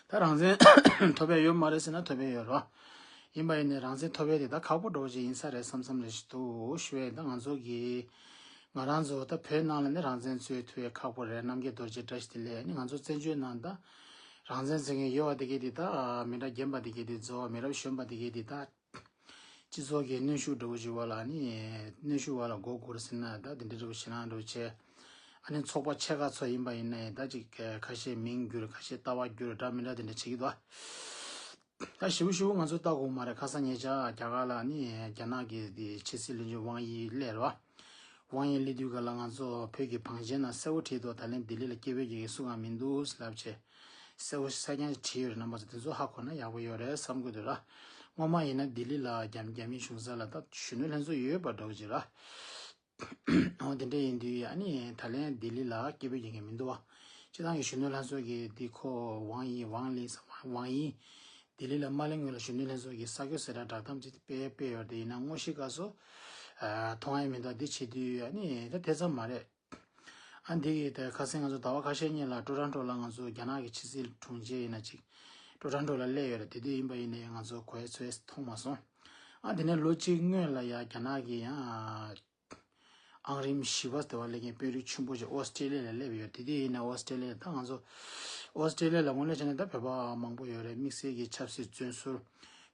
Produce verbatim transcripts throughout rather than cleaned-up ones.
ད་རང་བཙན་ཐོབ་པ་ཡོད་མ་རེད་ཟེར་ན་ཐོབ་པ་ཡོད་རོ། ཡིན་པ་ཡིན་ནའི་རང་བཙན་ཐོབ་པ་དེ་ད་ཁག་པོ་འདྲ་བོ་ཅིག་ཡིན་ས་རེད་བསམ་བསམ་རེ་ཞིག་འདུག་ཞུ་བས། ད་ང་ཚོ་གི་ང་རང་ཚོ་ད་བོད་ནང་ལ་ནི་རང་བཙན་རྩོད་ཐུབ་ཡ་ཁག་པོ་རེད། རྣམ་རྒྱལ་རྡོ་རྗེ་བཀྲ་ཤིས་བདེ་ལེགས་ནི་ང་ཚོ་བཙན་བྱོལ་ནང་ད་རང་བཙན་རྩོད་མཁན་ཡོད་པ་དེ་གས་དེ་ད་མི་འདྲ་རྒན་པ་དེ་གས་དེ་རྫོགས། མི་རབས་གཞོན་པ་དེ་གས་དེ་ད་སྤྱི་ཚོགས་ཀྱི་གནོན་ཤུགས་འདྲ་བོ་ཞིག་བ་ལ་ནི་གནོན་ཤུགས་བ་ལ་མགོ་སྒུར་ཟིན་ན་ད་དེ་འདྲ་འདྲ་བོ་ཞེད་སྣང་འདྲ་བོ་བྱས། ཨ་ནི་ཚོགས་པ་ཆེ་ཁག་ཚོ་ཡིན་པ་ཡིན་ན་ཡང་ད་ཅིག་ཁ་ཤས་མིང་བསྒྱུར། ཁ་ཤས་ལྟ་བ་བསྒྱུར་འདྲ་མི་འདྲ་དེ་འདྲ་བྱེད་ཀྱི་འདུག་ད་ཞིབ་ཞིབ་ང་ཚོ་ལྟ་དགོས་མ་རེད། ཁ་སང་ཉེ་ཆར་རྒྱ་གར་ལ་ནི་རྒྱ་ནག་གི་དེ་ཕྱི་སྲིད་བློན་ཆེན་ཝང་དབྱི་སླེབས་རེད་བ། ཝང་དབྱི་སླེབས་དུས་ག་ལ་ང་ཚོ་བོད་ཀྱི་བང་ཆེན་ནང་གསལ་བོ་བྲིས་འདུག་ད་ལན་ལྡི་ལི་ལ་སྐད་འབོད་རྒྱག་མཁན་སུ་གང་མི་འདུག་ལབ་བྱས། གསལ་བོ་གསལ་རྐྱང་བྲིས་ཡོད་རེད། རྣམ་པ་ཚོ་དེ་ཚོ་ཧ་གོ་ན་ཡག་པོ་ཡོད་རེད་བསམ་གྱི་འདུག་ར། སྔོན་མ་ཡིན་ན་ལྡི་ལི་ལ་རྒྱ་རྒྱ་མི་གཞུང་ས་ལ་ད་གཞོན་ནུ་ལྷན་ཚོགས་ཡོད་པ་འདྲ་བོ་ཅིག་ར། འོ་དེ་འདྲ་ཡིན་དུས་ཨ་ནི་ད་ལན་ལྡི་ལི་ལ་སྐད་འབོད་རྒྱག་མཁན་མི་འདུག་བ། སྤྱིར་བཏང་གི་གཞོན་ནུ་ལྷན་ཚོགས་ཀྱི་འདི་ཁོ་ཝང་དབྱི་ཝང་ལི་ཝང་དབྱི་ལྡི་ལི་ལ་མ་སླེབས་སྔོན་ལ་གཞོན་ནུ་ལྷན་ཚོགས་ཀྱི་ས་སྐྱོ་གསལ་བསྒྲགས་བསྒྲགས་གཏམ་ཅིག་སྤེལ་སྤེལ་ཡོད་རེད། དེ་ཡིན་ན་དངོས་གཞི་སྐབས་སུ་མཐོང་ཡ་མི་འདུག་འདི་བྱེད་དུས་ཨ་ནི་ད་དེ་ཙམ་མ་རེད། ཨ་འདི་གི་ད་ཁ་སང་ང་ཚོ་ཟླ་བ་ཁ་ཤས་སྔོན་ལ་ཊོ་རོན་ཊོ་ལ་ང་ཚོ་རྒྱ་ནག་གི་ཕྱི་སྲིད་དྲུང་ཆེ་ཡིན་ན་ཅིག་ཊོ་རོན་ཊོ་ལ་སླེབས་ཡོད་རེད། དེ་དུས་ཡིན་པ་ཡིན་ནའི་ང་ཚོ་གོ་ཡ་ཚོད་མཐོང་མ་སོང་། ཨ་དེ་ནས་ལོ་གཅིག་སྔོན་ལ་ཡ་རྒྱ་ནག་གི་ཡང་ཨང་རིམ་བཞི་པ་དེ་བ་སླེབས་མཁན་དཔོན་རིགས་ཆེན་པོ་ཅིག་ཨོ་སི་ཀྲི་ལི་ཡ་ལ་སླེབས་ཡོད། དེ་དུས་ཡིན་ན་ཨོ་སི་ཀྲི་ལི་ཡ་ད་ང་ཚོ་ཨོ་སི་ཀྲི་ལི་ཡ་ལ་དངོས་གནས་བྱས་ན་ད་བོད་པ་མང་པོ་ཡོད་རེད། དམིགས་བསལ་གྱི་ཆབ་སྲིད་བཙོན་ཟུར།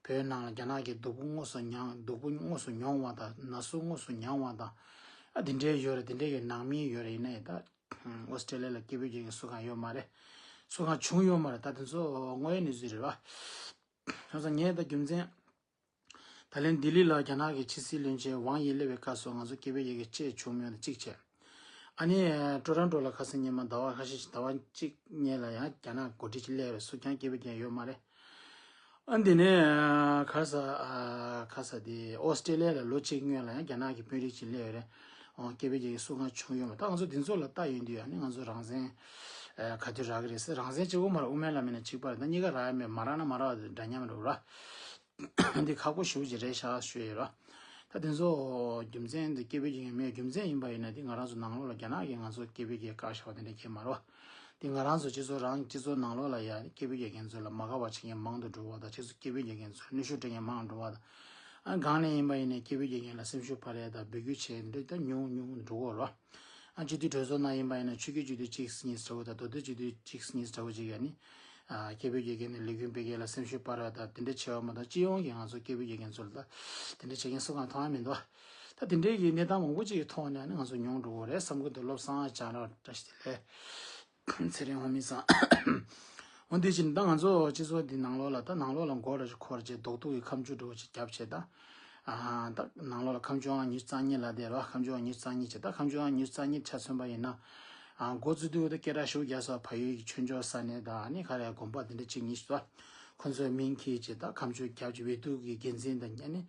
བོད་ནང་ལ་རྒྱ་ནག་གི་སྡུག་པོ་དངོས་སུ་མྱངས། སྡུག་པོ་དངོས་སུ་མྱོང་བ་དང་ན་ཟུག་དངོས་སུ་མྱོང་བ་དང་། ཨ་དེ་འདྲའི་ཡོད་རེད། དེ་འདྲའི་གི་ནང་མི་ཡོད་རེད། ཡིན་ནའི་ད་ཨོ་སི་ཀྲི་ལི་ཡ་ལ་སྐད་འབོད་རྒྱག་མཁན་སུ་གང་ཡོད་མ་རེད། སུ་གང་བྱུང་ཡོད་མ་རེད། ད་དེ་ཚོ་དངོས་ཡོད་གནས་ཚུལ་རེད་བ། བྱས་ཙང་ངས་ད་རྒྱུ་མཚན་ད་ལན་ལྡི་ལི་ལ་རྒྱ་ནག་གི་ཕྱི་སྲིད་བློན་ཆེན་ཝང་དབྱི་སླེབས་པའི་སྐབས་སུ་ང་ཚོ་སྐད་འབོད་རྒྱག་མཁན་ཅིག་བྱུང་མེད་ན་གཅིག་བྱས། ཨ་ནི་ཊོ་རོན་ཊོ་ལ་ཁ་སང་ཉི་མ་ཟླ་བ་ཁ་ཤས་ཤིག་ཟླ་བ་གཅིག་སྔོན་ལ་ཡང་རྒྱ་ནག་འགོ་ཁྲིད་ཅིག་སླེབས་རེད། སུ་གང་སྐད་འབོད་རྒྱག་མཁན་ཡོད་མ་རེད། ཨ་འདི་ནས་ཁ་ས་ཨ་ཁ་ས་དེ་ཨོ་སི་ཀྲི་ལི་ཡ་ལ་ལོ་གཅིག་སྔོན་ལ་ཡང་རྒྱ་ནག་གི་དཔོན་རིགས་ཅིག་སླེབས་ཡོད་རེད། ཨོ་སྐད་འབོད་རྒྱག་མཁན་སུ་གང་བྱུང་ཡོད་མ་རེད། ད་ང་ཚོ་འདི་ཚོ་ལ་ལྟ་ཡོང་དུས་ཨ་ནི་ང་ཚོ་རང་བཙན་ཨ་ག་དུས་རག་གི་རེད་ཟེར། རང་བཙན་གཅིག་པོ་མ་རེད། དབུ་མའི་ལམ་ཡིན་ན་གཅིག་པ་རེད། ད་གཉིས་ཀ་རག་ཡ་མེད། མ་རག་ན་མ་རག་པ་འདྲ་མཉམ་རེད་བ། འདི་ཁག་པོ་ཞེ་པོ་ཅིག་རེད་ཤག་ཞུ་ཡས་ར། ད་དེ་ཚོ་རྒྱུ་མཚན་འདི་སྐད་འབོད་རྒྱག་མཁན་མེད། རྒྱུ་མཚན་ཡིན་པ་ཡིན་ན་འདི་ང་རང་ཚོ་ནང་ལོགས་ལ་རྒྱ་ནག་གིས་ང་ཚོ་སྐད་འབོད་རྒྱག་བཀག་བཞག་པ་དེ་འདྲ་གང་ཡང་མ་རེད་བ། འདི་ང་རང་ཚོ་སྤྱི་ཚོགས་རང་སྤྱི་ཚོགས་ནང་ལོགས་ལ་ཡ་སྐད་འབོད་རྒྱག་མཁན་ཚོ་ལ་མ་དགའ་བ་བྱེད་མཁན་མང་དུ་འགྲོ་བ་དང་། སྤྱི་ཚོགས་སྐད་འབོད་རྒྱག་མཁན་ཚོ་གནོན་ཤུགས་སྤྲད་མཁན་མང་དུ་འགྲོ་བ་དང་། ཨ་གང་ནས་ཡིན་པ་ཡིན་ནའི་སྐད་འབོད་རྒྱག་མཁན་ལ་སེམས་ཤུགས་སྤར་ཡས་དང་འབོད་སྐུལ་བྱས་འདི་ད་ཉུང་ཉུང་འགྲོ་གི་ཡོད་རེད་བ། ཨ་སྤྱི་འཐུས་གྲོས་ཚོགས་ནང་ཡིན་པ་ཡིན་ན་ཆོས་བརྒྱུད་སྤྱི་འཐུས་གཅིག་གཉིས་འདྲ་བོ་དང་། མདོ་སྟོད་སྤྱི་འཐུས་གཅིག་གཉིས་འདྲ་བོ་ཅིག་ཡ་ནི་ཨ་སྐད་འབོད་རྒྱག་མཁན་ནི་ལས་འགུལ་སྤེལ་མཁན་ལ་སེམས་ཤུགས་སྤར་བ་དང་དེ་འདྲ་བྱས་པ་མ་གཏོགས། སྤྱི་ཡོངས་ཀྱི་ང་ཚོ་སྐད་འབོད་རྒྱག་མཁན་ཚོ་ལ་ད་དེ་འདྲ་བྱེད་མཁན་སུ་གང་མཐོང་ཡ་མི་འདུག་ད་དེ་འདྲའི་གི་གནས་སྟངས་མང་པོ་ཅིག་གི་ཐོག་ནས་ནི་ང་ཚོ་མྱོང་འགྲོ་གི་རེད་བསམ་གི་འདུག་བློ་བཟང་བྱང་ར་བཀྲ་ཤིས་བདེ་ལེགས། ཚེ་རིང་ཧོ་མི་སང་། འོ་འདི་བཞིན་ད་ང་ཚོ་སྤྱི་ཚོགས་འདི་ནང་ལོགས་ལ་ད་ནང་ལོགས་ལ་མགོ་ར་ཅིག་འཁོར་བྱས་རྡོག་རྡོག་གི་ཁ་མཆུ་འདྲ་བོ་ཅིག་བརྒྱབ་བྱས་ད། ཨ་ད་ནང་ལོགས་ལ་ཁ་མཆུ་ཨང་ཉི་ཤུ་རྩ་གཉིས་ལབ་བསྡད་ར། ཁ་མཆུ་ཨང་ཉི་ཤུ་རྩ་གཉིས་བྱས། ད་ཁ་མཆུ་ཨང་ཉི་ཤུ་རྩ་གཉིས་ཆ་མཚོན་པ་ཡིན་ན། ཨ་འགོ་བཙུགས་དུས་ད་སྐད་གྲགས་ཞེ་པོ་རྒྱག་ས་བལ་ཡུལ་གྱི་ཆོས་འབྱོར་ས་གནས་དང་ཨ་ནི་ག་རེ་དགོན་པ་འདི་འདྲ་གཅིག་གཉིས་ཤིག་ད། ཁོ་ཚོའི་མིང་འཁྱེར་བྱས་ད་ཁ་མཆུ་བརྒྱབ་བྱས་འོས་བསྡུ་གི་འགན་འཛིན་དང་ཨ་ནི་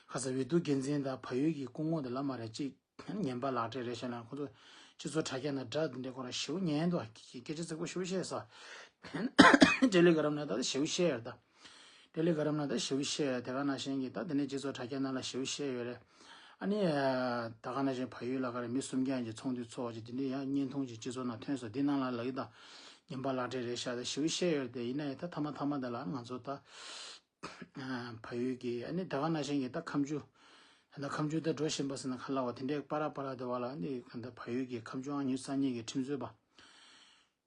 ཁ་ས་འོས་བསྡུ་འགན་འཛིན་དང་བལ་ཡུལ་གྱི་སྐུ་ངོ་དེ་ལ་མ་རེད་ཅིག་ཉན་པ་ལག་བྲེལ་རེད་ཤག་ན། ཁོ་ཚོ་སྤྱི་ཚོགས་དྲ་རྒྱ་ན་དགྲ་འདི་འདྲའི་སྐོར་ཞེ་པོ་ཉན་འདུག་སྐད་ཆ་རྫིག་པོ་ཞེ་པོ་བཤད་ས། ཏེ་ལེ་གྷ་རམ་ན་ད་ཞེ་པོ་བཤད་ཡོད་རེད་ད། ཏེ་ལེ་གྷ་རམ་ན་ད་ཞེ་པོ་བཤད་ཡོད། དེ་ག་ནང་བཞིན་གྱི་ད་དེ་ནས་སྤྱི་ཚོགས་དྲ་རྒྱ་ན་ལ་ཞེ་པོ་བཤད་ཡོད་རེད། ཨ་ནི་ད་ག་ནང་བཞིན་བལ་ཡུལ་ལ་ག་རེ་མི་སུམ་བརྒྱ་ཡན་ཆད་ཚོགས་འདུ་ཚོགས་བྱས་དེ་འདྲའི་ཡང་བརྙན་ཐུང་ཅིག་སྤྱི་ཚོགས་ནང་ཐོན་སོང་། འདི་ནང་ལ་ལབ་ཀྱི་ད་ཉན་པ་ལག་བྲེལ་རེད་ཤག་ད་ཞེ་པོ་བཤད་ཡོད་རེད་དེ། ཡིན་ན་ཡང་ད་མཐའ་མ་མཐའ་མ་དེ་ལ་ང་ཚོ་ད། ཨ་བལ་ཡུལ་གྱི་ཨ་ནི་ད་ག་ནང་བཞིན་གྱི་ད་ཁ་མཆུ། ད་ཁ་མཆུ་ད་འགྲོ་བཞིན་པ་ཟེར་ན་ཁ་ལ་བ་དེ་འདྲའི་པ་ར་པ་ར་དེ་བ་ལ་ནི་ད་བལ་ཡུལ་གྱི་ཁ་མཆུ་ཨང་ཉི་ཤུ་རྩ་གཉིས་ཀྱི་ཁྲིམས་རྩོད་པ།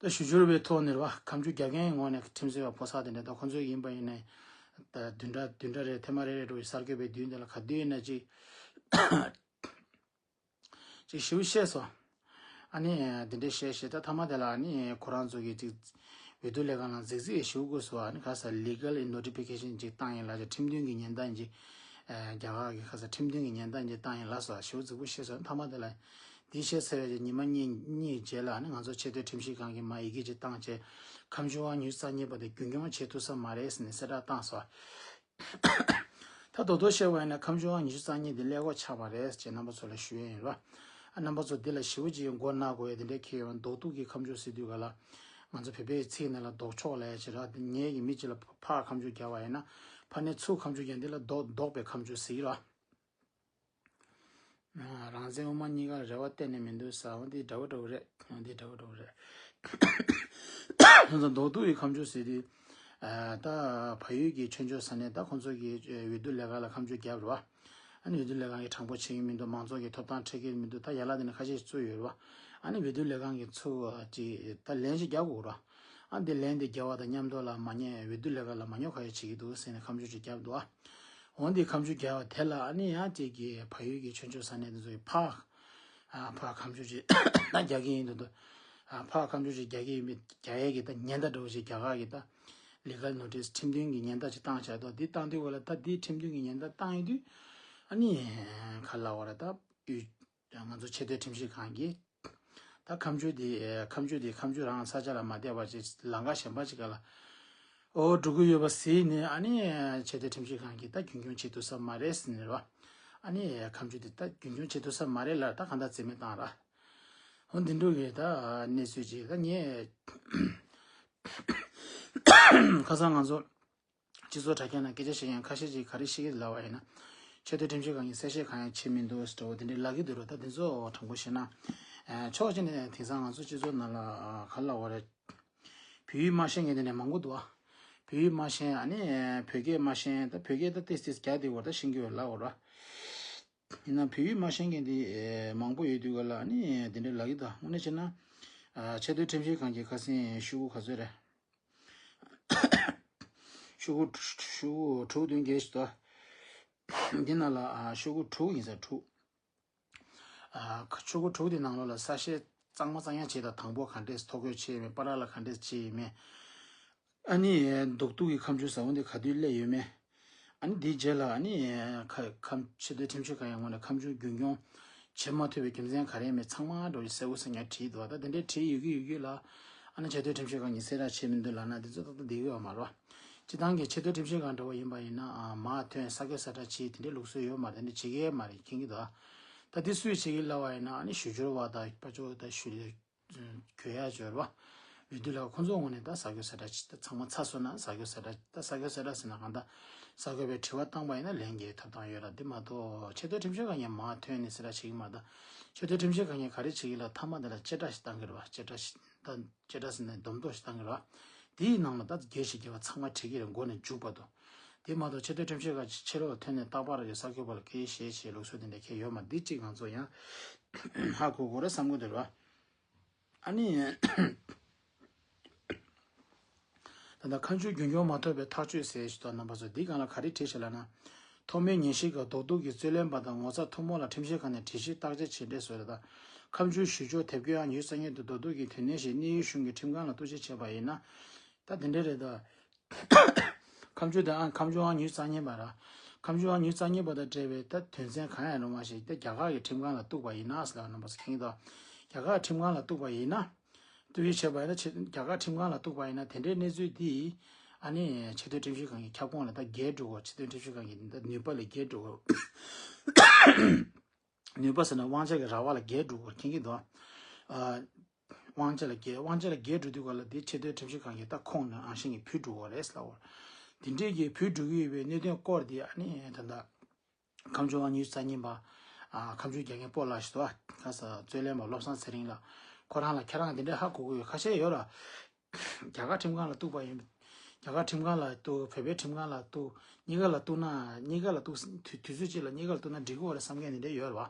ད་ཞུ་སྦྱོར་བའི་ཐོག་ནས་རེད་བ། ཁ་མཆུ་རྒྱག་མཁན་ངོས་ནས་ཁྲིམས་རྩོད་པ་ཕོ་གསར་དེ་འདྲ་ད་ཁོ་ཚོ་ཡིན་པ་ཡིན་ནའི། ད་བདུན་ཕྲག་བདུན་ཕྲག་རེ་ཐེངས་མ་རེ་རེ་འགྲོ་བའི་གསར་འགོད་པའི་མདུན་དེ་ལ་ག་དུས་ཡིན་ན་ཅིག་ཅིག་ཞེ་པོ་བཤད་སོང་། ཨ་ནི་འདི་འདྲ་བཤད་བཤད་ད་མཐའ་མ་དེ་ལ་ཨ་ནི་ཁོ་རང་ཚོ་གིས་ཅིག་འོས་བསྡུ་ལས་ཁང་ལ་རྫིག་རྫིག་ཞེ་པོ་དགོས་སོང་། ཨ་ནི་ག་ས་legal notification ཅིག་བཏང་ཡིན་ལབ་བྱས་ཁྲིམས་མཐུན་གྱི་ཉེན་བརྡ་ཅིག་ཨ་རྒྱ་གར་གྱི་ག་ས་ཁྲིམས་མཐུན་གྱི་ཉེན་བརྡ་ཅིག་བཏང་ཡིན་ལབ་སོང་། ཞེ་པོ་རྫིག་པོ་བཤད་སོང་། མཐའ་མ་དེ་ལ་འདི་བཤད་ཚར་བའི་ཉི་མ་གཉིས་གཉིས་རྗེས་ལ་ཨ་ནི་ང་ཚོ་ཆེས་མཐོའི་ཁྲིམས་ཞིབ་ཁང་གིས་མར་ཡི་གེ་ཅིག་བཏང་བྱས་ཁ་མཆུ་ཨང་ཉི་ཤུ་རྩ་གཉིས་པ་དེ་རྒྱུན་སྐྱོང་བྱེད་ཐུབ་ས་མ་རེད་ཟེར་ནས་གསལ་བསྒྲགས་བཏང་སོང་། ད་རྡོག་རྡོག་བཤད་པ་ཡིན་ན་ཁ་མཆུ་ཨང་ཉི་ཤུ་རྩ་གཉིས་འདི་ཀླད་ཀོར་ཆགས་པ་རེད་ཅེས་རྣམ་པ་ཚོ་ལ་ཞུ་ཡས་ཡིན་རོ། ཨ་རྣམ་པ་ཚོ་འདི་ལ་ཞེ་པོ་ཅིག་མགོ་ན་དགོས་ཡས་དེ་འདྲའི་ཁེལ་ཡོང་། རྡོག་རྡོག་གི་ཁ་མཆུ་ཟེར་དུས་ག་ལ་ང་ཚོ་བོད་པའི་ཚིག་ནང་ལ་ལྡོག་ཕྱོགས་ལབ་ཡས་ཅིག་ར། ངས་ཀྱི་མི་གཅིག་ལ་ཕར་ཁ་མཆུ་རྒྱག་པ་ཡིན་ན་ཕར་ནས་ཚུར་ཁ་མཆུ་རྒྱག་འདི་ལ་ལྡོག་ལྡོག་པའི་ཁ་མཆུ་ཟེར་གི་རོ། རང་བཙན་དབུ་མ་གཉིས་ཀ་ལ་རེ་བ་གཏན་ནས་མི་འདུག་ཟེར་བ་འདི་འདྲ་བོ་འདྲ་བོ་རེད། འདི་འདྲ་བོ་འདྲ་བོ་རེད། ཁོང་ཚོ་རྡོག་རྡོག་གི་ཁ་མཆུ་ཟེར་དུས་ ད་བལ་ཡུལ་གྱི་ཆོས་ཕྱོགས་ས་གནས་ད་ཁོང་ཚོ་གི་འོས་བསྡུ་ལས་ཁང་ལ་ཁ་མཆུ་བརྒྱབ་རེད་བ། ཨ་ནི་འོས་བསྡུ་ལས་ཁང་གི་དྲང་པོ་བྱེད་ཀྱི་མི་འདུག་མང་ཚོགས་ཀྱི་ཐོབ་ཐང་འཕྲོད་ཀྱི་མི་འདུག་ད་ཡ་ལ་དེ་ནས་ཁ་ཤས་ཤིག་བཙུགས་ཡོད་རེད་བ། ཨ་ནི་འོས་བསྡུ་ལས་ཁང་གི་ཚུར་ཅིག་ད་ལན་ཞིག་རྒྱག་དགོས་རེད་བ། ཨ་འདི་ལན་འདི་རྒྱག་པ་དང་མཉམ་དུ་ལ་མ་ཉེས་འོས་བསྡུ་ལས་ཁང་ལ་མ་ཉོ་ཁ་ཡོད་བྱེད་ཀྱི་འདུག་ཟེར་ནས་ཁ་མཆུ་ཅིག་བརྒྱབ་འདུག་ཨ། འོ་འདི་ཁ་མཆུ་བརྒྱབ་པ་དེ་ལ་ཨ་ནི་ཡང་ཅིག་གི་བལ་ཡུལ་གྱི་ཆོས་ཕྱོགས་ས་གནས་དེ་ཚོ་ཡི་ཕ། ཨ་ཕ་ཁ་མཆུ་ཅིག་ད་རྒྱག་གི་ཡིན་འདུག་འདུག་ཨ་ཕ་ཁ་མཆུ་ཅིག་རྒྱག་གི་ཡིན་མི་རྒྱག་ཡས་ཀྱི་ད་ཉེན་བརྡ་འདྲ་བོ་ཞིག་རྒྱ་གར་གྱི་ད་ལི་གལ་ནོ་ཊིས་ཁྲིམས་མཐུན་གྱི་ཉེན་བརྡ་ཅིག་བཏང་བྱས་འདུག་འདི་བཏང་དུས་ག་ལ་ད་འདི་ཁྲིམས་མཐུན་གྱི་ཉེན་བརྡ་བཏང་ཡོད་དུས་ཨ་ནི་ག་ལ་བ་ར་ད་ཡུལ་ང་ཚོ་ཆེས་མཐོའི་ཁྲིམས་ཞིབ་ཁང་གིས་ད་ཁ་མཆུ་འདི་ཁ་མཆུ་འདི་ཁ་མཆུ་རང་ས་ཆ་ལ་མ་བསྡད་པ་ཅིག་ལམ་ཁ་གཞན་པ་ཅིག་ག་ལ་འོ་འགྲོ་གི་ཡོད་པ་གཟིགས་ནས་ཨ་ནི་ཆེས་མཐོའི་ཁྲིམས་ཞིབ་ཁང་གིས་ད་རྒྱུན་སྐྱོང་བྱེད་ཐུབ་ས་མ་རེད་ཟེར་ནས་རེད་བ། ཨ་ནི་ཁ་མཆུ་འདི་ད་རྒྱུན་སྐྱོང་བྱེད་ཐུབ་ས་མ་རེད་ལ་ད་གང་ལྟར་རྩིས་མེད་བཏང་ར། འོ་འདི་འདྲ་གི་ད་གནས་ཚུལ་ཅིག་ད་ངས་ཁ་སང་ང་ཚོ་སྤྱི་ཚོགས་དྲ་རྒྱ་ནང་སྐད་ཆ་བཤད་མཁན་ཁ་ཤས་ཅིག་ག་རེ་བཤད་ཀྱི་ལབ་པ་ཡིན་ན། ཆེས་མཐོའི་ཁྲིམས་ཞིབ་ཁང་གིས་གསལ་བཤད་གང་ཡང་བྱེད་མི་འདུག་ཟེར་འདྲ་བོ་དེ་འདྲའི་ལབ་ཀྱི་འདུག་ར། ད་དེ་ཚོ་དྲང་པོ་བཤད་ན། ཨ་ཕྱོགས་གཅིག་ནས་དེང་སང་ང་ཚོ་སྤྱི་ཚོགས་ནང་ལ་ཨ་ག་ལབ་དགོས་རེད། བོད་ཡིག་མ་ཤེས་མཁན་དེ་འདྲ་མང་པོ་འདུག་ཨ། བོད་ཡིག་མ་ཤེས་ཨ་ནི་བོད་སྐད་མ་ཤེས་ད་བོད་སྐད་ད་ཏིས་ཏིས་རྒྱག་བསྡད་ཡོད་རེད་ད་ཤེས་ཀྱི་ཡོད་ལབ་དགོས་ར། ཡིན་ན་བོད་ཡིག་མ་ཤེས་མཁན་དེ་ཨེ་མང་པོ་ཡོད་དུས་ག་ལ་ཨ་ནི་དེ་འདྲ་ལབ་ཀྱི་འདུག་དངོས་གནས་བྱས་ན། ཨ་ཆེས་མཐོའི་ཁྲིམས་ཞིབ་ཁང་གི་ཁ་སང་ཤོག་གུ་ག་ཚོད་རེད། ཤོག་གུ་ཤོག་གུ་དྲུག་བདུན་བརྒྱད་ཅིག་འདུག་འདི་ནང་ལ་ཨ་ཤོག་གུ་དྲུག་ཡིན་ས་དྲུག་ཨ་ཤོག་གུ་དྲུག་དེ་ནང་ལོགས་ལ་གསལ་བཤད་གཙང་མ་གཙང་ཡང་བྱས་དང་དང་པོ་ག་འདྲས་ཐོ་འགོད་བྱས་མེད་པ་ར་ལ་ག་འདྲས་བྱས་ཡིན་མེད། ཨ་ནི་རྡོག་རྡོག་གི་ཁ་མཆུ་ཟ་འོང་དེ་ག་དུས་སླེབས་ཡོད་མེད། ཨ་ནི་དེའི་རྗེས་ལ་ཨ་ནི་ཁ་ཁ་ཆེས་མཐོའི་ཁྲིམས་ཞིབ་ཁང་ཡི་ངོས་ནས་ཁ་མཆུ་རྒྱུན་སྐྱོང་བྱེད་མ་ཐུབ་པའི་རྒྱུ་མཚན་ག་རེ་མེད་ཚང་མ་འགྲོ་ཡི་གསལ་པོ་གསལ་ཉག་བྲིས་འདུག་ད་དེ་འདྲའི་བྲིས་ཡོད་ཀྱི་ཡོད་ཀྱི་ལ། ཨ་ནི་ཆེས་མཐོའི་ཁྲིམས་ཞིབ་ཁང་གིས་གསལ་བསྒྲགས་བྱས་མི་འདུག་ལབ་ན་དེ་ཚོ་ཏག་ཏག་བསྡད་ཀྱི་ཡོད་མ་རེད་བ། སྤྱི་བཏང་གི་ཆེས་མཐོའི་ཁྲིམས་ཞིབ་ཁང་འདྲ་བོ་ཡིན་པ་ཡིན་ན་ཨ་མར་ཐོན་གསར་འགོད་གསལ་བསྒྲགས་བྱས་དེ་འདྲའི་ལུགས་སྲོལ་ཡོད་མ་རེད། དེ་འདྲ་བྱེད་ཀྱི་ཡོད་མ་རེད་མཁྱེན་གྱི་འདུག་ད་དེ་སུས་བྱེད་ཀྱི་ལབ་པ་ཡིན་ན་ཨ་ནི་ཞུ་སྦྱོར་བ་དང་དཔལ་འབྱོར་དང་ཞུ་གྱོད་ཡ་སྦྱོར་བ། འོས་བསྡུ་ལ་ཁོང་ཚོའི་ངོས་ནས་ད་གསར་འགོད་གསལ་བསྒྲགས་ཅིག་ད་ཚང་མ་ཚར་སོང་ན་གསར་འགོད་གསལ་བསྒྲགས་ད་གསར་འགོད་གསལ་བསྒྲགས་ཟེར་ན་གང་ལྟར་གསར་འགོད་པས་དྲི་བ་བཏང་པ་ཡིན་ན་ལན་རྒྱག་ཐོབ་ཐང་ཡོད་ར། འདི་མ་གཏོགས་ཆེས་མཐོའི་ཁྲིམས་ཞིབ་ཁང་ནས་མར་ཐོན་ནས་གསལ་བསྒྲགས་བྱེད་ཀྱི་མ་རེད། ད་ཆེས་མཐོའི་ཁྲིམས་ཞིབ་ཁང་ནས་ག་རེ་བྱེད་ཀྱི་ལ་མཐའ་མ་དེ་ལ་བཅད་ཁྲ་ཞིག་བཏང་གི་རེད་བ། བཅད་ཁྲ་ཞིག་ད་བཅད་ཁྲ་ཟེར་ནས་སྡོམ་ཐོ་ཞིག་བཏང་གི་རེད་བ། དེའི་ནང་ལ་ད་རྒྱས་ཤིག་རྒྱས་པ་ཚང་མ་བྲིས་ཀྱི་རེད་མགོ་ནས་མཇུག་བར་དུ། དེ་མ་གཏོགས་ཆེས་མཐོའི་ཁྲིམས་ཞིབ་ཁང་ཕྱི་ལོགས་ཐོན་ནས་རྟག་པར་གྱི་གསར་འགོད་པ་ལ་སྐད་ཆ་བཤད་བྱས་ལུགས་སྲོལ་དེ་འདྲ་ཁྱེད་ཡོད་མ་འདི་གཅིག་ང་ཚོ་ཡང་ཧ་གོ་དགོས་རེད་བསམ་གྱི་འདུག་ར། ཨ་ནི། ད་ལྟ་ཁ་མཆུ་རྒྱུན་སྐྱོང་མ་ཐོབ་པའི་ཐག་གཅོད་ཟེར་ཞིག་ཏུ་རྣམ་པ་ཚོ་འདི་སྒང་ལ་ག་རེ་བྲིས་ཤག་ལབ་ན། ཐོག་མའི་ཉན་ཞིབ་ཁག་རྡོག་རྡོག་གི་རྩོད་ལེན་པ་དང་ངོ་ཚབ་ཐུན་མོང་ལ་ཁྲིམས་ཞིབ་ཁང་ནས་དྲི་ཞིབ་བརྟག་དཔྱད་བྱས་འབྲས་སོགས་རེད། ད་ཁ་མཆུ་ཞུ་ཕྱོགས་དེབ་སྐྱོན་ཡང་ཉུལ་ས་ཉིད་དུ་རྡོག་རྡོག་གི་དོན་གནད་ཞིག་གནས་ཡུལ་གཞུང་གི་ཁྲིམས་ཁང་ལ་གཏུག་བཤེར་བྱས་པ་ཡིན་ན། ད་དེ་འདྲ་རེད་ད། ཁ་མཆུ་དེ་ཨང་ཁ་མཆུ་ཨང་ཉུལ་རྩ་གཉིས་པ་ར། ཁ་མཆུ་ཨང་ཉུལ་རྩ་གཉིས་པ་དང་འབྲེལ་བའི་ད་དོན་ཚན་གང་ཡང་རུང་བ་ཞིག་ད་རྒྱ་གར་གྱི་ཁྲིམས་ཁང་ལ་གཏུགས་པ་ཡིན་ན་ཟེར་ལ་རྣམ་པ་ཚོ་མཁྱེན་གྱི་འདུག་རྒྱ་གར་ཁྲིམས་ཁང་ལ་གཏུགས་པ་ཡིན་ན། གཏུག་བཤེར་བྱས་པ་ཡིན་ན་ཆེ་རྒྱ་གར་ཁྲིམས་ཁང་ལ་གཏུགས་པ་ཡིན་ན་དེ་འདྲའི་གནས་ཚུལ་འདི་ཨ་ནི་ཆེས་མཐོའི་ཁྲིམས་ཞིབ་ཁང་གི་ཁྱབ་ཁོངས་ལ་ད་བརྒལ་འགྲོ་གོ་ཆེས་མཐོའི་ཁྲིམས་ཞིབ་ཁང་གི་ད་ནུས་པ་ལས་བརྒལ་འགྲོ་གོ་ནུས་པ་ཟེར་ན་དབང་ཆ་གི་ར་བ་ལ་བརྒལ་འགྲོ་གོ་མཁྱེན་གྱི་འདུག་ཨ། དབང་ཆ་ལ་བརྒལ་དབང་ཆ་ལ་བརྒལ་འགྲོ་དུས་ག་ལ་དེ་ཆེས་མཐོའི་ཁྲིམས་ཞིབ་ཁང་གིས་ད་ཁོངས་ནས་ཨང་ཤིང་གིས་ཕུད་འགྲོ་གི་རེད་ལབ་འོ། དེ་འདྲས་ཀྱིས་ཕུད་འགྲོ་གི་ཡོད་པའི་གནད་དོན་སྐོར་དེ་ཨ་ནི་ད་ལྟ་ཁ་མཆུ་ཨང་ཉུལ་རྩ་གཉིས་པ། ཨ་ཁ་མཆུ་རྒྱག་མཁན་སྤོ་ལགས་ཤིག་འདུག་ཨ། ཁ་ས་རྩོད་ལེན་པ་བློ་བཟང་ཚེ་རིང་ལགས། ཁོ་རང་ལ་ཁྱེད་རང་དེ་འདྲས་ཧ་གོ་གི་ཡོད་ཁ་ཤས་ཡོད་ར། རྒྱ་གར་ཁྲིམས་ཁང་ལ་གཏུགས་པ་ཡིན། རྒྱ་གར་ཁྲིམས་ཁང་ལ་གཏུགས་བོད་པའི་ཁྲིམས་ཁང་ལ་གཏུགས་གཉིས་ཀ་ལ་གཏུགས་ན་གཉིས་ཀ་ལ་གཏུགས་དུས་དུས་ཚོད་གཅིག་ལ་གཉིས་ཀ་ལ་གཏུགས་ན་འགྲིག་གི་ཡོད་རེད་བསམ་མཁན་དེ་འདྲ་ཡོད་རེད་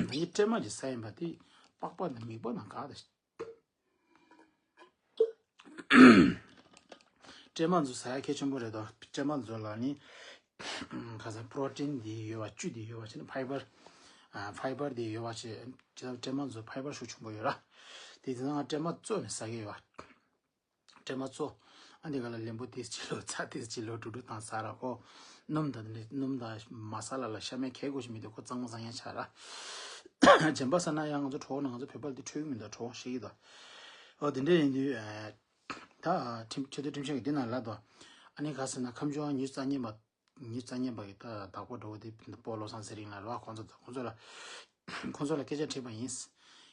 བ། ད་ནི་སྲན་མ་གི་ཟ་ཡིན་པ་དེ་པགས་པ་དང་མིད་པ་དང་ག་དང་། སྲན་མ་ཚོ་ཟ་ཡ་གལ་ཆེན་པོ་རེད་དོ། སྲན་མ་ཚོ་ལ་ནི་ཁ་སང་པྲོ་ཊིན་འདི་ཡོད་བ་བཅུད་འདི་ཡོད་བ་བྱས་ན་ཕའི་བར། ཕའི་བར་འདི་ཡོད་བ་བྱས་ཅི་ལྟར་སྲན་མ་ཚོ་ཕའི་བར་ཤུགས་ཆེན་པོ་ཡོད་ར། དེ་དེ་ཚང་སྲན་མ་བཙོས་ནས་ཟ་གི་ཡོད་བ། སྲན་མ་བཙོ། ཨ་འདི་ག་ལ་ལེམ་བུ་ཏིས་ཅི་ལོ་ཚྭ་ཏིས་ཅི་ལོ་དྲུག་དྲུག་དང་ཟ་ར་ཁོ། སྣུམ་དང་འདི་སྣུམ་དང་མ་ས་ལ་ལ་ཤ་མེད་གས་དགོས་ཞིག་མི་འདུག་ཁོ་གཙང་མ་གཙང་ཡང་ཆགས་ར། གཞན་པ་ཟ་ན་ཡང་ང་ཚོ་གྲོགས་ནང་ང་ཚོ་བོད་པ་འདི་འཕྲོད་མི་འདུག་གྲོགས་ཤིག་གི་འདུག་ཨོ་འདི་འདྲ་ཡིན་དུས་ད་ཁྲིམས་ཆེས་མཐོའི་ཁྲིམས་ཞིབ་ཀྱི་འདི་ན་ལབ་འདུག་ཨ་ནི་ག་ཟེར་ན་ཁ་མཆུ་ཨང་ཉུལ་རྩ་གཉིས་པ། ཉུལ་རྩ་གཉིས་པ་གི་ད་བདག་པོ་འགྲོ་བ་དེ་སྤོ་བློ་བཟང་ཚེ་རིང་ལགས་རེད་བ། ཁོང་ཚོ་ཁོང་ཚོ་ལ་ཁོང་ཚོ་ལ་སྐད་ཆ་དྲིས་པ་ཡིན།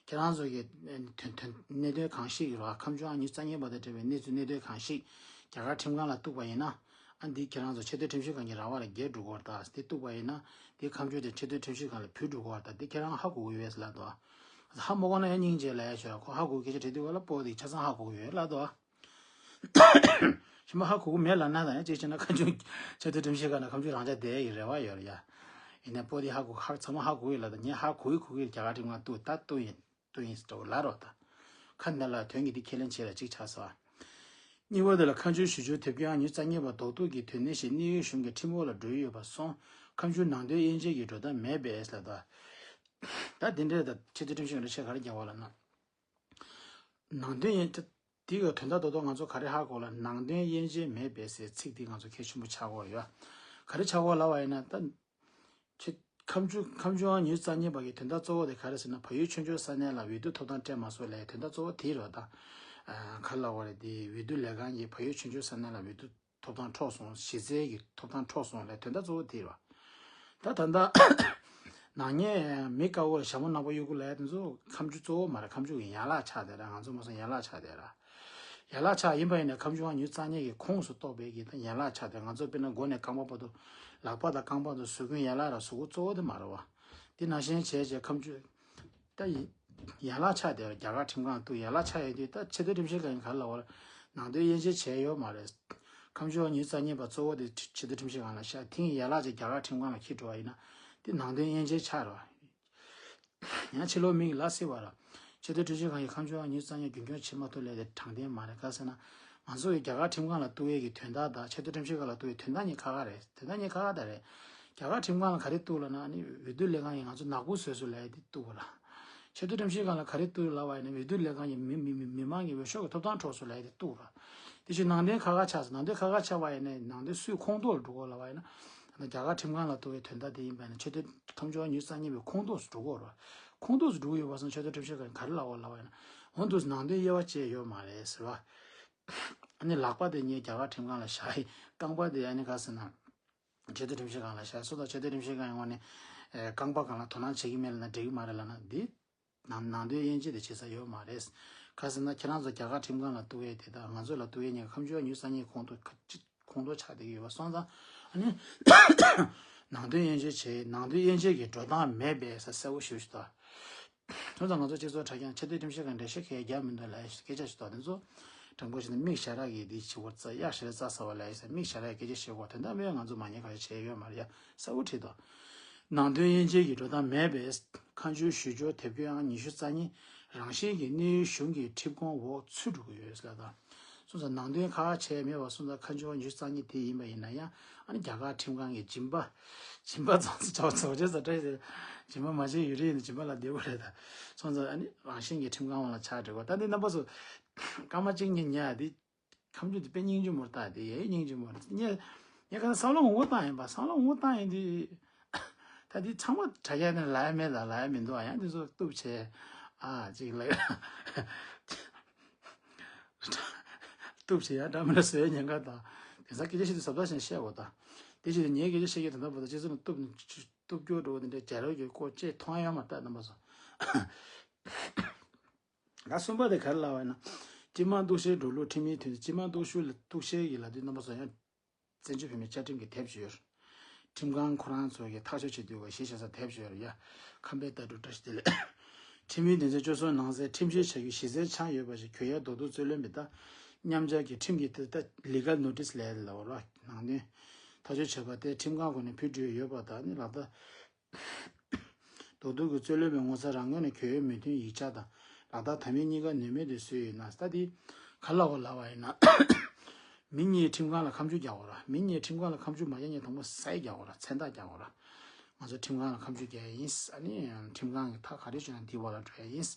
ཁྱེད་རང་ཚོ་གི་དོན་དོན་གནད་དོན་གང་ཞིག་ཡོད་རེད་བ། ཁ་མཆུ་ཨང་ཉུལ་རྩ་གཉིས་པ་དང་འབྲེལ་བའི་གནས་ཚུལ་གནད་དོན་གང་ཞིག་རྒྱ་གར་ཁྲིམས་ཁང་ལ་གཏུགས་པ་ཡིན་ན། ཨ་འདི་ཁྱེད་རང་ཚོ་ཆེས་མཐོའི་ཁྲིམས་ཞིབ་ཁང་གི་ར་བ་ལ་འགལ་འགྲོ་གི་རེད་ད། འདི་གཏུགས་པ་ཡིན་ན་འདི་ཁ་མཆུ་དེ་ཆེས་མཐོའི་ཁྲིམས་ཞིབ་ཁང་ལ་ཕུལ་འགྲོ་གི་རེད་ད། འདི་ཁྱེད་རང་ཧ་གོ་གི་ཡོད་ལབ་འདུག་ཧ་མ་གོ་ན་ཡང་སྙིང་རྗེ་ལབ་ཡ་ཆོག་ཁོ་ཧ་གོ་གི་སྐད་ཆ་དྲིས་དུས་ག་ལ་སྤོ་འདི་ཆ་ཚང་ཧ་གོ་གི་ཡོད་ལབ་འདུག་མ་ཧ་གོ་གི་མེད་ལབ་ན་ད་ཡང་གཅིག་བྱས་ན་ཁ་མཆུ་ཆེས་མཐོའི་ཁྲིམས་ཞིབ་ཁང་ནང་ཁ་མཆུ་རང་འཇགས་བསྡད་ཡག་གི་རེ་བ་ཡོད་རེད་ཡ། ཡིན་ནའི་པོ་དེ་ཧ་གོ་ཧ་ཚང་མ་ཧ་གོ་གི་ལབ་ད་ངས་ཧ་གོ་གི་གོ་གི་རྒྱ་གར་ཁྲིམས་ཁང་གཏུགས་ད་གཏུགས་ཡིན་གཏུགས་ཡིན་ཟེར་བ་ལ་རོགས་ད། ཁ་འདི་ལ་དོན་གྱི་འདི་ཁས་ལེན་བྱེད་ལ་གཅིག་ཆགས་སོ། གཉིས་པ་དེ་ལ་ཁ་མཆུ་ཞུ་སྦྱོར་དེབ་སྐྱེལ་ཨང་ཉི་ཤུ་རྩ་གཉིས་པ་རྡོག་རྡོག་གི་དོན་གནད་ཞིག་གནས་ཡུལ་གཞུང་གི་ཁྲིམས་འོག་ལ་འགྲོ་ཡི་ཡོད་པ་སོང་། ཁ་མཆུ་ནང་དོན་དབྱེ་འབྱེད་ཀྱི་འགྲོ་སྟངས་མེད་པས་ལབ་ད། ད་དེ་འདྲའི་ད་ཆེས་མཐོའི་ཁྲིམས་ཞིབ་ཁང་ལ་ཆེད་ག་རེ་རྒྱག་པ་ལབ་ན། ནང་དོན་དབྱེ་འབྱེད་དེ་གི་དོན་དག་རྡོག་རྡོག་ང་ཚོ་ག་རེ་ཧ་གོ་ལ་ནང་དོན་དབྱེ་འབྱེད་མེད་པས་ཟེར་ཚིག་འདི་ང་ཚོ་གལ་ཆེན་པོ་ཆགས་ཀྱི་ཡོད། ག་རེ་ཆགས་ཀྱི་ལབ་པ་ཡིན་ན་ད། ཆེ། ཁ་མཆུ་ཁ་མཆུ་ཨང་ཉི་ཤུ་རྩ་གཉིས་པ་གི་དོན་དག་གཙོ་བོ་དེ་ག་རེ་ཟེར་ན་བལ་ཡུལ་ཆོས་འབྱོར་ས་གནས་ལ་འོས་བསྡུ་ཐོབ་ཐང་སྤྲད་མ་སོང་ལབ་དོན་དག་གཙོ་བོ་དེ་རེད་ད། ག་ལབ་པ་རེད་དེ་འོས་བསྡུ་ལས་ཁང་གིས་བལ་ཡུལ་ཆོས་འབྱོར་ས་གནས་ལ་འོས་བསྡུ་ཐོབ་ཐང་འཕྲོག་སོང་གཞི་རྩའི་གི་ཐོབ་ཐང་འཕྲོག་སོང་ལབ་དོན་དག་གཙོ་བོ་དེ་རེད། ད་ད་ལྟ་ནག་ཉེས་མི་དཀར་པོ་ལ་ཞྭ་མོ་ནག་པོ་གཡུག་གུ་ལབ་དེ་ཚོ་ཁ་མཆུ་གཙོ་བོ་མ་རེད། ཁ་མཆུ་གི་ཡན་ལག་ཆགས་བསྡད་ར་ང་ཚོ་མ་སོང་ཡན་ལག་ཆགས་བསྡད་ར། ཡན་ལག་ཆགས་ཡིན་པ་ཡིན་ན་ཁ་མཆུ་ཨང་ཉི་ཤུ་རྩ་གཉིས་ཀྱི་ཁོངས་སུ་གཏོགས་པའི་གི་ད་ཡན་ལག་ཆགས་ཏེ་ང་ཚོ་དཔེར་ན་མགོ་ནས་རྐང་པ་བར་དུ་ལག་པ་དང་རྐང་པ་དང་གཟུགས་ཀུན་ཡན་ལག་ར་གཟུགས་པོ་གཙོ་བོ་དེ་མ་རེད་བ། དེ་ནང་བཞིན་བྱས་བྱས་ཁ་མཆུ་ད་ཡི་ཡན་ལག་ཆགས་ཏེ་རྒྱ་གར་ཁྲིམས་ཁང་དུ་ཡན་ལག་ཆགས་ཡོད་དུས་ད་ཆེས་མཐོའི་ཁྲིམས་ཞིབ་ཁང་གི་ག་ལ་བར་ནང་དོན་དབྱེ་འབྱེད་བྱས་ཡོད་མ་རེད། ཁ་མཆུ་ཉི་ཤུ་རྩ་གཉིས་པ་གཙོ་བོ་དེ་ཆེས་མཐོའི་ཁྲིམས་ཞིབ་ཁང་ལ་བཞག་ཐེངས་ཡན་ལག་ཅིག་རྒྱ་གར་ཁྲིམས་ཁང་ལ་འཁྱེར་འགྲོ་བ་ཡིན་ན་དེ་ནང་དོན་དབྱེ་འབྱེད་ཆགས་རེད་བ། ཡང་ཕྱི་ལོགས་མི་གིས་ལབ་སྲིད་པ་ར། ཆེས་མཐོའི་ཁྲིམས་ཞིབ་ཁང་གིས་ཁ་མཆུ་ཨང་ཉི་ཤུ་རྩ་གཉིས་རྒྱུན་སྐྱོང་བྱེད་མ་ཐུབ་ལས་དེ་དྲང་བདེན་མ་རེད་ག་ཟེར་ན། ང་ཚོ་གིས་རྒྱ་གར་ཁྲིམས་ཁང་ལ་གཏུག་ཡས་ཀྱི་དོན་དག་དང་ཆེས་མཐོའི་ཁྲིམས་ཞིབ་ཁང་ལ་གཏུག་ཡས་དོན་དག་གཉིས་ཁ་ཁ་རེད། དོན་དག་གཉིས་ཁ་ཁ་ད་རེད། རྒྱ་གར་ཁྲིམས་ཁང་ལ་ག་རེ་གཏུག་ལབ་ན་ཨ་ནི་འོས་བསྡུ་ལས་ཁང་གིས་ང་ཚོ་ནག་པོ་བཟོས་སོང་ལབ་ཡས་དེ་གཏུག་པ་ར། ཆེས་མཐོའི་ཁྲིམས་ཞིབ་ཁང་ལ་ག་རེ་གཏུག་ལབ་པ་ཡིན་ན་འོས་བསྡུ་ལས་ཁང་གིས་མི་མི་མི་མི་མང་གི་འོས་ཤོག་གི་ཐོབ་ཐང་འཕྲོག་སོང་ལབ་ཡས་དེ་གཏུག་ར། དེ་བཞིན་ནང་དོན་ཁ་ཁ་ཆགས་སོང་། ནང་དོན་ཁ་ཁ་ཆགས་པ་ཡིན་ན་ནང་དོན་སུའི་ཁོངས་གཏོགས་ལ་འགྲོ་གི་ལབ་པ་ཡིན་ན། ད་རྒྱ་གར་ཁྲིམས་ཁང་ལ་གཏུག་པའི་དོན་དག་དེ་ཡིན་པ་ཡིན་ན་ཆེས་མཐོའི་ཁ་མཆུ་ཉི་ཤུ་རྩ་གཉིས་པའི་ཁོངས་གཏོགས་སུ་འགྲོ་གི་ཡོད་རེད། ཁོངས་གཏོགས་སུ་འགྲོ་གི་ཡོད་པ་སོང་ཆེས་མཐོའི་ཁྲིམས་ཞིབ་ཁང་གིས་ག་རེ་ལབ་པ་ལབ་པ་ཡིན་ན། འོ་འདུག་ནང་དོན་དབྱེ་བ་བཅས་ཡོད་མ་རེད་ཟེར་བ། ཨ་ནི་ལག་པ་དེ་ངས་རྒྱ་གར་ཁྲིམས་ཁང་ལ་བཞག་ཡིན། རྐང་པ་དེ་ཨ་ནི་ག་ཟེར་ན། ཆེས་མཐོའི་ཁྲིམས་ཞིབ་ཁང་ལ་བཞག་སོང་ད་ཆེས་མཐོའི་ཁྲིམས་ཞིབ་ཁང་གི་ངོས་ནས་ཨེ་རྐང་པ་སྒང་ལ་དོ་སྣང་བྱེད་ཀྱི་མེད་ལབ་ན་འགྲིག་གི་མ་རེད་ལབ་ན་འདི། ནང་ནང་དོན་དབྱེ་འབྱེད་དེ་བྱེད་ས་ཡོད་མ་རེད། ག་ཟེར་ན་ཁྱེད་རང་ཚོ་རྒྱ་གར་ཁྲིམས་ཁང་ལ་གཏུག་ཡས་དེ་དང་ང་ཚོ་ལ་གཏུག་ཡས་གཉིས་ཀ་ཁ་མཆུ་ཉི་ཤུ་རྩ་གཉིས་ཁོངས་གཏོགས་ཁ་ཅི་ཁོངས་གཏོགས་ཆགས་བསྡད་ཀྱི་ཡོད་པ་སོང་ཙང་ཨ་ནི་ནང་དོན་དབྱེ་འབྱེད་བྱས་ནང་དོན་དབྱེ་འབྱེད་ཀྱི་འགྲོ་སྟངས་མེད་པས་ཟེར་གསལ་པོ་ཞུ་ཞུ་དང་། སོང་ཙང་ང་ཚོ་སྤྱི་ཚོགས་དྲ་རྒྱ་ཆེས་མཐོའི་ཁྲིམས་ཞིབ་ཁང་འགྲེལ་བཤད་གང་ཡང་རྒྱག་མི་འདུག་ལབ་ཡས་སྐད་ཆ་ཞུ་དང་དེ་ཚོ་དྲང་པོ་བྱས་ན་མིག་ཞར་ར་གི་དེ་བྱེད་པར་རྩ་གཡག་ཞར་ར་རྩྭ་ཟ་བ་ལབ་ཡས་ཟེར་མིག་ཞར་ར་གི་སྐད་ཆ་བཤད་དགོས་དོན་དག་མེད། ང་ཚོ་མ་ཉེས་ཁ་ཡ་བྱས་ཡོད་མ་རེད་ཡ་གསལ་པོ་བྲིས་དང་། ནང་དོན་དབྱེ་འབྱེད་ཀྱི་འགྲོ་སྟངས་མེད་པས་ཁ་མཆུ་ཞུ་སྦྱོར་དེབ་སྐྱེལ་ཨང་ཉི་ཤུ་རྩ་གཉིས་རང་བཞིན་གྱིས་གནས་ཡུལ་གཞུང་གི་ཁྲིམས་ཁང་འོག་ཚུད་འགྲོ་གི་ཡོད་ཟེར་ལབ་དང་། སོང་ཙང་ནང་དོན་ཁ་ཁ་བྱས་མེད་པ་སོང་ཙང་ཁ་མཆུ་ཉི་ཤུ་རྩ་གཉིས་དེ་ཡིན་པ་ཡིན་ན་ཡང་ཨ་ནི་རྒྱ་གར་ཁྲིམས་ཁང་གི་སྦྱིན་པ་སྦྱིན་པ་ཙམ་ཙམ་ཆོག་ཚོགས་ཆེན་ས་བཀྲ་ཤིས་སྦྱིན་པ་མ་བྱས་ཡོད་རེད་ཡིན་ན་སྦྱིན་པ་ལ་བསྡད་དགོས་རེད་ད། སོང་ཙང་ཨ་ནི་རང་བཞིན་གྱི་ཁྲིམས་ཁང་བ་ལ་ཆགས་འགྲོ་གི་ད་འདི་རྣམ་པ་ཚོ་སྐར་མ་གཅིག་གཉིས་ཉལ་འདི། ཁ་མཆུ་འདི་དཔེ་སྙིང་རྗེ་མོ་རེད་ད་དེ་ཡའི་སྙིང་རྗེ་མོ་རེད་ངས་ངས་ག་ས་བསམ་བློ་ངོ་བོ་བཏང་ཡིན་པ་བསམ་བློ་ངོ་བོ་བཏང་ཡིན་དུས། ད་འདི་ཚང་མ་དྲ་རྒྱ་ནས་ལབ་ཡ་མེད་ད་ལབ་ཡ་མི་འདུག་ཨ་ཡང་འདི་ཚོ་གཏུབ་བྱས་ཨ་ཅིག་ལབ་ཡ། གཏུབ་བྱས་ཡ་འདྲ་མི་འདྲ་བཟོས་ཉེན་ཁ་དང་། དེང་སང་སྐད་ཆ་བཤད་དུས་ཟབ་ཟབ་ཞིག་བཤད་དགོས་ད། དེ་བྱས་ཏེ་ངའི་སྐད་ཆ་བཤད་ཀྱི་དོན་དག་བོ་ད་སྤྱི་ཚོགས་ནང་གཏུབ་གཏུབ་སྐྱོ་འགྲོ་བ་དེ་འདྲ་རྒྱལ་རབས་ཀྱི་སྐོར་ཅེས་མཐོང་ཡ་ཡོད་མ་རེད་ད་རྣམ་པ་ཚོ། ད་གསུམ་པ་དེ་ག་རེ་ལབ་པ་ཡིན་ན། སྤྱི་དམངས་གཏུག་བཤེར་འགྲོ་ལུགས་ཁྲིམས་མིའི་དོན་སྤྱི་དམངས་གཏུག་ཤོག་ལ་གཏུག་བཤེར་གྱི་ལབ་དུས་རྣམ་པ་ཚོ་ཡང་བཙན་བྱོལ་བོད་མིའི་བཅའ་ཁྲིམས་ཀྱི་དེབ་ཅིག་ཡོད། ཁྲིམས་ཁང་ཁོ་རང་ཚོ་གིས་ཐག་གཅོད་བྱེད་དུས་གཞི་བཞག་ས་དེབ་ཅིག་ཡོད་ཡ། ཁམས་པའི་ལྟ་གྲུབ་བཀྲ་ཤིས་བདེ་ལེགས། ཁྲིམས་མིའི་དོན་ཚན་བཅུ་གསུམ་ནང་གསལ་ཁྲིམས་གཅོད་བྱ་རྒྱུའི་གཞི་རྩའི་ཆགས་ཡོད་པ་ཞིག་གྱོད་ཡ་རྡོག་རྡོག་རྩོད་ལེན་པའི་ད་མཉམ་སྦྱར་གྱི་ཁྲིམས་ཀྱི་དེ་ལྟ་legal notice་ལས་ལ་བར་ནང་དོན་ཐག་གཅོད་བྱས་པ་དེ་ཁྲིམས་ཁང་ཁོ་ནས་ཕུལ་འབྲེལ་ཡོད་པ་དང་ནི་ལག་བསྟར། རྡོག་རྡོག་གི་རྩོད་ལེན་པའི་ངོ་ཚ་རང་ངོས་ནས་གྱོད་ཡོད་མོས་མཐུན་ཡིག་ཆ་དང་ལག་བསྟར་དམ་ཡིག་གཉིས་ཀ་ནུས་མེད་དུ་བཟོས་ཡོད་ན་ད་དེ་ག་ལ་བ་ལབ་པ་ཡིན་ན། མི་གཉིས་ཁྲིམས་ཁང་ལ་ཁ་མཆུ་རྒྱག་དགོས་ར། མི་གཉིས་ཁྲིམས་ཁང་ལ་ཁ་མཆུ་མ་རྒྱག་མཁན་དང་པོ་ས་ཡིག་རྒྱག་དགོས་ར་མཚན་རྟགས་རྒྱག་དགོས་ར། ང་ཚོ་ཁྲིམས་ཁང་ལ་ཁ་མཆུ་རྒྱག་ཡ་ཡིན། ཨ་ནི་ཁྲིམས་ཁང་གི་ཐག་ག་རེ་བཅད་ན་འདི་བ་ལ་འགྲོ་ཡ་ཡིན།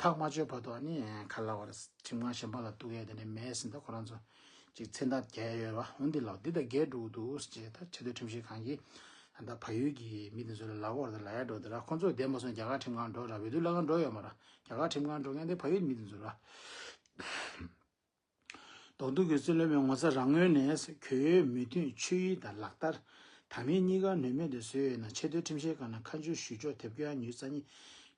ཐག་མ་གཅོད་བར་དུ་ཨ་ནི་ག་ལ་བ་ར་ཁྲིམས་ཁང་གཞན་པ་ལ་གཏུག་ཡ་དེ་འདྲ་མེད་ཟིན་ད་ཁོ་རང་ཚོ་ཅིག་མཚན་རྟགས་རྒྱག་ཡ་ཡོད་བ་འོན་འདི་ལ་འདི་ད་རྒྱལ་འགྲོ་གི་འདུག་ཅེས་ད་ཆེས་མཐོའི་ཁྲིམས་ཞིབ་ཁང་གིས་ད་ལྟ་བལ་ཡུལ་གྱི་མི་དེ་ཚོ་ལ་ལབ་དགོས་རེད་ད་ལབ་ཡ་འགྲོ་དེ་ར་ཁོ་ཚོ་བསྡད་མ་སོང་རྒྱ་གར་ཁྲིམས་ཁང་འགྲོ་ར་འོས་བསྡུ་ལས་ཁང་འགྲོ་ཡོད་མ་ར་རྒྱ་གར་ཁྲིམས་ཁང་འགྲོ་མཁན་དེ་བལ་ཡུལ་མི་དེ་ཚོ་ར། རྡོག་རྡོག་གི་རྩོད་ལེན་པའི་ངོ་ཚ་རང་ངོས་ནས་གྱོད་ཡོད་མོས་མཐུན་ཆོད་ཡིག་དང་ལག་བསྟར་དམ་ཡིག་གཉིས་ཀ་ནུས་མེད་དུ་བཟོས་ཡོད་ན་ཆེས་མཐོའི་ཁྲིམས་ཞིབ་ཁང་ནས་ཁ་མཆུ་ཞུ་ཕྱོགས་དེབ་སྐྱེལ་ཉུལ་རྩ་གཉིས་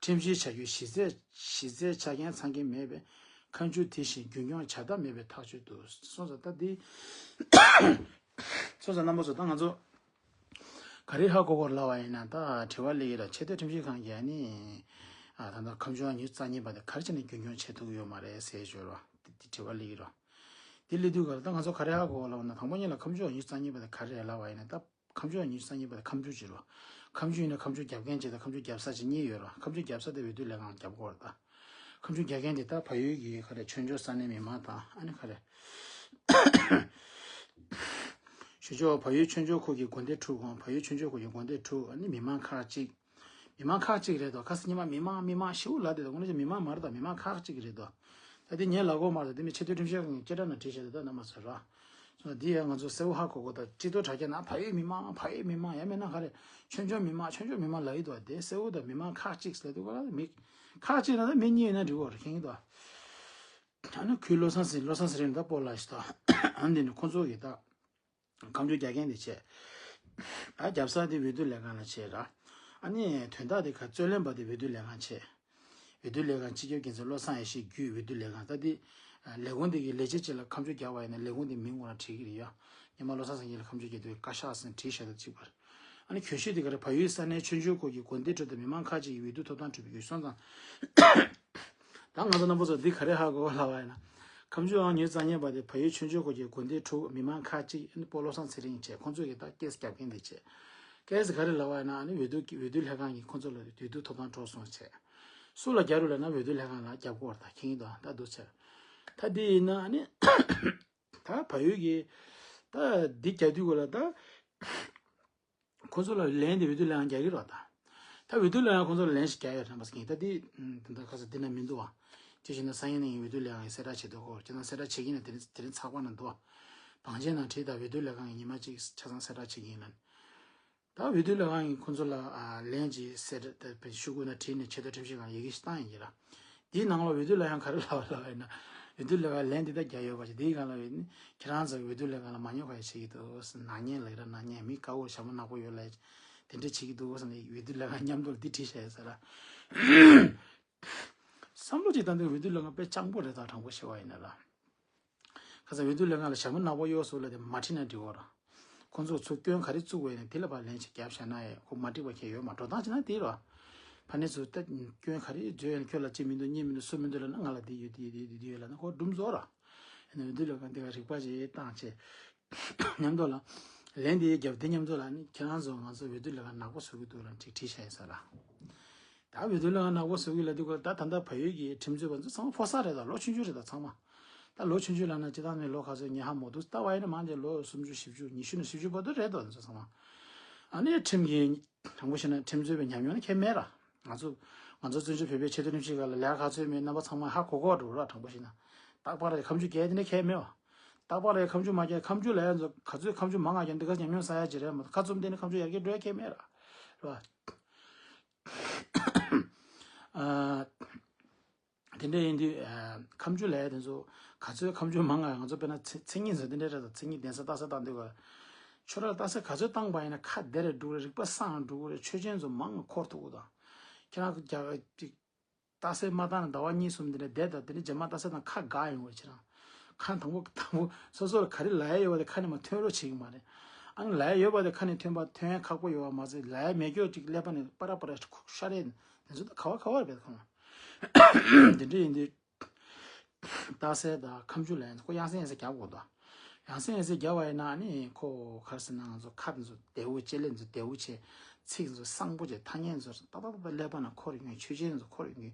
ཁྲིམས་ཞིབ་བྱ་རྒྱུའི་གཞི་རྩའི་གཞི་རྩའི་ཆ་རྐྱེན་ཚང་གི་མེད་པས་ཁ་མཆུ་དེ་བཞིན་རྒྱུན་སྐྱོང་བྱ་ཐབས་མེད་པའི་ཐག་གཅོད་དུ་སོང་ཙང་ད་འདི་སོང་ཙང་རྣམ་པ་ཚོ་ད་ང་ཚོ་ག་རེ་ཧ་གོ་གོ་ལབ་པ་ཡིན་ན་ད་དྲི་བ་སླེབས་ཀྱི་ར་ཆེས་མཐོའི་ཁྲིམས་ཞིབ་ཁང་གིས་ནི་ད་ལྟ་ཁ་མཆུ་ཉུལ་རྩ་གཉིས་པ་དེ་ག་རེ་བྱས་ནས་རྒྱུན་སྐྱོང་བྱེད་ཐུབ་ཀྱི་ཡོད་མ་རེད་ཟེར་ཞོར་བ་དེ་དྲི་བ་སླེབས་ཀྱི་ར། དེ་སླེབས་དུས་ག་ལ་ད་ང་ཚོ་ག་རེ་ཧ་གོ་ལབ་ན། དང་པོ་ཉིད་ལ་ཁ་མཆུ་ཉི་ཤུ་རྩ་གཉིས་པ་དེ་ག་རེ་རེད་ལབ་པ་ཡིན་ན། ད་ཁ་མཆུ་ཉི་ཤུ་རྩ་གཉིས་པ་དེ་ཁ་མཆུ་ཅིག་རེད་བ། ཁ་མཆུ་ཡིན་ན་ཁ་མཆུ་རྒྱབ་མཁན་ཅིག་དང་ཁ་མཆུ་རྒྱབ་ས་ཅིག་གཉིས་ཡོད་རེད་བ། ཁ་མཆུ་རྒྱབ་ས་དེ་འོས་བསྡུ་ལས་ཁང་རྒྱབ་དགོས་རེད་ད། ཁ་མཆུ་རྒྱག་མཁན་དེ་ད་བལ་ཡུལ་གྱི་ག་རེ་ཆོས་འབྱོར་ས་གནས་མི་མང་དང་ཨ་ནི་ག་རེ། ཞུ་ཆོག་བལ་ཡུལ་ཆོས་འབྱོར་ཁུལ་གྱི་དགོན་སྡེ་དྲུག་གམ། བལ་ཡུལ་ཆོས་འབྱོར་ཁུལ་གྱི་དགོན་སྡེ་དྲུག་ཨ་ནི་མི་མང་ཁག་ཅིག་མི་མང་ཁག་ཅིག་རེད་དོ། ཁ་སང་ཉི་མ་མི་མང་མི་མང་ཞེ་པོ་ལབ་བསྡད་དོ། དངོས་གནས་མི་མང་མ་རེད་དོ། མི་མང་ཁག་ཅིག་རེད་དོ། ད་དེ་ངས་ལབ་དགོས་མ་རེད་དོ། དེ་མིན་ཆེས་མཐོའི་ཁྲིམས་ཞིབ་ཁང་གི་བཅད་ཁྲ་ནང་བྲིས་བཞག་འདུག་ད་རྣམ་པ་ཚོས་ར། སོ་འདི་ཡང་ང་ཚོ་གསལ་པོ་ཧ་གོ་དགོས། ད་སྤྱི་ཚོགས་དྲ་རྒྱ་ནང་བལ་ཡུལ་མི་མང་བལ་ཡུལ་མི་མང་ཡང་མིན་ན་ག་རེ་ཆོས་འབྱོར་མི་མང་ཆོས་འབྱོར་མི་མང་ལབ་ཡི་འདུག་དེ་གསལ་པོ་ད་མི་མང་ཁག་ཅིག་ཟེར་འདུག་ག་མི་ཁག་ཅིག་ན་ད་མི་གཉིས་ཡིན་ན་འགྲིག་གི་རེད། མཁྱེན་གྱི་འདུག་ཨ་ནི་ཁུལ་བློ་བཟང་སེང་བློ་བཟང་ཚེ་རིང་ད་སྤོ་ལགས་ཤིག་ད་ཨ་འདི་ནི་ཁོང་ཚོ་གི་ད། ཁ་མཆུ་རྒྱག་མཁན་དེ་བྱས། ཨ་རྒྱབ་ས་དེ་འོས་བསྡུ་ལས་ཁང་ལ་བྱས་ར། ཨ་ནི་དོན་དག་དེ་ག་རྩོད་ལེན་པ་དེ་འོས་བསྡུ་ལས་ཁང་བྱས། འོས་བསྡུ་ལས་ཁང་སྤྱི་ཁྱབ་འགན་འཛིན་བློ་བཟང་ཡེ་ཤེས་བརྒྱུད་འོས་བསྡུ་ལས་ཁང་ད་དེ། ལས་ཁུངས་དེ་གི་ལས་བྱེད་ཅིག་ལ་ཁ་མཆུ་རྒྱག་པ་ཡིན་ན་ལས་ཁུངས་དེ་མིང་ཁོ་རང་བྲིས་ཀྱི་རེད་ཡ། ཉི་མ་བློ་བཟང་སེང་གེ་ལ་ཁ་མཆུ་རྒྱག་དུས་བཀའ་ཤག་ཟེར་བྲིས་བཞག་འདུག་གཅིག་པར། ཨ་ནི་གྱོད་གཞི་དེ་ག་རེ་བལ་ཡུལ་ས་གནས་ཆོས་འབྱོར་ཁུལ་གྱི་དགོན་སྡེ་ཁྲོད་དུ་མི་མང་ཁག་ཅིག་གིས་འོས་བསྡུ་ཐོབ་ཐང་སྤྲོད་པའི་འོས་སོང་དང་། ད་ང་ཚོ་རྣམ་པ་ཚོ་འདི་ག་རེ་ཧ་གོ་བ་ལབ་པ་ཡིན་ན། ཁ་མཆུ་ཨང་ཉི་ཤུ་རྩ་གཉིས་པ་དེ་བལ་ཡུལ་ཆོས་འབྱོར་ཁུལ་གྱི་དགོན་སྡེ་དྲུག་མི་མང་ཁག་ཅིག་ཨ་ནི་སྤོ་བློ་བཟང་ཚེ་རིང་བྱས། ཁོང་ཚོས་ཀྱི་ད་ཀེས་རྒྱབ་མཁན་དེ་བྱས། ཀེས་ག་རེ་ལབ་པ་ཡིན་ན་ཨ་ནི་འོས་བསྡུ་གི་འོས་བསྡུ་ལྷན་ཁང་གིས་ཁོང་ཚོ་ལ་འོས་བསྡུ་ཐོབ་ཐང་སྤྲོད་སོང་བྱས། སུ་ལ་རྒྱབ་རུ་ལབ་ན་འོས་བསྡུ་ལྷན་ཁང་ལ་རྒྱབ་དགོས་རེད་ད་མཁྱེན་གྱི་འདུག་ད་འདུག་བྱས། ད་འདི་ཡིན་ན་ཨ་ནི། ད་བལ་ཡུལ་གྱི། ད་འདི་རྒྱག་དུས་གོ་ལ་ད། ཁོ་ཚོ་ལ་ལན་དེ་འོས་བསྡུ་ལས་ཁང་རྒྱག་གི་རེད་ད། ད་འོས་བསྡུ་ལས་ཁང་ཁོ་ཚོ་ལ་ལན་ཞིག་རྒྱག་ཡོད་རེད་པ་ཟེར་གྱིན། ད་འདི་ད་ལྟ་ཁ་སང་འདི་ན་མི་འདུག་བ། ཅི་ཞེ་ན་སང་ཉིན་ནས་འོས་བསྡུ་ལས་ཁང་གིས་གསལ་བསྒྲགས་བྱེད་འདུག་གོ། ཅི་ན་གསལ་བསྒྲགས་བྱེད་ཀྱིན་ན་དེ་རིང་དེ་རིང་ཚགས་པར་ནང་འདུག་བ། བང་ཆེན་ནང་བྲིས་དང་འོས་བསྡུ་ལས་ཁང་གིས་ཉི་མ་གཅིག་ཆ་ཚང་གསལ་བསྒྲགས་བྱེད་ཀྱིན་ལ། ད་འོས་བསྡུ་ལས་ཁང་གིས་ཁོ་ཚོ་ལ་ལན་ཅིག་གསལ་བསྒྲགས་ཤོག་གུ་ནང་བྲིས་ནས་ཆེས་མཐོའི་ཁྲིམས་ཞིབ་ཁང་ལ་ཡི་གེ་ཞིག་བཏང་ཡིན་གྱི་ར། དེའི་ནང་ལ་འོས་བསྡུ་ལས་ཁང་ག་རེ་ལབ་པ་ལབ་པ་ཡིན་ན། འོས་བསྡུ་ལས་ཁང་ལན་འདི་ལྟར་རྒྱག་ཡོད་པ་ཞིག་དེའི་སྒང་ལ་འོས་ནི་ཁྱེད་རང་ཚོ་འོས་བསྡུ་ལས་ཁང་ལ་མ་ཉོ་ག་ཡ་བྱེད་ཀྱི་འདུག་ཟེར། ནག་ཉེས་ལབ་ར་ནག་ཉེས་མི་དཀར་པོ་ཞྭ་མོ་ནག་པོ་ཡོད་ལབ་དེ་འདྲ་བྱེད་ཀྱི་འདུག་ཟེར་ནས་འོས་བསྡུ་ལས་ཁང་མཉམ་དུ་ལ་འདི་བྲིས་བཞག་ཡོད་ས་ར། བསམ་བློ་ཅིག་བཏང་དུས་འོས་བསྡུ་ལས་ཁང་དཔེ་སྤྱང་པོ་རེད་ད། དྲང་པོ་བཤད་པ་ཡིན་ན་ར། ཁ་སང་འོས་བསྡུ་ལས་ཁང་ལ་ཞྭ་མོ་ནག་པོ་གཡོགས་སོང་ལབ་དེ་མ་བྲིས་ན་འགྲིག་གོ་ར། ཁོང་ཚོ་ཚུར་སྐྱོན་ག་རེ་བཙུགས་པ་ཡིན་ན་དེ་ལ་ཕར་ལན་ཞིག་རྒྱབ་བཞག་ན་ཡང་ཁོ་མ་འགྲིག་པ་གང་ཡང་ཡོད་མ་རེད། འགྲོ་སྟངས་བྱས་ན་དེ་རེད་བ། ཕ་ནས་ཚུར་ལྟ་སྐྱོན་ག་རེ་བརྗོད་ཡོད་ན་ཁྱོད་ལ་གཅིག་མི་འདུག་གཉིས་མི་འདུག་གསུམ་མི་འདུག་ལབ་ན་ང་ལ་འདི་ཡོད་འདི་ཡོད་འདི་ཡོད་འདི་ཡོད་ལབ་ན་ཁོ་སྒྲུབ་བཟོ་ར། ཡིན་ན་འོས་བསྡུ་ལས་ཁང་འདི་ག་རིག་པ་ཞིག་བཏང་བྱས། མཉམ་དུ་ལ། ལན་འདི་རྒྱབ་དེ་མཉམ་དུ་ལ་ནི་ཁྱེད་རང་ཚོ་ང་ཚོ་འོས་བསྡུ་ལས་ཁང་ནག་པོ་བཟོ་གི་འདུག་ལབ་ཅིག་བྲིས་བཞག་ཡིན་ས་ར། ད་འོས་བསྡུ་ལས་ཁང་ནག་པོ་བཟོ་གི་ལབ་དུས་ད་ད་ལྟ་བལ་ཡུལ་གྱི་ཁྲིམས་རྩོད་པ་ཚོ་ཚང་མ་ཕོ་གསར་རེད་ད། ལོ་ཆུང་ཆུང་རེད་ད་ཚང་མ། ད་ལོ་ཆུང་ཆུང་ལབ་ན་སྤྱིར་བཏང་ནས་ལོ་ག་ཚོད་ཉི་ཧ་མོ་འདུག་ལྟ་བ་ཡིན་ན་མང་ཆེ་ལོ་སུམ་ཅུ་བཞི་བཅུ་ཉི་ཤུ་ནས་བཞི་བཅུ་བར་དུ་རེད་དོ་ཚོ་ཚང་མ། ཨ་ནི་ཁྲིམས་ཀྱི་དྲང་པོ་བཤད་ན་ཁྲིམས་རྩོད་པའི་ཉམས་མྱོང་ནི་ཁྱད་མེད་ར། ང་ཚོ་ང་ཚོ་བཙན་བྱོལ་བོད་པའི་ཆེས་མཐོའི་ཁྲིམས་ཞིབ་ཁང་ལ་ལས་ཀ་ག་ཚོད་མེད་རྣམ་པ་ཚང་མ་ཧ་གོ་གོ་འགྲོ་ར། དྲང་པོ་བཤད་ན་རྟག་པར་ཁ་མཆུ་རྒྱག་དེ་ནས་ཁྱད་མེད་བ། རྟག་པར་ཁ་མཆུ་མ་རྒྱག་ཁ་མཆུ་ལ་ཡ་ཚོ་ག་ཚོད་ཁ་མཆུ་མང་ང་རྒྱག་འདི་ག་ཉམས་མྱོང་ས་ཡ་ཅིག་རེད་མ་གཏོགས་ཁ་བཙུམ་དེ་ནས་ཁ་མཆུ་ཡར་རྒྱས་འགྲོ་ཡ་ཁྱད་མེད་ར། ར། ཨ། དེ་འདྲ་ཡིན་དུས་ཨ། ཁ་མཆུ་ལབ་ཡ་དེ་ཚོ་ག་ཚོད་ཁ་མཆུ་མང་ང་ང་ཚོ་དཔེར་ན་མཚན་མཚན་ཉིད་ཚོ་དེ་འདྲ་རེད་དོ། མཚན་ཉིད་གདན་ས་རྟགས་གསལ་བཏང་དུས་ག་ཁྱོད་ར་རྟགས་གསལ་ག་ཚོད་བཏང་པ་ཡིན་ན་ཁ་བདེ་རེ་འགྲོ་གི་རེད། རིག་པ་སངས་འགྲོ་གི་རེད། ཆོས་ཅན་ཚོ་མང་ང་འཁོར་ཐུབ་གི་དང་། ཁྱེད་རང་གི་རྒྱ་ཅིག་རྟགས་གསལ་མ་བཏང་ན་ཟླ་བ་གཉིས་གསུམ་དེ་འདྲ་བསྡད་དང་དེ་འདྲ་རྗེས་མ་རྟགས་གསལ་བཏང་ཁ་འགག་ཡོང་བ་ཁྱེད་རང་། ཁ་དང་པོ་དང་པོ་སོ་སོ་ལ་ག་རེ་ལབ་ཡ་ཡོད་པ་དེ་ཁ་ནས་མ་ཐོན་རོགས་བྱེད་ཀྱི་མ་རེད། ཨ་ནི་ལབ་ཡ་ཡོད་པ་དེ་ཁ་ནས་ཐོན་པ་ཐོན་ཡ་ཁག་པོ་ཡོད་པ་མ་ཟད་ལབ་ཡ་མེད་སྐྱོ་ཅིག་ཀླད་པ་ནས་པ་ར་པ་ར་ཤར་རེད། དེ་ཚོ་ད་ག་བ་ག་བ་རེད་པས་ཁོང་། དེ་འདྲ་ཡིན་དུས། རྟགས་གསལ་དང་ཁ་མཆུ་ལ་ཡང་ཁོ་ཡང་སེ་ཡང་སེ་རྒྱག་དགོས་དོ། ཡང་སེ་ཡང་སེ་རྒྱག་པ་ཡིན་ན་ནི་ཁོ་ག་རེ་ཟེར་ན་ང་ཚོ་ཁ་དེ་ཚོ་བདེ་པོ་ལྕེ་ལེབ་ཚོ་བདེ་པོ་བྱས། ཚིག་ཚོ་སངས་པོ་བྱས། ཐ་སྙད་ཚོ་ཏག་ཏག་ཏག་ཏག་ཀླད་པ་ནང་འཁོར་ཡོང་གི། ཆོས་ཅན་ཚོ་འཁོར་ཡོང་གི།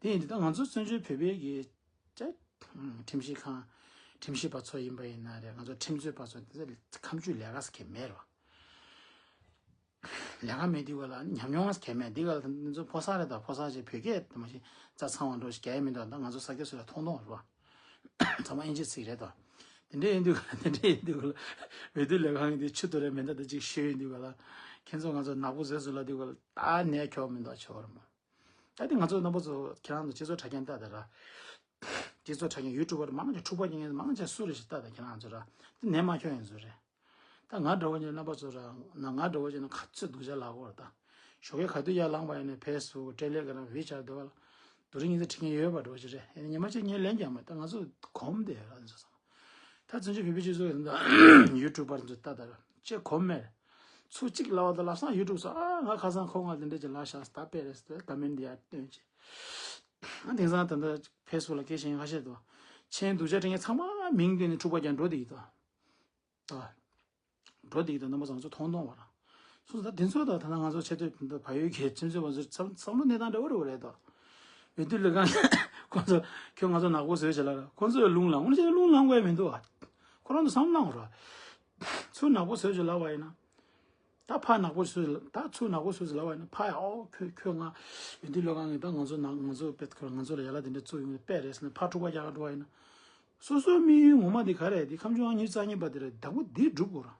དེ་ཡིན་དུས་ད་ང་ཚོ་བཙན་བྱོལ་བོད་པའི་གི་ཅ་ཁྲིམས་ཞིབ་ཁང་ཁྲིམས་ཞིབ་པ་ཚོ་ཡིན་པ་ཡིན་ན་རེད། ང་ཚོ་ཁྲིམས་རྩོད་པ་ཚོ་དེ་ཚོ་ཁ་མཆུ་ལས་ཀ་ཟེར་མཁན་མེད་རེད་བ། ལས་ཀ་མེད་དུས་ག་ལ་ཉམས་མྱོང་གལ་མེད། འདི་ག་ལ་ད་ཚོ་ཕོ་གསར་རེད། ད་ཕོ་གསར་ཅིག་བོད་སྐད་ད་མ་གཞི་རྩ་ཚང་བ་འགྲོ་ཞིག་རྒྱག་ཡ་མི་འདུག་ད་ང་ཚོ་ས་སྐྱ་སུ་ལ་མཐོང་མཐོང་རེད་བ། ཚང་མ་དབྱིན་ཇི་ཚིག་རེད་དོ། དེ་འདྲ་ཡིན་དུས་ག་ལ་དེ་འདྲ་ཡིན་དུས་ག་ལ་འོས་བསྡུ་ལས་ཁང་གི་དེ་ཆུ་དོ་རེད་མེ་མདའ་དེ་ཅིག་ཤོད་ཡིན་དུས་ག་ལ་ཁྱེད་ཚོ་ང་ཚོ་ནག་པོ་བཟོས་སུ་ལ་དུས་ག་ལ་ད་ནས་ཁྱོག་མི་འདུག་ཆོག་རེད་མ། ད་དེ་ང་ཚོ་རྣམ་པ་ཚོ་ཁྱེད་རང་ཚོ་སྤྱི་ཚོགས་དྲ་རྒྱ་ལྟ་དེ་ར། སྤྱི་ཚོགས་དྲ་རྒྱ་ཡུ་ཊུབ་པར་མང་ཆེ་འཁྲུག་པ་རྒྱག་མཁན་མང་ཆེ་སུ་རེད་ཞིག་ལྟ་དང་ཁྱེད་རང་ཚོ་ར། དེ་ནས་མ་ཁྱོད་ཡིན་ཚོད་རེད། ད་ང་འདྲ་བོ་ཅིག་རྣམ་པ་ཚོ་ར་ན་ང་འདྲ་བོ་ཅིག་ན་ག་ཚོད་སྡུག་ཅག་ལབ་དགོས་རེད་ད། ཞོགས་ཀས་ག་དུས་ཡར་ལངས་པ་ཡིན་ནའི་ཕེ་སི་བུག་ཊེ་ལེ་གྷ་རམ་ཝི་ཆེ་ཊི་འདི་བ་ལ་དེ་རིང་ཉིན་ཚེ་ཁྲིད་མཁན་ཡོད་པ་འདྲ་བོ་ཅིག་རེད། ཡིན་ནའི་ཉི་མ་གཅིག་ངས་ལན་རྒྱག་མེད། ད་ང་ཚོ་གོམས་བསྡད་ཡོད་ར་འདི་ཚོ་ཚང་མ། ད་བཙན་བྱོལ་བོད་པའི་སྤྱི་ཚོགས་ཡིན་ད་ཡུ་ཊུབ་པར་ཚོ་ལྟ་ད་ར་ཅེས་གོམས་མེད། ཚུར་གཅིག་ལབ་པ་ད་ལབ་སང་ཡུ་ཊུབ་སོ་ཨ་ང་ཁ་སང་ཁོ་ང་དེ་འདྲ་ཅིག་ལབ་ཤག་ད་དཔེ་རེད་ཟེར་ཀོ་མེན་ཊི་འདི་ཡར་བཏོན་ཅིག་ཨ་དེང་སང་ད་ལྟ་ཕེ་སི་བུག་ལ་སྐད་ཆ་ཡིན་ཁ་ཤས་འདུག་ཆེན་སྡུག་ཅག་དྲན་མཁན་ཚང་མ་ མིང་དེ་ནི་འཁྲུག་པ་རྒྱག་འགྲོ་དེ་ཡིན་ད། ད། འགྲོ་དེ་ཡིན་ད་རྣམ་པ་ཚང་ཚོ་མཐོང་མཐོང་བ་ར། སོ་སོ་ད་དེ་ཚོ་ད་ད་ང་ཚོ་ཆེ་དོད་ད་བལ་ཡུལ་གྱི་ཁྱིམ་མཚེས་པ་ཚོ་བསམ་བསམ་བློ་གནས་སྟངས་འདྲ་བོ་རེད་བ་རེད་ད། འོས་བསྡུ་ལས་ཁང་ཁོ་ཚོ་ཁྱོད་ང་ཚོ་ནག་པོ་བཟོས་བྱས་ལ་ར། ཁོ་ཚོས་རླུང་ལངས་འོན་ཀྱང་རླུང་ལངས་དགོས་མི་འདུག་བ། ཁོ་རང་ཚོ་བསམ་བློ་བླངས་ར། ཚུར་ནག་པོ་བཟོས་བྱས་ལབ་པ་ཡིན་ན། ད་ཕར་ནག་པོ་བཟོས་ལ་ད་ཚུར་ནག་པོ་བཟོས་ལབ་པ་ཡིན་ན་ཕར་ཡ་ཨོ་ཁྱོད་ཁྱོད་ང་འོས་བསྡུ་ལས་ཁང་གི་ད་ང་ཚོ་ནག་ང་ཚོ་དཔེ་ཁོ་ང་ཚོ་ལ་ཡ་ལ་དེ་འདྲ་བཙུགས་ཡོང་གི་དཔེ་རེད་ཟེར་ནས་ཕར་འཁྲུག་པ་རྒྱག་ག་འགྲོ་བ་ཡིན་ན། སོ་སོའི་དམིགས་ཡུལ་ངོ་མ་དེ་ག་རེ་རེད། དེ་ཁམས་ཆུང་ཉི་ཤུ་རྩ་གཉིས་པ་དེ་རེད། དང་པོ་འདི་སྒྲུབ་དགོས་ར།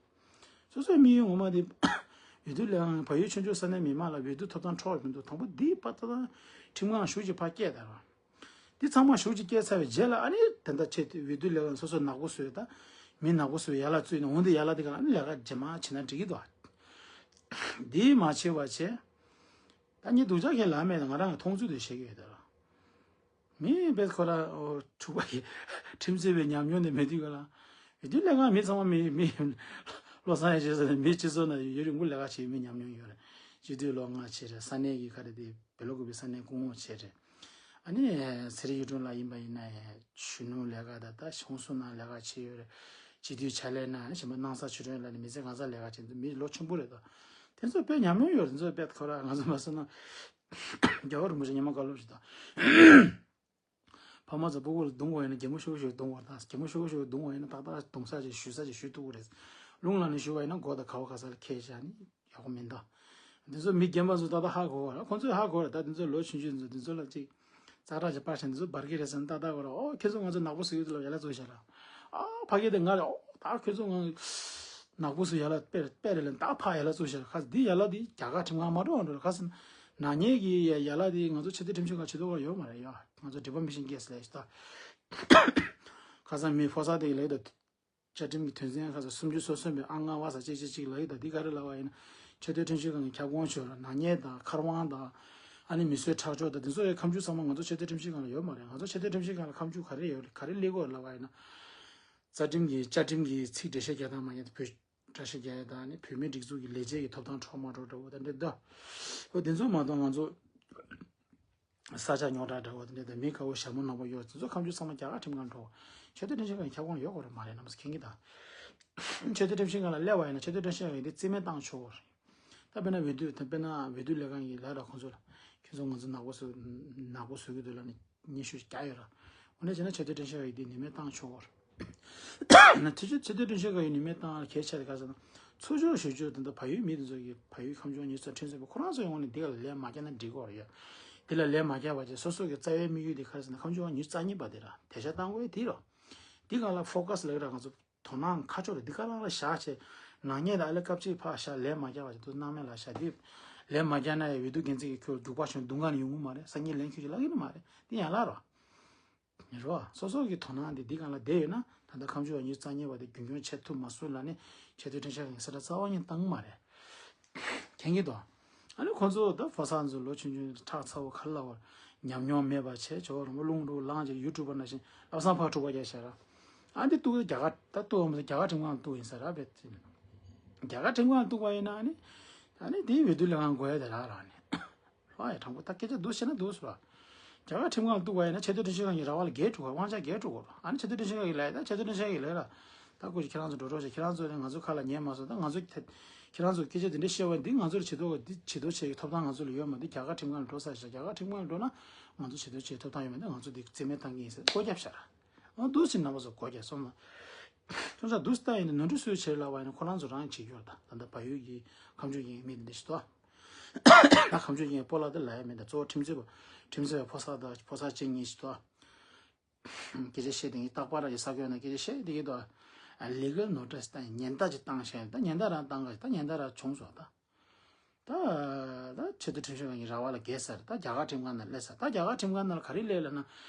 སོ་སོའི་དམིགས་ཡུལ་ངོ་མ་དེ་འོས་བསྡུ་ལས་ཁང་བལ་ཡུལ་ཆོས་ཕྱོགས་ས་གནས་མི་མང་ལ་འོས་བསྡུ་ཐོབ་ཐང་འཕྲོག་མི་འདུག་དང་པོ་འདི་པ་ད་ད་ཁྲིམས་ཁང་ཞུགས་ཀྱི་ཕར་སྐྱེལ་ད་ར། འདི་ཚང་མ་ཞུགས་ཀྱི་སྐྱེལ་ཚར་བའི་རྗེས་ལ་ཨ་ནི་དེ་འདྲ་བྱས་ཏེ་འོས་བསྡུ་ལས་ཁང་སོ་སོ་ནག་པོ་བཟོས་ད། མི་ནག་པོ་བཟོས་ཡ་ལ་བཙུགས་ནས་འོང་དེ་ཡ་ལ་དེ་ག་ཨ་ནི་ལས་ཀ་རྗེས་མ་བྱེད་ན་འགྲིག་གི་འདུག་འདི་མ་བྱེད་པ་བྱས། ད་ངས་སྡུག་ཅག་ཁས་ལ་མེད་ང་རང་གི་མཐོང་ཚུལ་དེ་བཤད་ཀྱི་ཡོད་ད་ར། མི་དཔེ་ཁོ་ར་འཁྲུག་པ་ཡི་ཁྲིམས་རྩོད་པའི་ཉམས་མྱོང་དེ་མེད་དུས་ག་ལ། འོས་བསྡུ་ལས་ཁང་མི་ཚང་མ་མི་མི་བློ་བཟང་ཡང་བྱེད་ས་ནས་མི་སྤྱི་ཚོགས་ནང་ཡུན་རིང་པོ་ལས་ཀ་བྱེད་མི་ཉམས་མྱོང་ཡོད་རེད། སྤྱི་འཐུས་ལོ་ལྔ་བྱས་རེད། ས་གནས་ཀྱི་ག་རེ་དེ་བེ་ལོ་ཀུ་པའི་ས་གནས་སྐུ་ངོ་བྱས་རེད། ཨ་ནི་ཚེ་རིང་གཡུ་སྒྲོན་ལགས་ཡིན་པ་ཡིན་ན་ཡང་གཞོན་ནུ་ལས་ཀ་དང་ད་ཧོང་སུ་ནང་ལས་ཀ་བྱས་ཡོད་རེད། སྤྱི་འཐུས་ཕྱག་ལས་གནང་ནས་གཞན་པ་སྣང་ས་ཆོས་སྒྲོན་ལགས་ནི་མི་ཚེ་གང་ས་ལས་ཀ་བྱས་འདུག་མི་ལོ་ཆེན་པོ་རེད་ད། དེ་ཚོ་དཔེ་ཉམས་མྱོང་ཡོད་རེད། དེ་ཚོ་དཔེ་ཁོ་ར་ང་ཚོ་མ་སོང་ན་རྒྱལ་བ་རིན་པོ་ཆེ་ཉི་མ་བཀའ་སློབ་ཞིག་དང་། ཕ་མ་ཚོ་སྤུ་གུ་ལ་རྡུང་དགོས་ཡིན་ན་གད་མོ་ཤོར་ཤོར་རྡུང་དགོས་དང་། གད་མོ་ཤོར་ཤོར་རྡུང་དགོས་ཡིན་ན་ཏག་ཏག་རྡུང་ས་ཅིག་གཞུ་ས་ཅིག་གཞུ་ཐུབ་ཀྱི་རེད། རླུང་ལངས་ནས་གཞུ་བ་ཡིན་ན་མགོ་དང་ཁ་བ་ག་ས་ལ་འཁེལ་བཞག་ནི་ཡག་པོ་མིན་ད། འདི་ཚོ་མི་རྒན་པ་ཚོ་ཏག་ཏག་ཧ་གོ་བ་ར། ཁོང་ཚོས་ཧ་གོ་ར། ད་འདི་ཚོ་ལོ་ཆུང་ཆུང་ཚོ་འདི་ཚོ་ལ་ཅིག་ཙག་སྒྲ་ཅིག་སྤར་བྱས་འདི་ཚོ་འབར་གི་རེད་ཟེར་ན་ཏག་ཏག་གོ་ར། ཨོ་ཁྱེད་ཚོ་ང་ཚོ་ནག་པོ་བཟོ་གི་འདུག་ལབ་ཡ་ལ་བཟོ་བཞག་ར། ཨ་ཕ་གི་དེ་ང་རེད། ཨོ་ད་ཁྱེད་ཚོ་ང་ནག་པོ་བཟོ་ཡ་ལ་དཔེ་དཔེ་རེད་ལན་ད་ཕ་ཡ་ལ་བཟོ་བཞག་ར། ཁ་འདི་ཡ་ལ་འདི་རྒྱ་གར་ཁྲིམས་ཁང་མ་འགྲོ་བ་འགྲོ་ར། ཁ་སང་ནག་ཉེས་ཀྱི་ཡ་ཡ་ལ་འདི་ང་ཚོ་ཆེས་མཐོའི་ཁྲིམས་ཞིབ་ཁང་ཆེ་མཐོ་བ་ཡོད་མ་རེད་ཡ། ང་ཚོ་ཌི་ཕོ་མེ་ཤན་ཀེ་སི་ལས་ཤི་ད། ཁ་སང་མི་ཕོ་གསར་དེ་ལས་ད། བཅའ་ཁྲིམས་ཀྱི་དོན་ཚན་ཁ་ཚ་སུམ་ཅུ་སོ་གསུམ་པའི་ཨང་ལྔ་པ་ས་གཅིག་གཅིག་གཅིག་ལ་ཡི་ད་འདི་ག་རེ་ལབ་པ་ཡིན་ན། ཆེས་མཐོའི་ཁྲིམས་ཞིབ་ཁང་གི་ཁྱབ་ཁོངས་ཆོད་ལ་ནག་ཉེས་དང་མཁར་དབང་དང་། ཨ་ནི་མི་གསོད་ཁྲག་སྦྱོར་དང་འདི་ཚོ་ཡི་ཁ་མཆུ་ཚང་མ་ང་ཚོ་ཆེས་མཐོའི་ཁྲིམས་ཞིབ་ཁང་ལ་ཡོད་མ་རེད། ང་ཚོ་ཆེས་མཐོའི་ཁྲིམས་ཞིབ་ཁང་ལ་ཁ་མཆུ་ག་རེ་ཡོད་རེད། ག་རེ་སླེབས་ཀྱི་ཡོད་རེད་ལབ་པ་ཡིན་ན། རྩ་ཁྲིམས་ཀྱི་བཅའ་ཁྲིམས་ཀྱི་ཚིག་འགྲེལ་བཤད་རྒྱག་སྟངས་མ་ཉན་དུ་བོད་འགྲེལ་བཤད་རྒྱག་ཡ་དང་ནི་བོད་མིའི་སྒྲིག་འཛུགས་ཀྱི་ལས་བྱེད་ཀྱི་ཐོབ་ཐང་འཕྲོག་མ་འགྲོ་འདྲ་བོ་དང་འདི་འདྲ། འོ་དེ་ཚོ་མ་གཏོགས་ང་ཚོ། ས་ཆ་རྙོག་དྲ་འདྲ་བོ་དེ་འདྲ་དང་མི་དགའ་བོ་ཞྭ་མོ་ནག་པོ་གཡོག་དེ་ཚོ་ཁ་མཆུ་ཚང་མ་རྒྱ་གར་ཁྲིམས་ཁང་འགྲོ། ཆེས་མཐོའི་ཁྲིམས་ཞིབ་ཁང་གི་ཁྱབ་ཁོངས་ཡོད་དགོས་རེད་མ་རེད། རྣམ་པ་ཚོ་མཁྱེན་གྱི་ད། ཆེས་མཐོའི་ཁྲིམས་ཞིབ་ཁང་ལ་སླེབས་པ་ཡིན་ན་ཆེས་མཐོའི་ཁྲིམས་ཞིབ་ཁང་གིས་དེ་རྩིས་མེད་བཏང་ཆོག་གི་རེད། ད་དཔེར་ན་འོས་བསྡུ་དང་དཔེར་ན་འོས་བསྡུ་ལས་ཁང་གིས་ལབ་ར་ཁོང་ཚོ་ལ། ཁྱོད་ཚོ་ང་ཚོ་ནག་པོ་བཟོ་ནག་པོ་བཟོ་གི་འདུག་ལབ་ནས་སྙན་ཞུ་ཞིག་རྒྱག་ཡོད་ར། འོ་ན་བྱས་ན་ཆེས་མཐོའི་ཁྲིམས་ཞིབ་ཁང་གིས་དེ་ནུས་མེད་བཏང་ཆོག་གི་རེད། ན་དེ་ཆོས་ཆེས་མཐོའི་ཁྲིམས་ཞིབ་ཁང་གི་ནུས་མེད་བཏང་གལ་ཆེ་རེད་ག་ཟེར་ན། ཚུར་ཕྱོགས་ཞུ་རྒྱུ་དེ་འདྲ་བལ་ཡུལ་མི་དེ་ཚོ་གི་བལ་ཡུལ་ཁ་མཆུ་ཉི་ཤུ་རྩ་ཁྲིམས་རྩོད་པ་ཁོ་རང་ཚོ་ཡོང་ནས་འདི་ག་ལ་ལན་མ་བརྒྱབ་ན་འགྲིག་གི་རེད་ཡ། འདི་ལ་ལན་མ་བརྒྱབ་པ་བྱས་སོ་སོ་གི་རྩ་བའི་དམིགས་ཡུལ་དེ་ག་རེ་ཟེར་ན་ཁ་མཆུ་ཉི་ཤུ་རྩ་གཉིས་པ་དེ་ར་དེ་ཤ་བཏང་དགོས་དེ་ར། འདི་ག་ལ་ཕོ་ཁ་སི་ལ་ར་ང་ཚོ་དོ་སྣང་ཁ་ཕྱོགས་རེད། འདི་ག་རང་ལ་བཞག་བྱས་ནག་ཉེས་དང་ཨ་ལེ་སྐབས་གཅིག་ཕར་བཞག་ལན་མ་བརྒྱབ་པ་བྱས་དུ་སྣང་མེད་ལ་བཞག་འདི་ལན་མ་བརྒྱབ་ན་ཡ་འོས་བསྡུ་འགན་འཛིན་གྱི་ཁྱོད་རྒྱུག་པ་བྱུང་སྡུག་ག་ནས་ཡོང་གི་མ་རེད། སང་ཉིན་ལན་ཁྱོད་ཀྱི་ལབ་ཀྱི་ནི་མ་རེད། འདི་ཡན་ལག་རོ། རོ། སོ་སོ་གི་དོ་སྣང་དེ་འདི་གང་ལ་བསྡད་ཡོད་ན་ད་ལྟ་ཁ་མཆུ་ཉི་ཤུ་རྩ་གཉིས་པ་དེ་རྒྱུན་འཁྱོངས་བྱེད་ཐུབ་མ་སོང་ལབ་ནས་ཆེས་མཐོའི་ཁྲིམས་ཞིབ་ཁང་གིས་གསལ་བསྒྲགས་རྩ་བ་ཉིད་བཏང་གི་མ་རེད། མཁྱེན་གྱི་འདུག་ཨ་ནི་ཁོང་ཚོ་ད་ཕོ་གསར་ཚོ་ལོ་ཆུང་ཆུང་ཁྲག་ཚ་བོ་ག་ལ་བར་ཉམས་མྱོང་མེད་པ་བྱས་ཇོ་བོ་རིན་པོ་རླུང་འགྲོ་ལངས་ཀྱི་ཡུ་ཊུབ་པར་ནང་བཞིན་ལབ་སང་ཕར་འཁྲུག་པ་རྒྱག་བྱས་ར། ཨ་འདི་གཏུག་རྒྱ་གར་ད་གཏུག་འོང་མི་རྒྱ་གར་ཁྲིམས་ཁང་གཏུག་ཡིན་ས་ར་བས། རྒྱ་གར་ཁྲིམས་ཁང་གཏུག་པ་ཡིན་ན་ཨ་ནི་ཨ་ནི་དེའི་འོས་བསྡུ་ལས་ཁང་དགོས་ཡ་དེ་རག་ར་ནི། ལྷོ་ཡ་དྲང་པོ་ད་སྐད་ཆ་འདུག་བཤད་ན་འདུག་ཟེར་བ། རྒྱ་གར་ཁྲིམས་ཁང་གཏུག་པ་ཡིན་ན་ཆེས་མཐོའི་ཁྲིམས་ཞིབ་ཁང་གི་ར་བ་ལ་འགལ་འགྲོ་གི་རེད། དབང་ཆ་འགལ་འགྲོ་གི་རེད། ཨ་ནི་ཆེས་མཐོའི་ཁྲིམས་ཞིབ་ཁང་གིས་ལབ་ཡ་ད་ཆེས་མཐོའི་ཁྲིམས་ཞིབ་ཁང་གིས་ལབ་ཡ་ད་ད་སྐུ་མཁྱེན་ཁྱེད་རང་ཚོ་འགྲོ་གྲོགས་བྱེད། ཁྱེད་རང་ཚོ་ང་ཚོ་ཁ་ལ་ཉན་མ་སོང་། ད་ང་ཚོ་ཐད་ཁྱེད་རང་ཚོ་སྐད་ཆ་དེ་འདྲ་བཤད་པ་འདི་ང་ཚོར་བྱེད་ཐུབ་འདི་བྱེད་ཐུབ་བྱེད་ཀྱི་ཐོབ་ཐང་ང་ཚོ་ལ་ཡོད་མ་འདི་རྒྱ་གར་ཁྲིམས་ཁང་ལ་འགྲོ་ས་ཞིག་རྒྱ་གར་ཁྲིམས་ཁང་ལ་འགྲོ་ན་ང་ཚོ་བྱེད་ཐུབ་བྱེད་ཐོབ་ཐང་ཡོད་མ་འདི་ང་ཚོ་འདི་རྩིས་མེད་བཏང་གི་ཡིན་ཟེར་སྒོ་བརྒྱབ་ཤག་ར། ཨ་འདུག་ཟེར་རྣམ་པ་ཚོ་སྒོ་རྒྱག་སོང་ན། ཁྱོད་ཚོ་འདུག་ཟེར་ལྟ་ཡིན་ན་ནོར་འཁྲུལ་སུས་བྱེད་ལབ་པ་ཡིན་ན་ཁོ་རང་ཚོ་རང་བྱེད་རྒྱུ་རེད། ད་ད་ལྟ་བལ་ཡུལ་གྱི་ཁ་མཆུ་ཡིན་མི་འདི་འདྲ་ཞིག་ཏོ། ད་ཁ་མཆུ་ཡིན་སྤོ་ལགས་དེ་ལབ་ཡ་མེད། ད་གཙོ་བོ་ཁྲིམས་རྩོད་པ་ཁྲིམས་རྩོད་པའི་ཕོ་གསར་དང་ཕོ་གསར་ཅན་གཉིས་ཤིག་ཏོ། སྐད་ཆ་བཤད་དེ་ངས་རྟག་པར་ར་ཡི་ས་གོས་ན་སྐད་ཆ་བཤད་དེ་གི་ཏོ། ལི་གལ་ནོ་ཊིས་ད་ཉེན་བརྡ་ཅིག་བཏང་ཤག་ད་ཉེན་བརྡ་རང་བཏང་ག་ད་ཉེན་བརྡ་རང་བྱུང་སོང་ད། ད་ད་ཆེས་མཐོའི་ཁྲིམས་ཞིབ་ཁང་གི་ར་བ་ལ་འགལ་ཟེར། ད་རྒྱ་གར་ཁྲིམས་ཁང་ནང་སླེབས་ཟེར། ད་རྒྱ་གར་ཁྲིམས་ཁང་ནང་ལ་ག་རེ་སླེབས་ལབ་ན།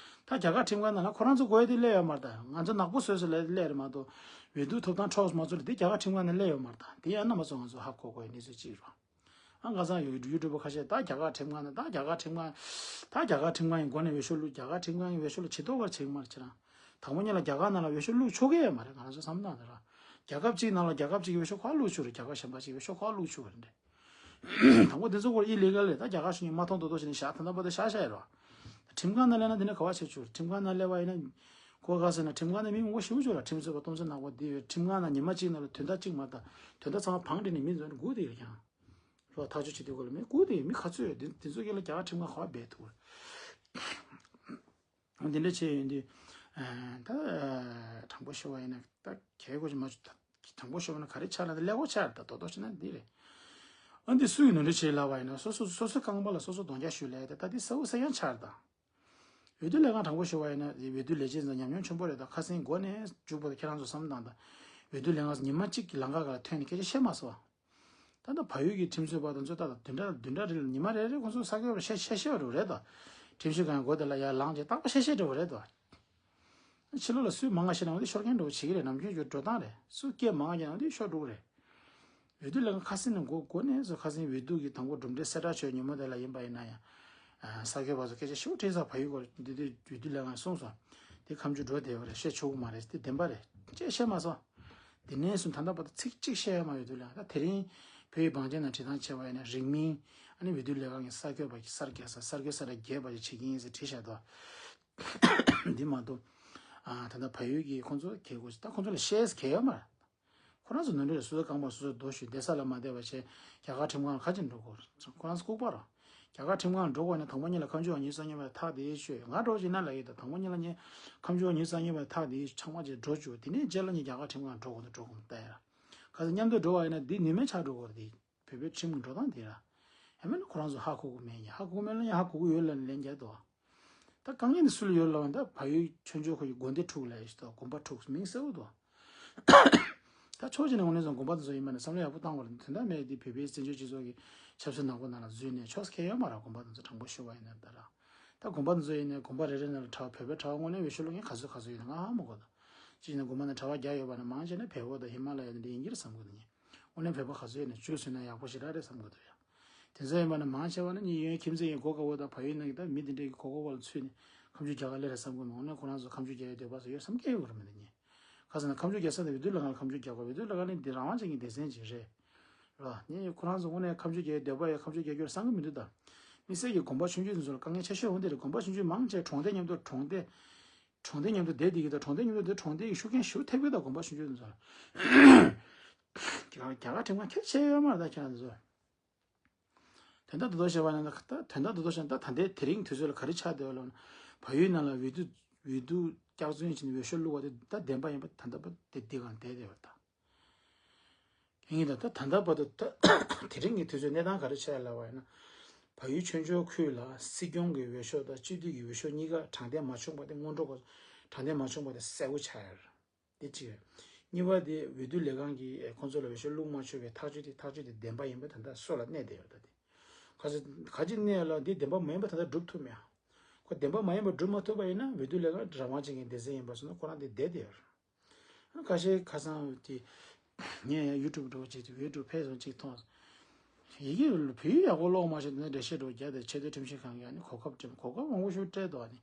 ད་རྒྱ་གར་ཁྲིམས་ཁང་ནང་ལ་ཁོ་རང་ཚོ་དགོས་ཡ་དེ་སླེབས་ཡོད་མ་རེད། ད་ང་ཚོ་ནག་པོ་བཟོས་ཟེར་ལབ་ཡ་དེ་སླེབས་རེད་མ་གཏོགས། འོས་བསྡུ་ཐོབ་ཐང་འཕྲོག་མ་ཚུར་དེ་རྒྱ་གར་ཁྲིམས་ཁང་ནང་སླེབས་ཡོད་མ་རེད། ད་དེ་ཡང་རྣམ་པ་ཚོ་ང་ཚོ་ཧ་གོ་དགོས་ཡ་གནས་ཚུལ་གཅིག་རེད། ཨ་ཁ་སང་ཡུ་ཡུ་ཊུབ་པ་ཁ་ཤས་ད་རྒྱ་གར་ཁྲིམས་ཁང་ནང་ད་རྒྱ་གར་ཁྲིམས་ཁང་ད་རྒྱ་གར་ཁྲིམས་ཁང་གི་སྒོ་ནས་འོས་ཤོག་བླུགས། རྒྱ་གར་ཁྲིམས་ཁང་གི་འོས་ཤོག་ལ་ཇུས་གཏོགས་པར་བྱེད་ཀྱི་མ་རེད་ཁྱེད་རང་། དང་པོ་ཉིད་ལ་རྒྱ་གར་ནང་ལ་འོས་ཤོག་བླུགས་ཆོག་གི་ཡོད་མ་རེད། ང་རང་ཚོ་བསམ་སྟངས་དེ་ར། རྒྱལ་ཁབ་གཅིག་ནང་ལ་རྒྱལ་ཁབ་གཅིག་གི་འོས་ཤོག་ཁག་བླུགས་ཆོག་རེད། རྒྱལ་ཁབ་གཞན་པ་གཅིག་གི་འོས་ཤོག་ཁག་བླུགས་ཆོག་རེད། དང་པོ་དེ་ཚོ་སྐོར་ཨི་ལི་གལ་རེད། ད་རྒྱ་གར་གཞུང་གིས་མ་མཐོང་མདོག་མདོག་བྱས་ནས་བཞག་ད་ལྟ་བར་དུ་བཞག་བཞག་ཡོད་རེད་བ། ཁྲིམས་ཁང་ནང་སླེབས་ན་དེ་ནས་ག་བ་བྱེད་ཆོག་རེད། ཁྲིམས་ཁང་ནང་སླེབས་པ་ཡིན་ན། ཁོ་ག་ཟེར་ན་ཁྲིམས་ཁང་ནས་མི་མང་པོ་ཞེ་པོ་ཅིག་ལ་ཁྲིམས་རྩོད་པ་སྟོང་ཚོད་ནག་པོ་འདི་ཡོད། ཁྲིམས་ཁང་ནང་ཉི་མ་གཅིག་ནང་ལ་དོན་དག་གཅིག་མ་གཏོགས་དོན་དག་ཚང་མ་བང་སྒྲིག་ནས་མི་འཛོམས་ནས་སྒུག་བསྡད་ཡོད་ཀྱང་། རོ་ཐག་གཅོད་བྱེད་དུས་སྐོར་ལ་མི་སྒུག་བསྡད་ཡོད། མི་ག་ཚོད་ཡོད། དེ་དེ་ཚོ་གི་ལ་རྒྱ་གར་ཁྲིམས་ཁང་ག་པར་འབད་ཐུབ། འདི་འདྲ་བྱས་ཡོང་དུས། ད་དྲང་པོ་ཤོད་པ་ཡིན་ན་ད་གལ་དགོས་ཀྱི་མ་བྱུང་། ད་དྲང་པོ་ཤོད་པ་ན་ག་རེ་ཆགས་ན་ད་ཀླད་ཀོར་ཆགས་རེད། ད་རྡོག་རྡོག་བྱས་ན་འདི་རེད། ཨ་འདི་སུ་ཡིས་ནོར་འཁྲུལ་བྱས་ལབ་པ་ཡིན་ན་སོ་སོ་སོ་སོའི་རྐང་པ་ལ་སོ་སོ་གདོང་རྒྱག་གཞུ་ལས་ད་ད་འདི་གསལ་པོ་གསལ་རྐྱང་ཆགས་རེད་ད། འོས་བསྡུ་ལས་ཁང་དྲང་པོ་ཞུ་བ་ཡིན་ན་འོས་བསྡུ་ལས་བྱེད་ཚོ་ཉམས་མྱོང་ཆེན་པོ་རེད། ད་ཁ་སེང་མགོ་ནས་མཇུག་བར་དུ་ཁྱེད་རང་ཚོ་བསམ་བློ་བཏང་དང་། འོས་བསྡུ་ལས་ཁང་ཚོ་ཉི་མ་གཅིག་གི་ལམ་ཁ་ཁ་ལ་ཐོན་ནས་སྐད་ཆ་བཤད་མ་སོང་། ད་ལྟ་བལ་ཡུལ་གྱི་ཁྲིམས་རྩོད་པ་དང་ཚོ་ད་ལྟ་བདུན་ཕྲག་བདུན་ཕྲག་རིང་ལ་ཉི་མ་རེ་རེ་ཁོང་ཚོ་ས་ཁྱོན་བཤད་བཤད་བཤད་པ་རེད་ད། ཁྲིམས་ཞིབ་ཁང་སྒོ་དེ་ལ་ཡར་ལངས་བྱས་རྟག་པར་བཤད་བཤད་འགྲོ་བ་རེད་ད། ཕྱི་ལོགས་ལ་སུས་མང་ང་བཤད་ན་འོ་དེ་ཤོར་མཁན་འགྲོ་བ་བྱེད་ཀྱི་རེད། ནམ་རྒྱུན་གྱི་འགྲོ་སྟངས་རེད། སུས་སྐད་མང་ང་བཤད་ན་འོ་དེ་ཤོར་འགྲོ་གི་རེད། འོས་བསྡུ་ལས་ཁང་ཁ་སེང་ནས་འགོ་འགོ་ནས་བཟུང་ཁ་སེང་འོས་བསྡུ་གི་དང་པོ་གྲུབ་འབྲས་གསལ་བསྒྲགས་བྱས་ཉིན་མོ་དེ་ལ་ཡིན་པ་ཡིན་ན་ཡང་། ས་ཁྱོན་བར་དུ་སྐད་ཆ་ཞེ་པོ་དྲིས་ས། བལ་ཡུལ་སྐོར་འདི་དུས་འོས་བསྡུ་ལས་ཁང་གསུངས་སོང་། དེ་ཁ་མཆུ་འགྲོ་བསྡད་པ་རེད། བཤད་ཆོག་གི་མ་རེད། དེ་བདེན་པ་རེད། ཅེས་བཤད་མ་སོང་། དེ་ནས་བཟུང་ད་ལྟ་བར་དུ་ཚིག་གཅིག་བཤད་ཡ་མ། འོས་བསྡུ་ལས་ཁང་ད་དེ་རིང་བོད་ཡིག་བང་ཆེན་ནང་བྲིས་སྟངས་བྱས་པ་ཡིན་ན་རིང་མིན། ཨ་ནི་འོས་བསྡུ་ལས་ཁང་གི་ས་ཁྱོན་བར་གྱི་གསར་རྒྱག་ས་གསར་འགོད་ས་ར་རྒྱས་པ་ཞིག་བྱེད་ཀྱི་ཡིན་ཟེར་བྲིས་བཞག་འདུག་འདི་མ་གཏོགས། ཨ་ད་ལྟ་བལ་ཡུལ་གྱི་ཁོང་ཚོ་གལ་དགོས་ད་ཁོང་ཚོ་ལ་བཤད་ས་གལ་ཡོད་མ་རེད། ཁོ་རང་ཚོ་ནོར་འཁྲུལ་རེད། སོ་སོ་རྐང་པ་སོ་སོ་རྡོ་གཞུས་བསྡད་ས་ལ་མ་བསྡད་པ་བྱས་རྒྱ་གར་ཁྲིམས་ཁང་ལ་ག་ཅིག་འགྲོ་དགོས་རེད། ཁོ་རང་ཚོ་ལྐུགས་པ་རེད། རྒྱ་གར་ཁྲིམས་ཁང་ལ་འགྲོ་དགོས་ན་དང་པོ་ཉིད་ལ་ཁ་མཆུ་བ་ཉིས་སུ་གསང་ཉེས་པ་ཐག་དེ་ཤོད། ང་འགྲོ་བྱས་ན་ལབ་ཡོད་ད། དང་པོ་ཉིད་ལ་ངས་ཁ་མཆུ་བ་ཉིས་སུ་གསང་ཉེས་པ་ཐག་དེ་ཆག་མ་བྱས་འགྲོ་བཅུག་དེ་ནས་རྗེས་ལ་ངས་རྒྱ་གར་ཁྲིམས་ཁང་ལ་འགྲོ་དགོས་ན་འགྲོ་དགོས་མ་ལྟ་ཡ། ག་ཚོད་མཉམ་དུ་འགྲོ་བ་ཡིན་ན་འདི་ནུས་མེད་ཆགས་འགྲོ་དགོས་རེད། དེ་བོད་པའི་ཁྲིམས་ཀྱི་འགྲོ་སྟངས་དེ་ར། ཡང་མིན་ན་ཁོ་རང་ཚོ་ཧ་གོ་གི་མེད་ཡ། ཧ་གོ་གི་མེད་ལ་ཡང་ཧ་གོ་གི་ཡོད་ལབ་ནས་ལན་རྒྱག་འདུག་ད་དཀའ་ངལ་འདི་སུ་ལ་ཡོད་ལབ་ན་ད་བལ་ཡུལ་ཆོས་འབྱོར་ཁོ་ཡི་དགོན་སྡེ་དྲུག་ལ་ཡོད་ཤི་ཏོ། དགོན་པ་དྲུག་མིང་གསལ་པོ་འདུག་ད་ཕྱོགས་གཅིག་ནས་འོ་ནས་བཟུང་དགོན་པ་དེ་ཚོ་ཡིན་པ་ན་བསམ་བློ་ཡག་པོ་བཏང་དགོས་རེད། དོན་དག་མེད་དེ་བོད་པའི་བཙན་བྱོལ་སྤྱི་ཚོགས་ཀྱི་ཆབ་སྲིད་ནག་པོ་ནང་ལ་འཛུལ་ནས་ཕྱོགས་ཁེལ་ཡོད་མ་རེད། དགོན་པ་དེ་ཚོ་དྲང་པོ་ཞུ་བ་ཡིན་ན་ད་ར། ད་དགོན་པ་དེ་ཚོ་ཡིན་ནའི་དགོན་པ་རེ་རེ་ནང་ལ་གྲྭ་བ་བོད་པའི་གྲྭ་བ་དངོས་གནས་འོས་ཤོག་བླུག་མཁན་ག་ཚོད་ག་ཚོད་ཡོད་ན་ང་ཧ་མ་གོ་ད། གཅིག་ནས་དགོན་པ་ནང་གྲྭ་བ་བརྒྱ་ཡོད་པ་ན་མང་ཆེ་ནས་བལ་པོ་དང་ཧི་མ་ལ་ཡ་དེ་འདྲ་ཡིན་གྱི་རེད་བསམ་གི་འདུག་ངས། དངོས་གནས་བོད་པ་ག་ཚོད་ཡོད་ན་བཅུ་ཙམ་ཡོད་ན་ཡག་པོ་ཞེ་དྲག་རེད་བསམ་གི་འདུག་ཡ། དེ་ཚོ་ཡིན་པ་ན་མང་ཆེ་བ་ནི་གཡས་གཡོན་ཁྱིམ་མཚེས་ཀྱི་སྒོ་དཀར་པོ་དང་བལ་ཡུལ་ནང་གི་ད་མི་དེ་འདྲས་ཀྱི་སྒོ་དཀར་པོ་ལ་ཚུད་ནས་ཁ་མཆུ་རྒྱག་ག་སླེབས་རེད་བསམ་གི་མ། འོ་ན་ཁོ་རང་ཚོ་ཁ་མཆུ་རྒྱག་ཡའི་འདོད་པ་ཚོ་ཡོད་བསམ་གི་ཡོད་རེད་མི་འདུག་ངས། ཁ་སང་ན་ཁ་མཆུ་རྒྱག་ས་དེ་འོས་བསྡུ་ལས་ཁང་ལ་ཁ་མཆུ་རྒྱག་པ། འོས་བསྡུ་ལས་ཁང་ནི་འདི་རང་དབང་ཅན་གྱི་སྡེ་ཚན་ཅིག་རེད། ར་ནི་ཁོ་རང་ཚོ་དངོས་གནས་ཁ་མཆུ་རྒྱག་ཡའི་འདོད་པ་ཡོད། ཁ་མཆུ་རྒྱག་རྒྱུར་བསམ་གི་མི་འདུག་ད་དམིགས་བསལ་གྱི་དགོན་པ་ཆུང་ཆུང་དེ་ཚོ་ལ་དཀའ་ངལ་ཆེ་ཤོས་འོ་འདི་རེད། དགོན་པ་ཆུང་ཆུང་མང་ཆེ་གྲོང་སྡེ་མཉམ་དུ་གྲོང་སྡེ་གྲོང་སྡེ་མཉམ་དུ་བསྡད་བསྡད་ཀྱི་ད། གྲོང་སྡེ་མཉམ་དུ་བསྡད་གྲོང་སྡེ་ཡི་ཤུགས་རྐྱེན་ཞེ་པོ་ཐེབས་ཀྱི་ད། དགོན་པ་ཆུང་ཆུང་དེ་ཚོ་ལ། རྒྱ་གར་རྒྱ་གར་ཁྲིམས་ཁང་ཁྱད་ཆེ་ཡོད་མ་རེད་ད་ཁྱེད་རང་ཚོ། དོན་དག་རྡོག་རྡོག་བཤད་པ་ན་ད་དོན་དག་རྡོག་རྡོག་བཤད་ན་ད་ད་ལྟའི་དེ་རིང་དུས་ཚོད་ལ་ག་རེ་ཆགས་བསྡད་པ་ལབ་ན། བལ་ཡུལ་ནང་ལ་འོས་བསྡུ་འོས་བསྡུ་སྐྱག་རྫུན་བྱས་ནས་འོས་ཤོག་བླུགས་པ་དེ་ད་བདེན་པ་ཡིན་པ་ད་ལྟ་བར་དེ་འདི་གང་བསྡད་བསྡད་པ་རེད་ད། ཡིན་ད་ད་ད་ལྟ་བར་དུ་ད་དེ་རིང་གི་དུས་ཚོད་གནས་སྟངས་ག་རེ་ཆགས་ལབ་པ་ཡིན་ན། བལ་ཡུལ་ཆོས་འབྱོར་ཁུལ་ལ་སྲིད་སྐྱོང་གི་འོས་ཤོག་དང་སྤྱི་འཐུས་ཀྱི་འོས་ཤོག་གཉིས་ཀ་དྲང་བདེན་མ་བྱུང་བ་དེ་སྔོན་འགྲོ་ག་དྲང་བདེན་མ་བྱུང་བ་དེ་གསལ་པོ་ཆགས་ཡོད་རེད། དེ་གཅིག་རེད། གཉིས་པ་དེ་འོས་བསྡུ་ལས་ཁང་གིས་ཁོང་ཚོ་ལ་འོས་ཤོག་བླུགས་མ་ཆོག་པའི་ཐག་གཅོད་དེ་ཐག་གཅོད་དེ་བདེན་པ་ཡིན་པ་ད་ལྟ་སྲོག་ལ་གནས་བསྡད་ཡོད་ད་དེ། ག་ཚོད་ག་ཅི་གནས་ལ་འདི་བདེན་པ་མ་ཡིན་པ་ད་ལྟ་སྒྲུབ་ཐུབ་མེད། ཁོ་བདེན་པ་མ་ཡིན་པ་སྒྲུབ་མ་ཐུབ་པ་ཡིན་ན་འོས་བསྡུ་ལས་ཁང་རང་དབང་ཅན་གྱི་སྡེ་ཚན་ཡིན་པ་སོང་ན་ཁོ་རང་དེ་བསྡད་བསྡད་ཡོད་རེད། ཁ་ཤས་ཁ་སང་དེ་ངས་ཡང་ཡུ་ཊུབ་འགྲོ་བྱེད་དུས་ཡུ་ཊུབ་ཕེ་སོང་གཅིག་མཐོང་། ཡི་གེ་བོད་ཡིག་ཡག་པོ་ཀློག་མ་ཤེས་དེ་ནས་འགྲེལ་བཤད་འགྲོ་རྒྱག་དེ་ཆེས་མཐོའི་ཁྲིམས་ཞིབ་ཁང་གིས་ཨ་ནི་གོ་སྐབས་སྤྲད། གོ་སྐབས་མང་པོ་ཞིག་སྤྲད་འདུག་ཨ་ནི་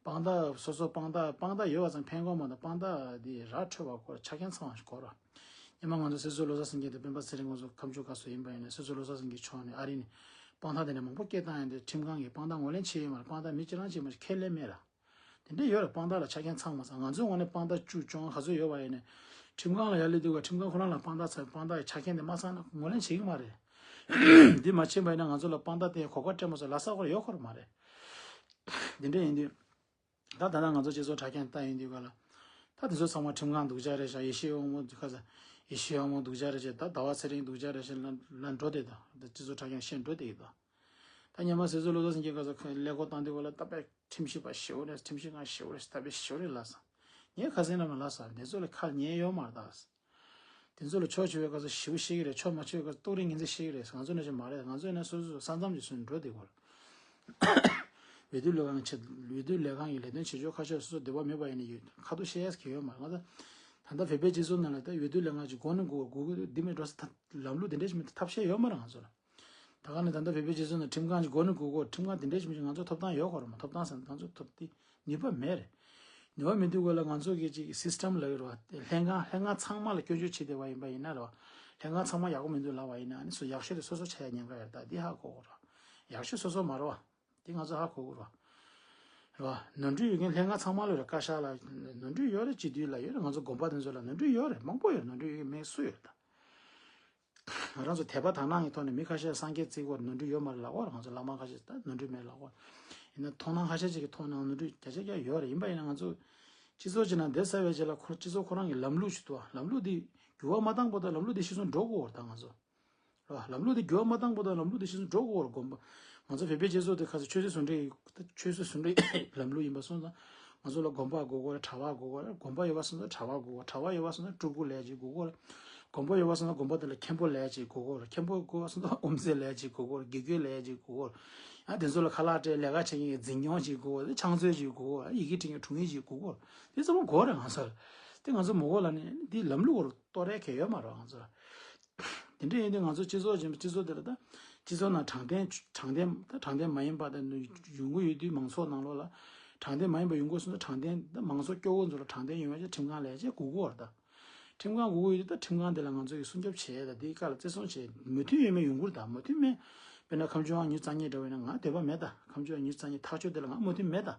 དཔང་རྟགས་སོ་སོ་དཔང་རྟགས་དཔང་རྟགས་ཡོད་པ་ཙམ་ཕན་གོ་མ་གཏོགས་དཔང་རྟགས་འདི་ར་འཕྲོད་པ་སྐོར་ཆ་རྐྱེན་ཚང་བ་ཞིག་དགོས་ར། སྔོན་མ་ང་ཚོ་སྲིད་ཟུར་བློ་བཟང་སེང་གེ་དང་སྤེན་པ་ཚེ་རིང་ཁོང་ཚོ་ཁ་མཆུ་དགའ་སོ་ཡིན་པ་ཡིན་ན་སྲིད་ཟུར་བློ་བཟང་སེང་གེ་མཆོག་ནས་ཨ་རི་ནས་དཔང་རྟགས་དེ་འདྲ་མང་པོ་སྐད་བཏང་ཡོད་འདི་ཁྲིམས་ཁང་གིས་དཔང་རྟགས་ངོས་ལེན་བྱས་ཡོད་མ་རེད། དཔང་རྟགས་མི་གཅིག་རང་གཅིག་མ་གཏོགས་ཁས་ལེན་མེད་ར། དེ་འདྲ་ཡོད་རེད། དཔང་རྟགས་ལ་ཆ་རྐྱེན་ཚང་མ་ཚང་། ང་ཚོའི་ངོས་ནས་དཔང་རྟགས་བཅུ་བཅོ་ལྔ་ག་ཚོད་ཡོད་པ་ཡིན་ནའི་ཁྲིམས་ཁང་ལ་ཡར་སླེབས་དུས་ཀ་ཁྲིམས་ཁང་ཁོ་རང་ལ་དཔང་རྟགས་ཚང་དཔང་རྟགས་ཀྱི་ཆ་རྐྱེན་དེ་མ་ཚང་ན་ངོས་ལེན་བྱེད་ཀྱི་མ་རེད། འདི་མ་ཕྱིན་པ་ཡིན་ན་ང་ཚོ་ལ་དཔང་རྟགས་དེ་གོ་སྐབས་སྤྲད་མ་སོང་ལབ་ས་ཁོ་རང་ཡོད་ཁོ་རང་མ་རེད། འདི་འདྲ་ཡིན་དུས་ད་ད་ལྟ་ང་ཚོ་སྤྱི་ཚོགས་དྲ་རྒྱ་ལྟ་ཡོང་དུས་ཀ་ལ་ད་དེ་ཚོ་ཚང་མ་ཁྲིམས་ཁང་སྡུག་ཅག་རེད་ཤག་ཡེ་ཤེས་དབང་མོ་ཁ་ས་ཡེ་ཤེས་དབང་མོ་སྡུག་ཅག་རེད་ཤག་ད་ཟླ་བ་ཚེ་རིང་སྡུག་ཅག་རེད་ཤག་ལ་ལ་འགྲོ་དེ་ད་ད་སྤྱི་ཚོགས་དྲ་རྒྱ་བཤད་འགྲོ་དེ་ཡིན་ད། ད་སྔོན་མ་སྲིད་ཟུར་བློ་བཟང་སེང་གེ་སྐབས་སུ་ཁོས་ཀླད་ཀོར་བཏང་དུས་སྐབས་ལ་ད་དཔེ་ཁྲིམས་ཞིབ་པ་ཞེ་པོ་རེད། ཁྲིམས་ཞིབ་ཁང་ཞེ་པོ་རེད། ད་དཔེ་ཞེ་པོ་རེད་ལབ་སོང་། ངས་ཁ་སང་ནས་མ་ལབ་སོང་། དེ་ཚོ་ལ་ཁ་ཉན་ཡོད་མ་རེད་ད། དེ་ཚོ་ལ་ཕྱོགས་ཆེ་བའི་སྐབས་སུ་ཞེ་པོ་བཤད་ཀྱི་རེད། ཕྱོགས་མ་ཆེ་བའི་སྐབས་སུ་ཏོག་རེ་ངོས་འཛིན་བཤད་ཀྱི་རེད། ང་ཚོ་ནང་བཞིན་མ་རེད། ང་ཚོ་ཡིན་ན་སོ་སོ་ས་མཚམས་ཀྱི་སུ་འགྲོ་བསྡད་དགོས་རེད། འོས་བསྡུ་ལས་ཁང་ཆེད་འོས་བསྡུ་ལས་ཁང་གི་ལས་དོན་བྱེད་ཕྱོགས་ཁ་ཕྱོགས་སོ་སོ་འདོད་པ་མེད་པ་ཡིན་ན་ཡོད་ཁ་ཐུག་བཤད་ཡས་ཀྱི་ཡོད་མ་རེད། ང་ཚོ་ད་ལྟ་བོད་པའི་སྤྱི་ཚོགས་ནང་ལ་ད་འོས་བསྡུ་ལས་ཁང་གི་སྒོ་ནས་སྒུག་སྒུག་འདི་མེད་འགྲོ་ས་ད་ལམ་ལུགས་འདི་འདྲ་ཞིག་མེད། ཐབས་ཤེས་ཡོད་མ་རེད་ང་ཚོ་ལ། ད་ག་ནས་ད་ལྟ་བོད་པའི་སྤྱི་ཚོགས་ནང་ཁྲིམས་ཁང་གི་སྒོ་ནས་སྒུག་དགོས། ཁྲིམས་ཁང་འདི་འདྲའི་ཞིག་མི་ཞིག་ང་ཚོ་ཐོབ་ཐང་ཡོད་ཁོ་ར་མ། ཐོབ་ཐང་ཟེར་ན་ང་ཚོ་ཐོབ་དེ་ནུས་པ་མེད་རེད། ནུས་པ་མེད་དུས་སྐབས་ལ་ང་ཚོ་གི་ཅིག་སིས་ཊམ་ལབ་ཀྱི་རེད་བ། ལྷན་ཁང་ལྷན་ཁང་ཚང་མ་ལ་སྐྱོན་བརྗོད་བྱེད་བསྡད་པ་ཡིན་པ་ཡིན་ན་རེད་བ། ལྷན་ཁང་ཚང་མ་ཡག་པོ་མི་འདུག་ལབ་པ་ཡིན་ན་ཨ་ནི་སུ་ཡག་ཤོས་དེ་སོ་སོ་ཆགས་ཡ་ཉེན་ཁ་ཡོད་རེད། ད་འདི་ཧ་གོ་དགོས་རེད་བ། ཡག་ཤོས་སོ་སོ་མ་རེད་བ། འདི་ང་ཚོ་ཧ་གོ་དགོས་རེད་བ། རེད་བ། ནོར་འཁྲུལ་ཡོད་མཁན་ལྷན་ཁང་ཚང་མ་ལ་རེད། བཀའ་ཤག་ལ་ནོར་འཁྲུལ་ཡོད་རེད། སྤྱི་འཐུས་ལ་ཡོད་རེད། ང་ཚོ་དགོན་པ་དེ་ཚོ་ལ་ནོར་འཁྲུལ་ཡོད་རེད། མང་པོ་ཡོད་རེད། ནོར་འཁྲུལ་ཡོད་མཁན་མེད་སུ་ཡོད་རེད་ད། ང་རང་ཚོ་དད་པ་དག་སྣང་གི་ཐོག་ནས་མི་ཁ་ཤས་སངས་རྒྱས་བརྩི་གི་ཡོད་རེད། ནོར་འཁྲུལ་ཡོད་མ་རེད་ལབ་ཀྱི་ཡོད་རེད། ང་ཚོ་བླ་མ་ཁ་ཤས་ད་ནོར་འཁྲུལ་མེད་ལབ་ཀྱི་ཡོད་རེད། ཡིན་ན་མཐོང་སྣང་ཁ་ཤས་ཅིག་གི་ཐོག་ནས་ནོར་འཁྲུལ་བརྒྱ་ཆ་བརྒྱ་ཡོད་རེད། ཡིན་པ་ཡིན་ན་ང་ཚོ་སྤྱི་ཚོགས་ཅིག་ནང་བསྡད་ཚར་བའི་རྗེས་ལ་ཁོ་སྤྱི་ཚོགས་ཁོ་རང་གི་ལམ་ལུགས་ཤིག་འདུག་ལམ་ལུགས་འདི་འགྱུར་བ་མ་བཏང་བར་དུ་ལམ་ལུགས་འདི་ཤེས་སོང་འགྲོ་དགོས་རེད་ད་ང་ཚོ། རེད་བ། ལམ་ལུགས་འདི་འགྱུར་བ་མ་བཏང་བར་དུ་ལམ་ལུགས་འདི་ཤེས་སོང་འགྲོ་དགོས་རེད། དགོན་པ་ང་ཚོ་བོད་པའི་སྤྱི་ཚོགས་དེ་ཁ་སང་ཆོས་སྲིད་ཟུང་འབྲེལ་ཆོས་སྲིད་ཟུང་འབྲེལ་ལམ་ལུགས་ཡིན་པ་སོང་ཙང་ང་ཚོ་ལ་དགོན་པ་དགོས་ཀྱི་ཡོད་རེད། གྲྭ་པ་དགོས་ཀྱི་ཡོད་རེད། དགོན་པ་ཡོད་པ་སོང་ཙང་གྲྭ་པ་དགོས་ཀྱི་ཡོད་རེད། གྲྭ་པ་ཡོད་པ་སོང་ཙང་སྤྲུལ་སྐུ་ལས་ཅིག་དགོས་ཀྱི་ཡོད་རེད། དགོན་པ་ཡོད་པ་སོང་ཙང་དགོན་པ་དེ་ལ་མཁན་པོ་ལས་ཅིག་དགོས་ཀྱི་ཡོད་རེད། མཁན་པོ་དགོས་པ་སོང་ཙང་དབུ་མཛད་ལས་ཅིག་དགོས་ཀྱི་ཡོད་རེད། དགེ་བསྐོས་ལས་ཅིག་དགོས་ཀྱི་ཡོད་རེད། ཡང་དེ་ཚོ་ལ་ཁ་ལག་སྤྲད་ལས་ཀ་བྱེད་མཁན་གྱི་འཛིན་སྐྱོང་ཅིག་དགོས་ཀྱི་ཡོད་རེད། ཕྱག་མཛོད་ཅིག་དགོས་ཀྱི་ཡོད་རེད། ཡི་གེ་འབྲི་མཁན་དྲུང་ཡིག་ཅིག་དགོས་ཀྱི་ཡོད་རེད། དེ་ཚང་མ་དགོས་རེད་ང་ཚོ་ལ། དེ་ང་ཚོ་མ་དགོས་ལབ་ནས་འདི་ལམ་ལུགས་སྐོར་གཏོར་ཡ་གལ་ཡོད་མ་རེད་ང་ཚོ་ལ། དེ་འདྲ་ཡིན་དུས་ང་ཚོ་སྤྱི་ཚོགས་ཆེན་པོ་སྤྱི་ཚོགས་འདི་ལ་ད་སྤྱི་ཚོགས་ནང་དྲང་བདེན་དྲང་བདེན་ད་དྲང་བདེན་མ་ཡིན་པ་དང་ཡོང་གི་ཡོད་དུས་མང་ཚོགས་ནང་ལོགས་ལ་དྲང་བདེན་མ་ཡིན་པ་ཡོང་གི་སོང་ཙང་དྲང་བདེན་ད་མང་ཚོགས་སྐྱོ་བོ་ཚོ་ལ་དྲང་བདེན་ཡོང་བ་ཅིག་ཁྲིམས་ཁང་ལས་བྱེད་དགོས་ཀྱི་ཡོད་རེད་ད། ཁྲིམས་ཁང་དགོས་ཀྱི་ཡོད་དུས་ད་ཁྲིམས་ཁང་དེ་ལ་ང་ཚོ་ཡིས་སྲུང་སྐྱོབ་བྱེད་ཡ་ད་དེའི་སྐབས་ལ་བརྩི་སྲུང་བྱེད་མོས་མཐུན་ཡོད་མེད་ཡོང་གི་རེད་ད། མོས་མཐུན་མེད། དཔེར་ན་ཁམས་ལྗོངས་དབང་ཉི་ཤུ་རྩ་གཉིས་འདྲ་བ་ཡིན་ན་ང་འདོད་པ་མེད་ད། ཁམས་ལྗོངས་དབང་ཉི་ཤུ་རྩ་གཉིས་ཐག་གཅོད་དེ་ལ་ང་མོས་མཐུན་མེད་ད།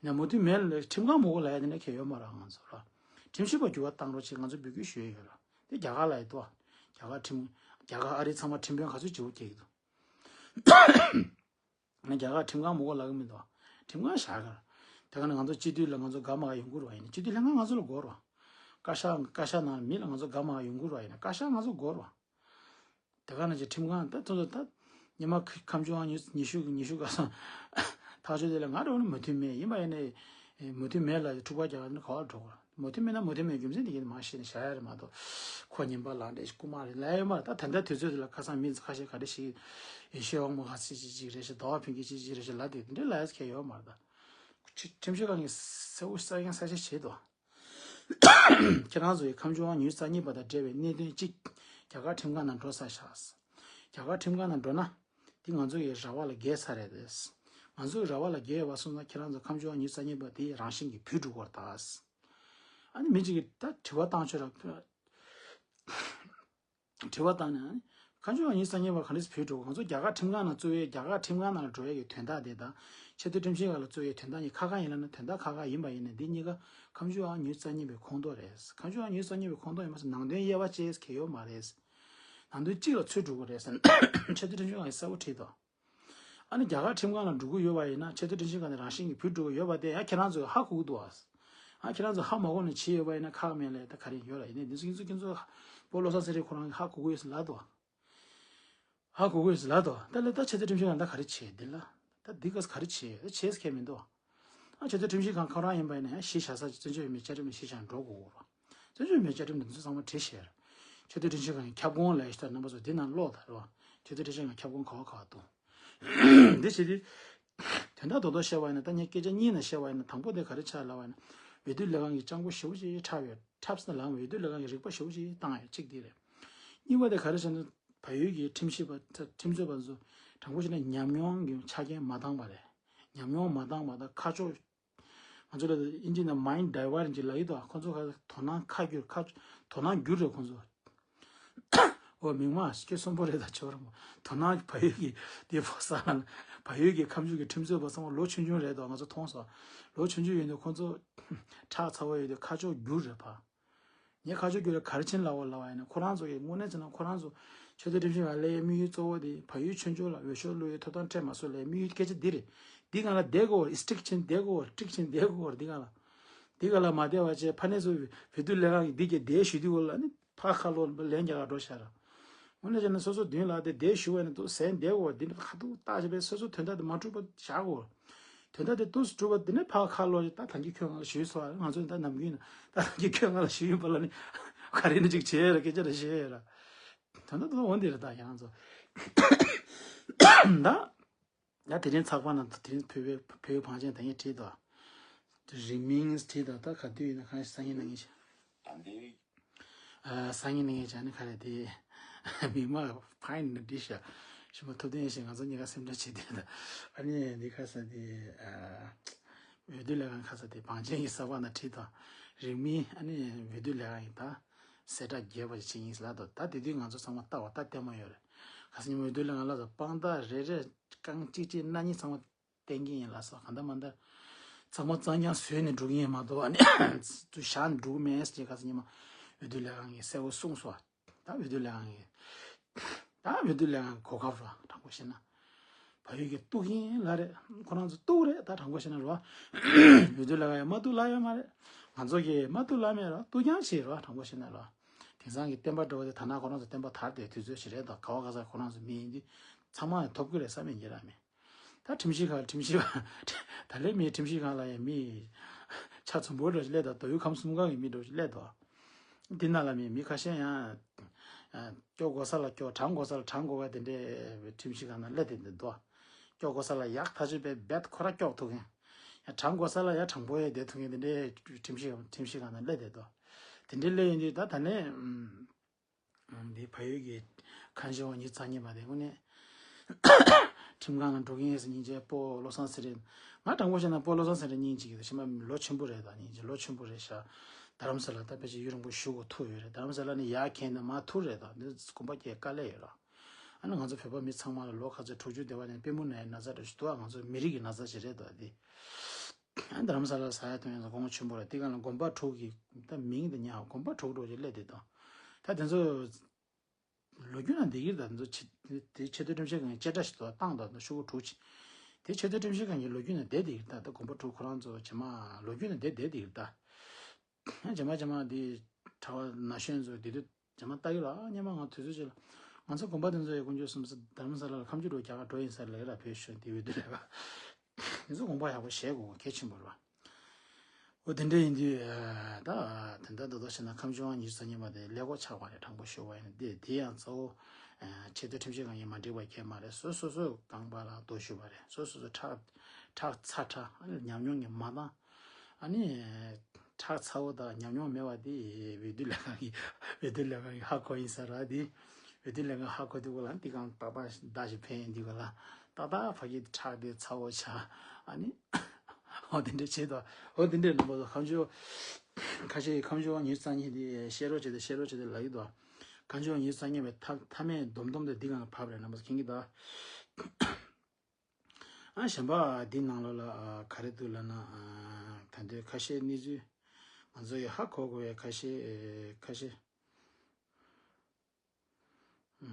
ཡིན་ན་མོས་མཐུན་མེད་ལ་ཁྲིམས་ཁང་མ་དགོས་ལབ་ཡ་དེ་འདྲ་གལ་ཡོད་མ་རེད་ང་ཚོ་ལ། ཁྲིམས་ཞིབ་པ་འགྱུར་བ་བཏང་རོགས་བྱེད་ང་ཚོ་འབོད་སྐུལ་ཞུ་ཡ་ཡོད་ར། དེ་རྒྱ་གར་ལ་ཡོད་དོ། རྒྱ་གར་ཁྲིམས། རྒྱ་གར་ཨ་རི་ཚང་མ་ཁྲིམས་དཔོན་ག་ཚོད་བྱེད་དགོས་ཀྱི་འདུག་ང་རྒྱ་གར་ཁྲིམས་ཁང་མ་དགོས་ལབ་གི་མི་འདུག་ཁྲིམས་ཁང་བཞག་ག་ར། དེ་ག་ནས་ང་ཚོ་སྤྱི་འཐུས་ལ་ང་ཚོ་དགའ་མ་དགའ་ཡོང་གི་རེད་བ། ཡིན་ན་སྤྱི་འཐུས་ལྷན་ཁང་ང་ཚོ་ལ་དགོས་རེད་བ། བཀའ་ཤག་བཀའ་ཤག་ནང་མི་ལ་ང་ཚོ་དགའ་མ་དགའ་ཡོང་གི་རེད་བ། ཡིན་ན་བཀའ་ཤག་ང་ཚོ་དགོས་རེད་བ། དེ་ག་ནང་བཞིན་ཁྲིམས་ཁང་ད་དེ་ཚོ་ད་ཉི་མ་ཁ་ཁམས་ལྗོངས་ཉི་ཉི་ཤུ་ཉི་ཤུ་ག་སོང་ཐག་གཅོད་དེ་ལ་ང་རང་ནི་མོས་མཐུན་མེད། ཡིན་པ་ཡིན་ནའི་མོས་མཐུན་མེད་ལ་འཁྲུག་པ་རྒྱག་ནི་ག་བར་འགྲོ་དགོས། མོས་མཐུན་མེད་ན་མོས་མཐུན་མེད་རྒྱུ་མཚན་དེ་གིན་མ་ཤེས་ནས་བཞག་ཡ་རེད་མ་གཏོགས། ཁོ་ཉན་པ་ལག་འདྲེ་ཞིག་རྐུ་མ་རེད་ལབ་ཡོད་མ་རེད། ད་ད་ལྟ་དུས་ཚོད་དེ་ལ་ཁ་སང་མི་ཁ་ཤས་ག་རེ་ཞིག་ཡེ་ཤེས་དབང་མོ་ཁ་ཤས་ཅིག་ཅིག་རེད་ཤག་ཟླ་བ་ཕུན་སྐྱིད་ཅིག་ཅིག་རེད་ཤག་ལབ་དེ་དེ་འདྲའི་ལབ་ཡ་ཁྱད་ཡོད་མ་རེད་ད། ཁྲིམས་ཞིབ་ཁང་གིས་གསལ་པོ་གསལ་རྐྱང་གསལ་བཤད་བྱས་འདུག་ཁྱེད་རང་ཚོ་ཡི་ཁམས་ལྗོངས་དབང་ཉི་ཤུ་རྩ་གཉིས་པ་དང་འབྲེལ་བའི་གནད་དོན་གཅིག་རྒྱ་གར་ཁྲིམས་ཁང་ནང་འགྲོ་ས་བཞག་རྒྱ་གར་ཁྲིམས་ཁང་ནང་འགྲོ་ན་འདི་ང་ཚོ་ཡི་ར་བ་ལ་འགལ་ས་རེད། ང་ཚོ་ཡི་ར་བ་ལ་འགལ་བ་སོང་ཙང་ཁྱེད་རང་ཚོ་ཁམས་ལྗོངས་དབང་ཉི་ཤུ་རྩ་གཉིས་པ་དེ་རང་བཞིན་གྱིས་བུད་འགྲོ་གི་རེད་ད། ཨ་ནི་མི་གཅིག་གིས་ད་དྲི་བ་བཏང་ཆོག་ར། དྲི་བ་བཏང་ནས་ཁམས་ལྗོངས་དབང་ཉི་ཤུ་རྩ་གཉིས་པ་ག་འདྲས་བུད་འགྲོ། ང་ཚོ་རྒྱ་གར་ཁྲིམས་ཁང་ནང་གཙོས་པའི་རྒྱ་གར་ཁྲིམས་ཁང་ནང་ལ་འགྲོ་ཡས་ཀྱི་དོན་དག་དེ་དང་། ཆེས་མཐོའི་ཁྲིམས་ཞིབ་ཁང་ལ་གཙོས་པའི་དོན་དག་གཉིས་ཁ་ཁ་ཡིན་ལབ་ན་དོན་དག་ཁ་ཁ་ཡིན་པ་ཡིན་ན་འདི་གཉིས་ཀ་ཁམས་ལྗོངས་དབང་ཉི་ཤུ་རྩ་གཉིས་པའི་ཁོངས་གཏོགས་རེད། ཁམས་ལྗོངས་དབང་ཉི་ཤུ་རྩ་གཉིས་པའི་ཁོངས་གཏོགས་ཡིན་པ་སོང་ནང་དོན་དབྱེ་བ་ཕྱེ་ཡས་གལ་ཡོད་མ་རེད། ནང་དོན་གཅིག་ལ་ཚུད་འགྲོ་གི་རེད་ཟེར་ན་ཆེས་མཐོའི་ཁྲིམས་ཞིབ་ཁང་གིས་གསལ་པོ་བྲིས་འདུག་ཨ་ནི་རྒྱ་གར་ཁྲིམས་ཁང་ལ་འགྲོ་གི་ཡོད་པ་ཡིན་ན་ཆེས་མཐོའི་ཁྲིམས་ཞིབ་ཁང་ནས་རང་བཞིན་གྱིས་བུད་འགྲོ་གི་ཡོད་པ་དེ་ཡང་ཁྱེད་རང་ཚོས་ཧ་གོ་གི་འདུག་ཨ། ཨ་ཁྱེད་རང་ཚོས་ཧ་མ་གོ་ནས་བྱས་ཡོད་པ་ཡིན་ན་ཁག་མེད་ལས་ད་ག་རེ་ཡོད་ལ། ཡིན་ནའི་འདི་ཚོ་ཁྱེད་ཚོ་ཁྱེད་ཚོ་སྤོ་བློ་བཟང་ཚེ་རིང་ཁོ་རང་གིས་ཧ་གོ་གི་ཡོད་ཟེར་ལབ་འདུག་ཧ་གོ་གི་ཡོད་ཟེར་ལབ་འདུག་ད་ལས་ད་ཆེས་མཐོའི་ཁྲིམས་ཞིབ་ཁང་ད་ག་རེ་བྱས་འདི་ལ། ད་འདི་ག་ས་ག་རེ་བྱས་ཡོད། ད་བྱས་ས་ཁྱད་མི་འདུག་ཨ་ཆེས་མཐོའི་ཁྲིམས་ཞིབ་ཁང་ཁོ་རང་ཡིན་པ་ཡིན་ན་ཡང་གཞི་བཞག་ས་ཀྱི་བཙན་བྱོལ་བོད་མིའི་བཅའ་ཁྲིམས་ལ་གཞི་བཞག་འགྲོ་དགོས་གོ་ར། བཙན་བྱོལ་བོད་མིའི་བཅའ་ཁྲིམས་འདི་ཚོ་ཚང་མ་བྲིས་བཞག་ར། ཆེས་མཐོའི་ཁྲིམས་ཞིབ་ཁང་གི་ཁྱབ་ཁོངས་ལ་ཡང་ཞིག་ད་རྣམ་པ་ཚོ་འདི་ནང་ཀློག་ད་ར་བ། ཆེས་མཐོའི་ཁྲིམས་ཞིབ་ཁང་གི་ཁྱབ་ཁོངས་ག་བ་ག་བ་འདུག་འདི་བྱེད་དུས། དོན་དག་རྡོག་རྡོག་བཤད་པ་ཡིན་ན་ད་ངས་སྐད་ཆ་གཉིས་ནས་བཤད་པ་ཡིན་ན་དང་པོ་དེ་ག་རེ་ཆགས་ལབ་པ་ཡིན་ན། འོས་བསྡུ་ལས་ཁང་གི་སྤྱང་པོ་ཞེ་པོ་ཅིག་འཁྲབ་ཡོད། འཁྲབ་ཟེར་ན་ལམ་འོས་བསྡུ་ལས་ཁང་གི་རིག་པ་ཞེ་པོ་ཅིག་བཏང་ཡོད་གཅིག་དེ་རེད། གཉིས་པ་དེ་ག་རེ་ཟེར་ན་བལ་ཡུལ་གྱི་ཁྲིམས་ཞིབ་པ་ཁྲིམས་རྩོད་པ་ཚོ་དྲང་པོ་བཤད་ན་ཉམས་མྱོང་གི་ཆ་རྐྱེན་མ་འདང་བ་རེད། ཉམས་མྱོང་མ་འདང་བ་དང་ཁ་ཕྱོགས། ང་ཚོ་ལ་ཨིན་ཇི་ནང་mind diversion་ཅིག་ལབ་ཀྱི་འདུག་ཁོ་ཚོ་ག་དོ་སྣང་ཁ་བསྒྱུར་ཁ་དོ་སྣང་བསྒྱུར་རེད་ཁོ་ཚོ། ཨོ་མིག་མ་ཁྱོད་གསོན་པོ་རེད་ད་ཁྱོད་རང་དོ་སྣང་བལ་ཡུལ་གྱི་དེ་ཕོ་ས་ལ་བལ་ཡུལ་གྱི་ཁ་མཆུ་གི་ཁྲིམས་རྩོད་པ་ཚང་མ་ལོ་ཆུང་ཆུང་རེད་དོ། ང་ཚོ་མཐོང་སོང་། ལོ་ཆུང་ཆུང་ཡོད་དུས་ཁོ་ཚོ་ཁྲག་ཚ་བོ་ཡོད་དུས་ཁ་ཕྱོགས་བསྒྱུར་རེད་ཕ། ངས་ཁ་ཕྱོགས་བསྒྱུར་རེད་ག་རེ་ཕྱིན་ལབ་འོ་ལབ་པ་ཡིན་ན་ཁོ་རང་ཚོ་གི་དངོས་གནས་བྱས་ན་ཁོ་རང་ཚོ་ཆེས་མཐོའི་ཁྲིམས་ཞིབ་ཁང་སླེབས་ཡས་དམིགས་ཡུལ་གཙོ་བོ་དེ་བལ་ཡུལ་ཆོས་ཕྱོགས་ལ་འོས་ཤོག་བླུག་ཡས་ཐོབ་ཐང་སྤྲད་མ་སོང་ལབ་དམིགས་ཡུལ་སྐད་ཆ་འདི་རེད། འདི་སྒང་ལ་བསྡད་དགོས་strict་ཕྱིན་བསྡད་དགོས་strict་ཕྱིན་བསྡད་དགོས་འདི་སྒང་ལ། འདི་སྒང་ལ་མ་བསྡད་པ་བྱས་ཕ་ནས་ཚོ་འོས་བསྡུ་ལས་ཁང་གི་འདི་གྱད་བསྡད་ཞུ་དུས་འོ་ལ་ནི། ཕར་ཁ་ལོ་ལན་རྒྱག་ག་འགྲོ་ཤག་ར། དངོས་གནས་བྱས་ན་སོ་སོ་མདུན་ལ་དེ་བསྡད་ཞུ་བ་ནི་འདུག་ཟེར་བསྡད་འོ་འདི་ནི་ཁ་ཐུག་བཏགས་བྱས་པས་སོ་སོ་དོན་དག་དེ་མ་གྲུབ་པ་བཞག་གོ། དོན་དག་དེ་ཏུས་གྲུབ་པ་འདི་ནས་ཕར་ཁ་ལོ་ད་ཐང་གི་ཁྱོད་ང་ལ་ཞུས་སོ། ང་ཚོ་ད་ནམ་རྒྱུན་ད་ཐང་གི་ཁྱོད་ང་ལ་ཞུས་ཡིན་པ་ལ་ནི་ག་རེ་ནི་ཅིག་བྱས་ར་སྐད་ཆ་ར་བཤད་ར། དོན་དག་དེ་འོ་འདི་རེད་ད་ཁྱེད་རང་ཚོ། ད་ད་དེ་རིང་ཚགས་པར་ནང་དུ་དེ་རིང་བོད་པའི་བོད་པའི་བང་ཆེན་ད་ངས་བྲིས་དོ། རིང་མིན་བྲིས་དོ། ད་ག་དུས་ཡིན་ན་གང་ཞིག་སང་ཉིན་གནངས་ཉིན་ཞིག་ཨ་སང་ཉིན་གནངས་ཉིན་བྱས་ནས་ག་རེ་དེ་མི་མ་ཕ་ཡིན་ན་འགྲིག་ཤག་ཞི་མ་ཐུབ་བསྟན་ཞིག་ང་ཚོ་གཉིས་ཀ་སེམས་ཁྲལ་བྱེད་དེ་ད། ཨ་ནི་འདི་ཁ་ས་དེ་ཨ་འོས་བསྡུ་ལས་ཁང་ཁ་ས་དེ་བང་ཆེན་གྱི་གསར་པ་ན་བྲིས་དང་། རིང་མིན་ཨ་ནི་འོས་བསྡུ་ལས་ཁང་གི་ད་གསལ་བསྒྲགས་རྒྱས་པ་ཞིག་བྱེད་ཀྱིན་ལ་དོ། ད་དེ་དུས་ང་ཚོ་ཚང་མ་ལྟ་བ་ད་ལྟད་མོ་ཡོད་རེད། ཁ་ས་ཉིན་མོ་འོས་བསྡུ་ལས་ཁང་ལ་དོ་དཔང་རྟགས་རེ་རེ་རྐང་གཅིག་གཅིག་སྣ་གཉིས་ཚང་མ་བསྟན་གྱི་ཡིན་ལ་སོགས་གང་ལྟར་མ་ལྟར། ཚང་མ་གཙང་རྐྱང་བཟོས་ནས་འགྲོ་གི་ཡིན་མ་གཏོགས། ཨ་ནི་ཚུར་བཞག་ནས་འགྲོ་གི་མེད་ཟེར། ཁ་སང་ཉི་མ་འོས་བསྡུ་ལས་ཁང་གིས་གསལ་པོ་གསུངས་སོང་། ད་འོས་བསྡུ་ལས་ཁང་གིས། ད་འོས་བསྡུ་ལས་ཁང་གོ་སྐབས་རོ། དྲང་པོ་བཤད་ན། བལ་ཡུལ་གྱི་གཏུག་མཁན་ལ་རེད། ཁོ་རང་ཚོ་གཏུག་རེད། ད་དྲང་པོ་བཤད་ན་རོ། འོས་བསྡུ་ལས་ཁང་ཡང་མ་གཏུག་ལ་ཡོད་མ་རེད། ང་ཚོ་གིས་མ་གཏུག་ལ་མེད་རོ། གཏུག་རྐྱང་བྱེད་རོ། དྲང་པོ་བཤད་ན་རོ། དེང་སང་གི་བསྟན་པ་འགྲོ་བ་དེ་ཐ་ན་ཁོ་རང་ཚོ་བསྟན་པ་དར་ཏེ་དུས་ཚོད་ཞིག་རེད་དོ། ག་བ་ག་ས་ཁོ་རང་ཚོ་མི་ཡིན་དུས་ཚང་མ་ཐོབ་ཀྱི་རེད་བསམ་མེད་ཀྱི་ར་མེད། ད་ཁྲིམས་ཞིབ་ཁང་། ཁྲིམས་ཞིབ་ཁང་། ད་ལན་མི་ཁྲིམས་ཞིབ་ཁང་ལ་ཡང་མི་ཆ་ཚང་པོ་འགྲོ་ཞིག་སླེབས་དོ། དོ་ཡུལ་ཁམས་གསུམ་གང་གི་མི་འགྲོ་ཞིག་སླེབས་དོ། འདི་ནང་ལ་མི་མི་ཁ་ཤས་ཡང་། ཨ། སྐྱོབ་དགོས་ས་ལ་སྐྱོབ། དྲང་དགོས་ས་ལ་དྲང་དགོས་པ་དེ་འདྲའི་ཁྲིམས་ཞིབ་ཁང་ནང་སླེབས་བསྡད་འདུག་སྐྱོབ་དགོས་ས་ལ་ཡག་ཐག་ཆོད་པའི་རྦད་ཁོ་ར་སྐྱོབ་ཐུབ་མཁན། ཡང་དྲང་དགོས་ས་ལ་ཡང་དྲང་པོ་ཡང་བསྡད་ཐུབ་མཁན་དེ་འདྲའི་ཁྲིམས་ཞིབ་ཁྲིམས་ཞིབ་ཁང་ནང་སླེབས་བསྡད་འདུག་དེ་འདྲའི་སླེབས་ཡོང་དུས་ད་ད་ནས། ཨམ། འདི་བལ་ཡུལ་གྱི་ཁ་བྱང་ཉི་ཤུ་རྩ་གཉིས་པ་དེ་དངོས་གནས་ཁྲིམས་ཁང་ལ་འགྲོ་གི་ཡིན་ཟེར། སྙིང་རྗེ། སྤོ་བློ་བཟང་ཚེ་རིང་། ང་དྲང་པོ་བཤད་ན་སྤོ་བློ་བཟང་ཚེ་རིང་སྙིང་རྗེ་གི་ཤི་མ་ལོ་ཆེན་པོ་རེད་ད། སྙིང་རྗེ་ལོ་ཆེན་པོ་རེད་ཤག་རྡ་རམ་ས་ལ་ད་ཕལ་ཆེར་ཡུན་རིང་པོ་བཞུགས་དགོས་ཐུག་ཡོད་རེད། རྡ་རམ་ས་ལ་ནས་ཡར་འཁྱེར་ན་མར་ཐུག་རེད་ད། འདི་དགོན་པ་སྐད་དཀའ་ལས་ཡོད་ར། ཨ་ནི་ང་ཚོ་བོད་པ་མི་ཚང་མ་ལ་ལོ་ག་ཚོད་དྲུག་ཅུ་བསྡད་པ་ནས་པུས་མོ་ན་ཡི་ན་ཚ་འདྲ་ཞིག་འདུག་ཨ། ང་ཚོ་མི་རིགས་ཀྱི་ན་ཚ་ཞིག་རེད་ད་འདི། རྡ་རམ་ས་ལ་ཟ་ཡ་འཐུང་ཡ་ཚོ་གོང་ཆེན་པོ་རེད། དེ་ག་ལ་དགོན་པ་དྲུག་གི་ད་མིང་དེ་ཉག་དགོན་པ་དྲུག་འགྲོ་ཞིག་སླེབས་བསྡད་དོ། ད་དེ་ཚོ་ལོ་རྒྱུས་ནང་བསྡད་ཀྱི་རེད་ད། དེ་ཚོ་ཆེ་དེ་ཆེས་མཐོའི་ཁྲིམས་ཞིབ་ཁང་གི་བཅད་ཁྲ་ཞིག་ཏུ་བཏང་དང་ཤོག་གུ་དྲུག་ཅིག་དེ་ཆེས་མཐོའི་ཁྲིམས་ཞིབ་ཁང་གི་ལོ་རྒྱུས་ནང་བསྡད་བསྡད་ཀྱི་རེད་ད། ད་དགོན་པ་དྲུག་ཁོ་རང་ཚོ་རྗེས་མ་ལོ་རྒྱུས་ནང་བསྡད་བསྡད་བསྡད་ཀྱི་རེད་ད། རྗེས་མ་རྗེས་མ་དེ་གྲྭ་པ་ན་གཞོན་ཚོ་དེ་དུས་རྗེས་མ་ལྟ་གི་ར། སྔོན་མ་ང་དུས་ཚོད་ཅིག་ལ་ང་ཚོ་དགོན་པ་དེ་ཚོ་ཡི་དཀོན་མཆོག་གསུམ་ས་རྡ་རམ་ས་ལ་ལ་ཁ་མཆུ་འགྲོ་རྒྱ་གར་འགྲོ་ཡིན་ས་ལ་ལ་བོད་ཤོད་དེ་འོས་བསྡུ་ལས་ཀ་དེ་ཚོ་དགོངས་པ་ཡག་པོ་བཞེས་དགོས་གལ་ཆེན་པོ་རེད་བ། འོ་དེ་འདྲ་ཡིན་དུས་ད་དེ་འདྲ་ད་དོ་བྱས་ན་ཁ་མཆུ་དབང་ཉི་ཤུ་རྩ་གཉིས་པ་དེ་ཀླད་ཀོར་ཆགས་པ་རེད། དྲང་པོ་ཞུ་བ་ཡིན་ན་དེ་དེ་ཡང་གཙོ་བོ་ཆེས་མཐོའི་ཁྲིམས་ཞིབ་ཁང་གིས་མ་འགྲིག་པ་གང་ཡང་མ་རེད། སོ་སོ་སོའི་རྐང་པ་ལ་རྡོ་གཞུས་པ་རེད། སོ་སོ་སོ་ཁྲག་ཁྲག་ཚ་ཁྲག་ཉམས་མྱོང་གིས་མ་འདང་། ཨ་ནི་ཁྲག་ཚ་བོ་དང་ཉམས་མྱོང་མེད་པ་དེ་འོས་བསྡུ་ལས་ཁང་གི་འོས་བསྡུ་ལས་ཁང་གི་ཧ་གོ་ཡིན་ས་ར། དེ་འོས་བསྡུ་ལས་ཁང་ཧ་གོ་དུས་གོ་ལ་འདི་གང་ཏག་ཏག་ཟླ་ཞིག་ཕན་ཡིན་དུས་གོ་ལ་ཏག་ཏག་ཕ་གི་ཁྲག་དེ་ཚ་བོ་ཆགས། ཨ་ནི་འོ་དེ་འདྲ་བྱེད་དོ། འོ་དེ་འདྲ་རྣམ་པ་ཚོ་ཁ་མཆུ་ཁ་ཤས་ཀྱིས་ཁ་མཆུ་དབང་ཉི་ཤུ་རྩ་གཉིས་དེ་བཤད་རོགས་བྱེད་དེ་བཤད་རོགས་བྱེད་དེ་ལབ་ཀྱི་འདུག་ཁ་མཆུ་དབང་ཉི་ཤུ་རྩ་གཉིས་པའི་མཐའ་མཐའ་མའི་སྡོམ་སྡོམ་དེ་འདི་གང་ལ་བབས་རེད། རྣམ་པ་ཚོ་མཁྱེན་གྱི་འདུག་ཨ། གཞན་པ་འདི་ནང་ལོགས་ལ་ཨ་ག་རེ་འདུག་ལབ་ན། ཨ་ད་འདོད་ཁ་ཤས་གནས་ཚུལ་ང་ཚོ་ཡི་ཧ་གོ་དགོས་པའི་ཁ་ཤས་ཨེ་ཁ་ཤས་ཨམ་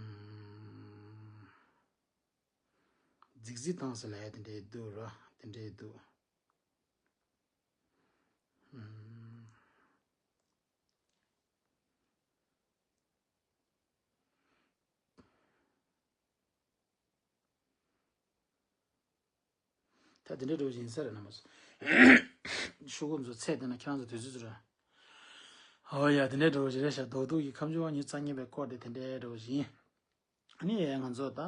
རྫིག་རྫིག་བཏང་ཟེར་ལབ་ཡ་དེ་འདྲའི་འདུག་ར། དེ་འདྲའི་འདུག་ཨམ། ད་དེ་འདྲའི་འགྲོ་བཞིན་ས་རེད་ན་མ་སོང་། ཤོག་གུ་ཚོ་ཚད་དེ་ན་ཁྱེད་རང་ཚོ་དུས་ཚོད་ཚོ་རེད། ཨོ་ཡ་དེ་འདྲའི་འགྲོ་བཞིན་རེད་ཤག་རྡོག་རྡོག་གི་ཁ་མཆུ་དབང་ཉི་ཤུ་རྩ་གཉིས་པའི་སྐོར་དེ་དེ་འདྲའི་འགྲོ་བཞིན། ཨ་ནི་ང་ཚོ་ད་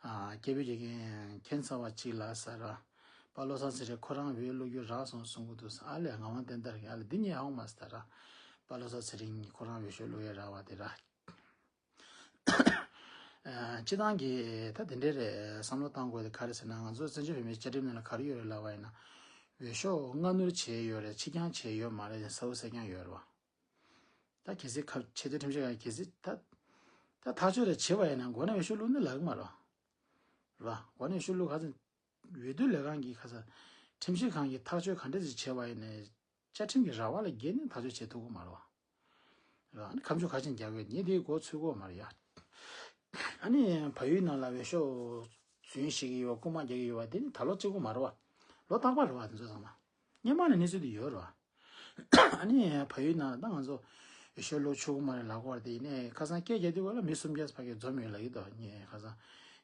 ཨ་སྐད་འབོད་བྱེད་མཁན་ཁྱད་མཚར་བ་གཅིག་ལ་ས་ར། པ་བློ་བཟང་ཚེ་རིང་ཁོ་རང་འོས་བླུག་རྒྱུ་རག་སོང་གསུང་གི་འདུག་ཨ་ལས་ངག་དབང་བསྟན་དར་གྱིས་ཨ་ལས་འདི་ཉིད་ཧ་གོ་མ་སོང་ད་ར། པ་བློ་བཟང་ཚེ་རིང་ཁོ་རང་འོས་ཤོག་བླུག་ཡ་རག་པ་དེ་ར། ཨ་སྤྱི་བཏང་གི་ད་དེ་འདྲའི་རེད། བསམ་བློ་བཏང་དགོས་དེ་ག་རེ་ཟེར་ན། ང་ཚོ་བཙན་བྱོལ་བོད་མིའི་བཅའ་ཁྲིམས་ནང་ལ་ག་རེ་ཡོད་རེད་ལབ་པ་ཡིན་ན། འོས་ཤོག་སྔ་སྣུར་བྱས་ཡོད་རེད། ཕྱི་འགྱངས་བྱས་ཡོད་མ་རེད། གསལ་པོ་གསལ་རྐྱང་ཡོད་རེད་བ། ད་གལ་སྲིད་ཁ་ཆེས་མཐོའི་ཁྲིམས་ཞིབ་ཁང་གལ་སྲིད་ད་ད་ཐག་གཅོད་རེ་བྱེད་པ་ཡིན་ན་མགོ་ནས་འོས་ཤོག་བླུགས་ནི་ལབ་ཀྱི་མ་རེད་བ། རེད་བ། མགོ་ནས་འོས་ཤོག་བླུགས་ག་ཚོད། འོས་བསྡུ་ལས་ཁང་གིས་ཁ་ས་ཁྲིམས་ཞིབ་ཁང་གིས་ཐག་གཅོད་ག་འདྲ་ཞིག་བྱས་པ་ཡིན་ནའི་བཅའ་ཁྲིམས་ཀྱི་ར་བ་ལ་འགལ་ནས་ཐག་གཅོད་བྱེད་ཐུབ་ཀྱི་མ་རེད་བ། རེད་བ། ཨ་ནི་ཁ་མཆུ་ག་ཅན་རྒྱག་གི་ཡོད་ངས་དེའི་མགོ་ཚོས་ཀྱི་ཡོད་མ་རེད་ཡ། ཨ་ནི་བལ་ཡུལ་ནང་ལ་འོས་ཤོག་རྫུན་བཤད་ཀྱི་ཡོད་པ་རྐུ་མ་རྒྱག་གི་ཡོད་པ་དེ་ནི་ད་ལོ་གཅིག་པོ་མ་རེད་བ། ལོ་རྟག་པར་རེད་བ་དེ་ཚོ་ཚང་མ། སྔོན་མ་ནས་གནས་ཚུལ་དེ་ཡོད་རེད་བ། ཨ་ནི་བལ་ཡུལ་ནང་ད་ང་ཚོ་འོས་ཤོག་བླུག་ཆོག་གི་མ་རེད་ལབ་ཀྱི་ཡོད་རེད་དེ། ཡིན་ནའི་ཁ་སང་སྐད་རྒྱག་དུས་སྐབས་ལ་མི་སུམ་བརྒྱ་ཕ་གིར་འཛོམས་ཡོད་ལབ་ཀྱི་འདུག་ངས་ཁ་སང་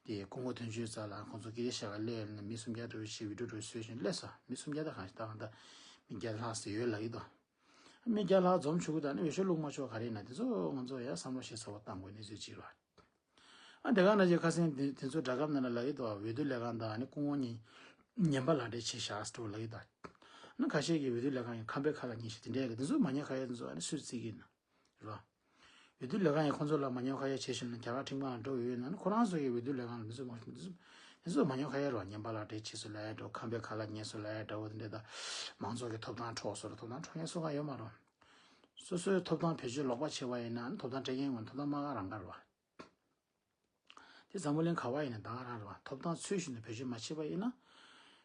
དེ་སྐུ་ངོ་དོན་གཅོད་རྩ་ལ་ཁོང་ཚོ་དགེ་ལས་ཤག་ག་སླེབས་ཡོད་ན་མི་སུམ་བརྒྱ་འདྲ་བོ་ཞིག་བི་ཌིའོ་འདྲ་བོ་བཟོས་བཞིན་སླེབས་སོང་། མི་སུམ་བརྒྱ་ད་གང་ཞིག་ད་གང་ད་མི་བརྒྱ་ལྷག་ཙམ་ཡོད་ལབ་ཀྱི་འདུག་མི་བརྒྱ་ལྷག་འཛོམས་ཆོག་གི་ད་ནི་འོས་ཤོག་བླུག་མ་ཆོག་ག་རེ་ཡིན་ན་དེ་ཚོ་ང་ཚོ་ཡ་བསམ་བློ་ཞིབ་ཚགས་པོ་བཏང་དགོས་གནས་ཚུལ་ཅིག་རེད་བ། ཨ་དེ་ག་ནང་བཞིན་ཁ་སང་དེ་དེ་ཚོ་སྦྲག་སྐབས་ནང་ལ་ལབ་ཀྱི་འདུག་འོས་བསྡུ་ལས་ཁང་དང་ཨ་ནི་སྐུ་ངོ་གཉིས་ཉན་པ་ལག་འབྲེལ་བྱས་བཞག་ཟེར་ལབ་ཀྱི་འདུག་ཨ་ནི་ཁ་ཤས་ཀྱིས་འོས་བསྡུ་ལས་ཁང་གི་ཁང་པའི་ཁ་ལ་ཉན་བཞག་དེ་འདྲའི་གི་དེ་ཚོ་མ་ཉན་ཁ་ཡ་དེ་ཚོ་ཨ་ནི་སུས་བརྩི་གི་ཡིན་ན་རེད་བ། འོས་བསྡུ་ལས་ཁང་ཡིས་ཁོང་ཚོ་ལ་མ་ཉན་ཁ་ཡ་བྱས་བཞིན་ལ་རྒྱ་གར་ཁྲིམས་ཁང་ལ་འགྲོ་འོས་ཡོད་ན་ནི་ཁོ་རང་ཚོ་ཡི་འོས་བསྡུ་ལས་ཁང་ལ་དེ་ཚོ་མ་དེ་ཚོ་དེ་ཚོ་མ་ཉན་ཁ་ཡ་རེད་བ། ཉན་པ་ལག་འབྲེལ་བྱས་སོང་ལབ་ཡ་འདྲ་བོ། ཁང་པའི་ཁ་ལ་ཉན་སོང་ལབ་ཡ་འདྲ་བོ་དེ་འདྲ་ད་མང་ཚོགས་ཀྱི་ཐོབ་ཐང་འཕྲོག་སོང་ར། ཐོབ་ཐང་འཕྲོག་མཁན་སུ་གང་ཡོད་མ་རེད། སོ་སོའི་ཐོབ་ཐང་བེད་སྤྱོད་ལོག་པ་བྱས་པ་ཡིན་ན་ཐོབ་ཐང་སྤྲད་མཁན་ངོ་ཐོབ་ཐང་མ་ག་རང་ག་རེད་བ། དེ་འཛམ་བུ་གླིང་ག་བ་ཡིན་ན་ད་ག་རང་རེད་བ། ཐོབ་ཐང་ཚུལ་བཞིན་དུ་བེད་སྤྱོད་མ་བྱས་པ་ཡིན་ན།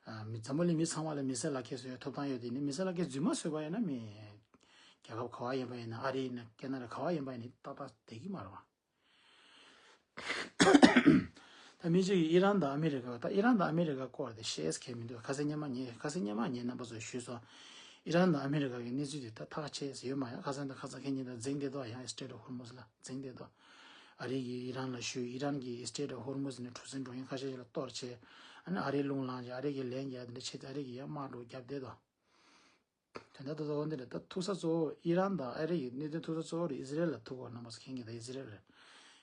ཨ་མི་འཛམ་བུ་གླིང་མི་ཚང་མ་ལ་མི་སེར་ལག་ཁྱེར་བཟོ་ཡ་ཐོབ་ཐང་ཡོད་དེ་ནི་མི་སེར་ལག་ཁྱེར་རྫུན་མ་བཟོས་པ་ཡིན་ན་མི་རྒྱལ་ཁབ་ག་བ་ཡིན་པ་ཡིན་ན་ཨ་རི་ཡིན་ན་ཁེ་ན་ཌ་ག་བ་ཡིན་པ་ཡིན་ན་ཏག་ཏག་བསྡད་ཀྱི་མ་རེད་བ། ད་མི་གཅིག་གིས་ཨི་རན་དང་ཨ་མི་རི་ཀ་ད་ཨི་རན་དང་ཨ་མི་རི་ཀ་སྐོར་དེ་བཤད་ས་གལ་མི་འདུག་ཁ་སང་སྔོན་མ་ངས་ཁ་སང་སྔོན་མ་ངས་རྣམ་པ་ཚོར་ཞུས་སོང་། ཨི་རན་དང་ཨ་མི་རི་ཀ་གི་གནས་ཚུལ་དེ་ད་ཐག་ཆད་ཟེར་ཡོད་མ་ཡ། ཁ་སང་དང་ཁ་སང་ཁེ་ཉིན་དང་འཛིང་བསྡད་དོ་ཡང་Strait of Hormuz ལ་འཛིང་བསྡད་དོ། ཨ་རི་གིས་ཨི་རན་ལ་ཞུས། ཨི་རན་གྱིས་Strait of Hormuz ནས་གྲུ་གཟིངས་འགྲོ་མཁན་ཁ་ཤས་ཤིག་ལ་གཏོར་བྱས། ཨ་ནི་ཨ་རིའི་རླུང་ལངས་བྱས་ཨ་རི་གིས་ལན་རྒྱག་དེ་འདྲ་བྱས་ཏེ་ཨ་རི་གིས་ཡང་དམག་འགྲོ་རྒྱབ་བསྡད་དོ། དོན་དག་ཏག་ཏག་འོ་འདི་རེད། ད་ཐུག་ས་གཙོ་བོ་ཨི་རན་དང་ཨ་རི་ཡི་གནད་དོན་ཐུག་ས་གཙོ་བོ་རེད། ཨི་ཟི་རེལ་ལ་ཐུག་གོ་རྣམ་པ་ཚོ་མཁྱེན་གྱི་ད་ཨི་ཟི་རེལ་རེད།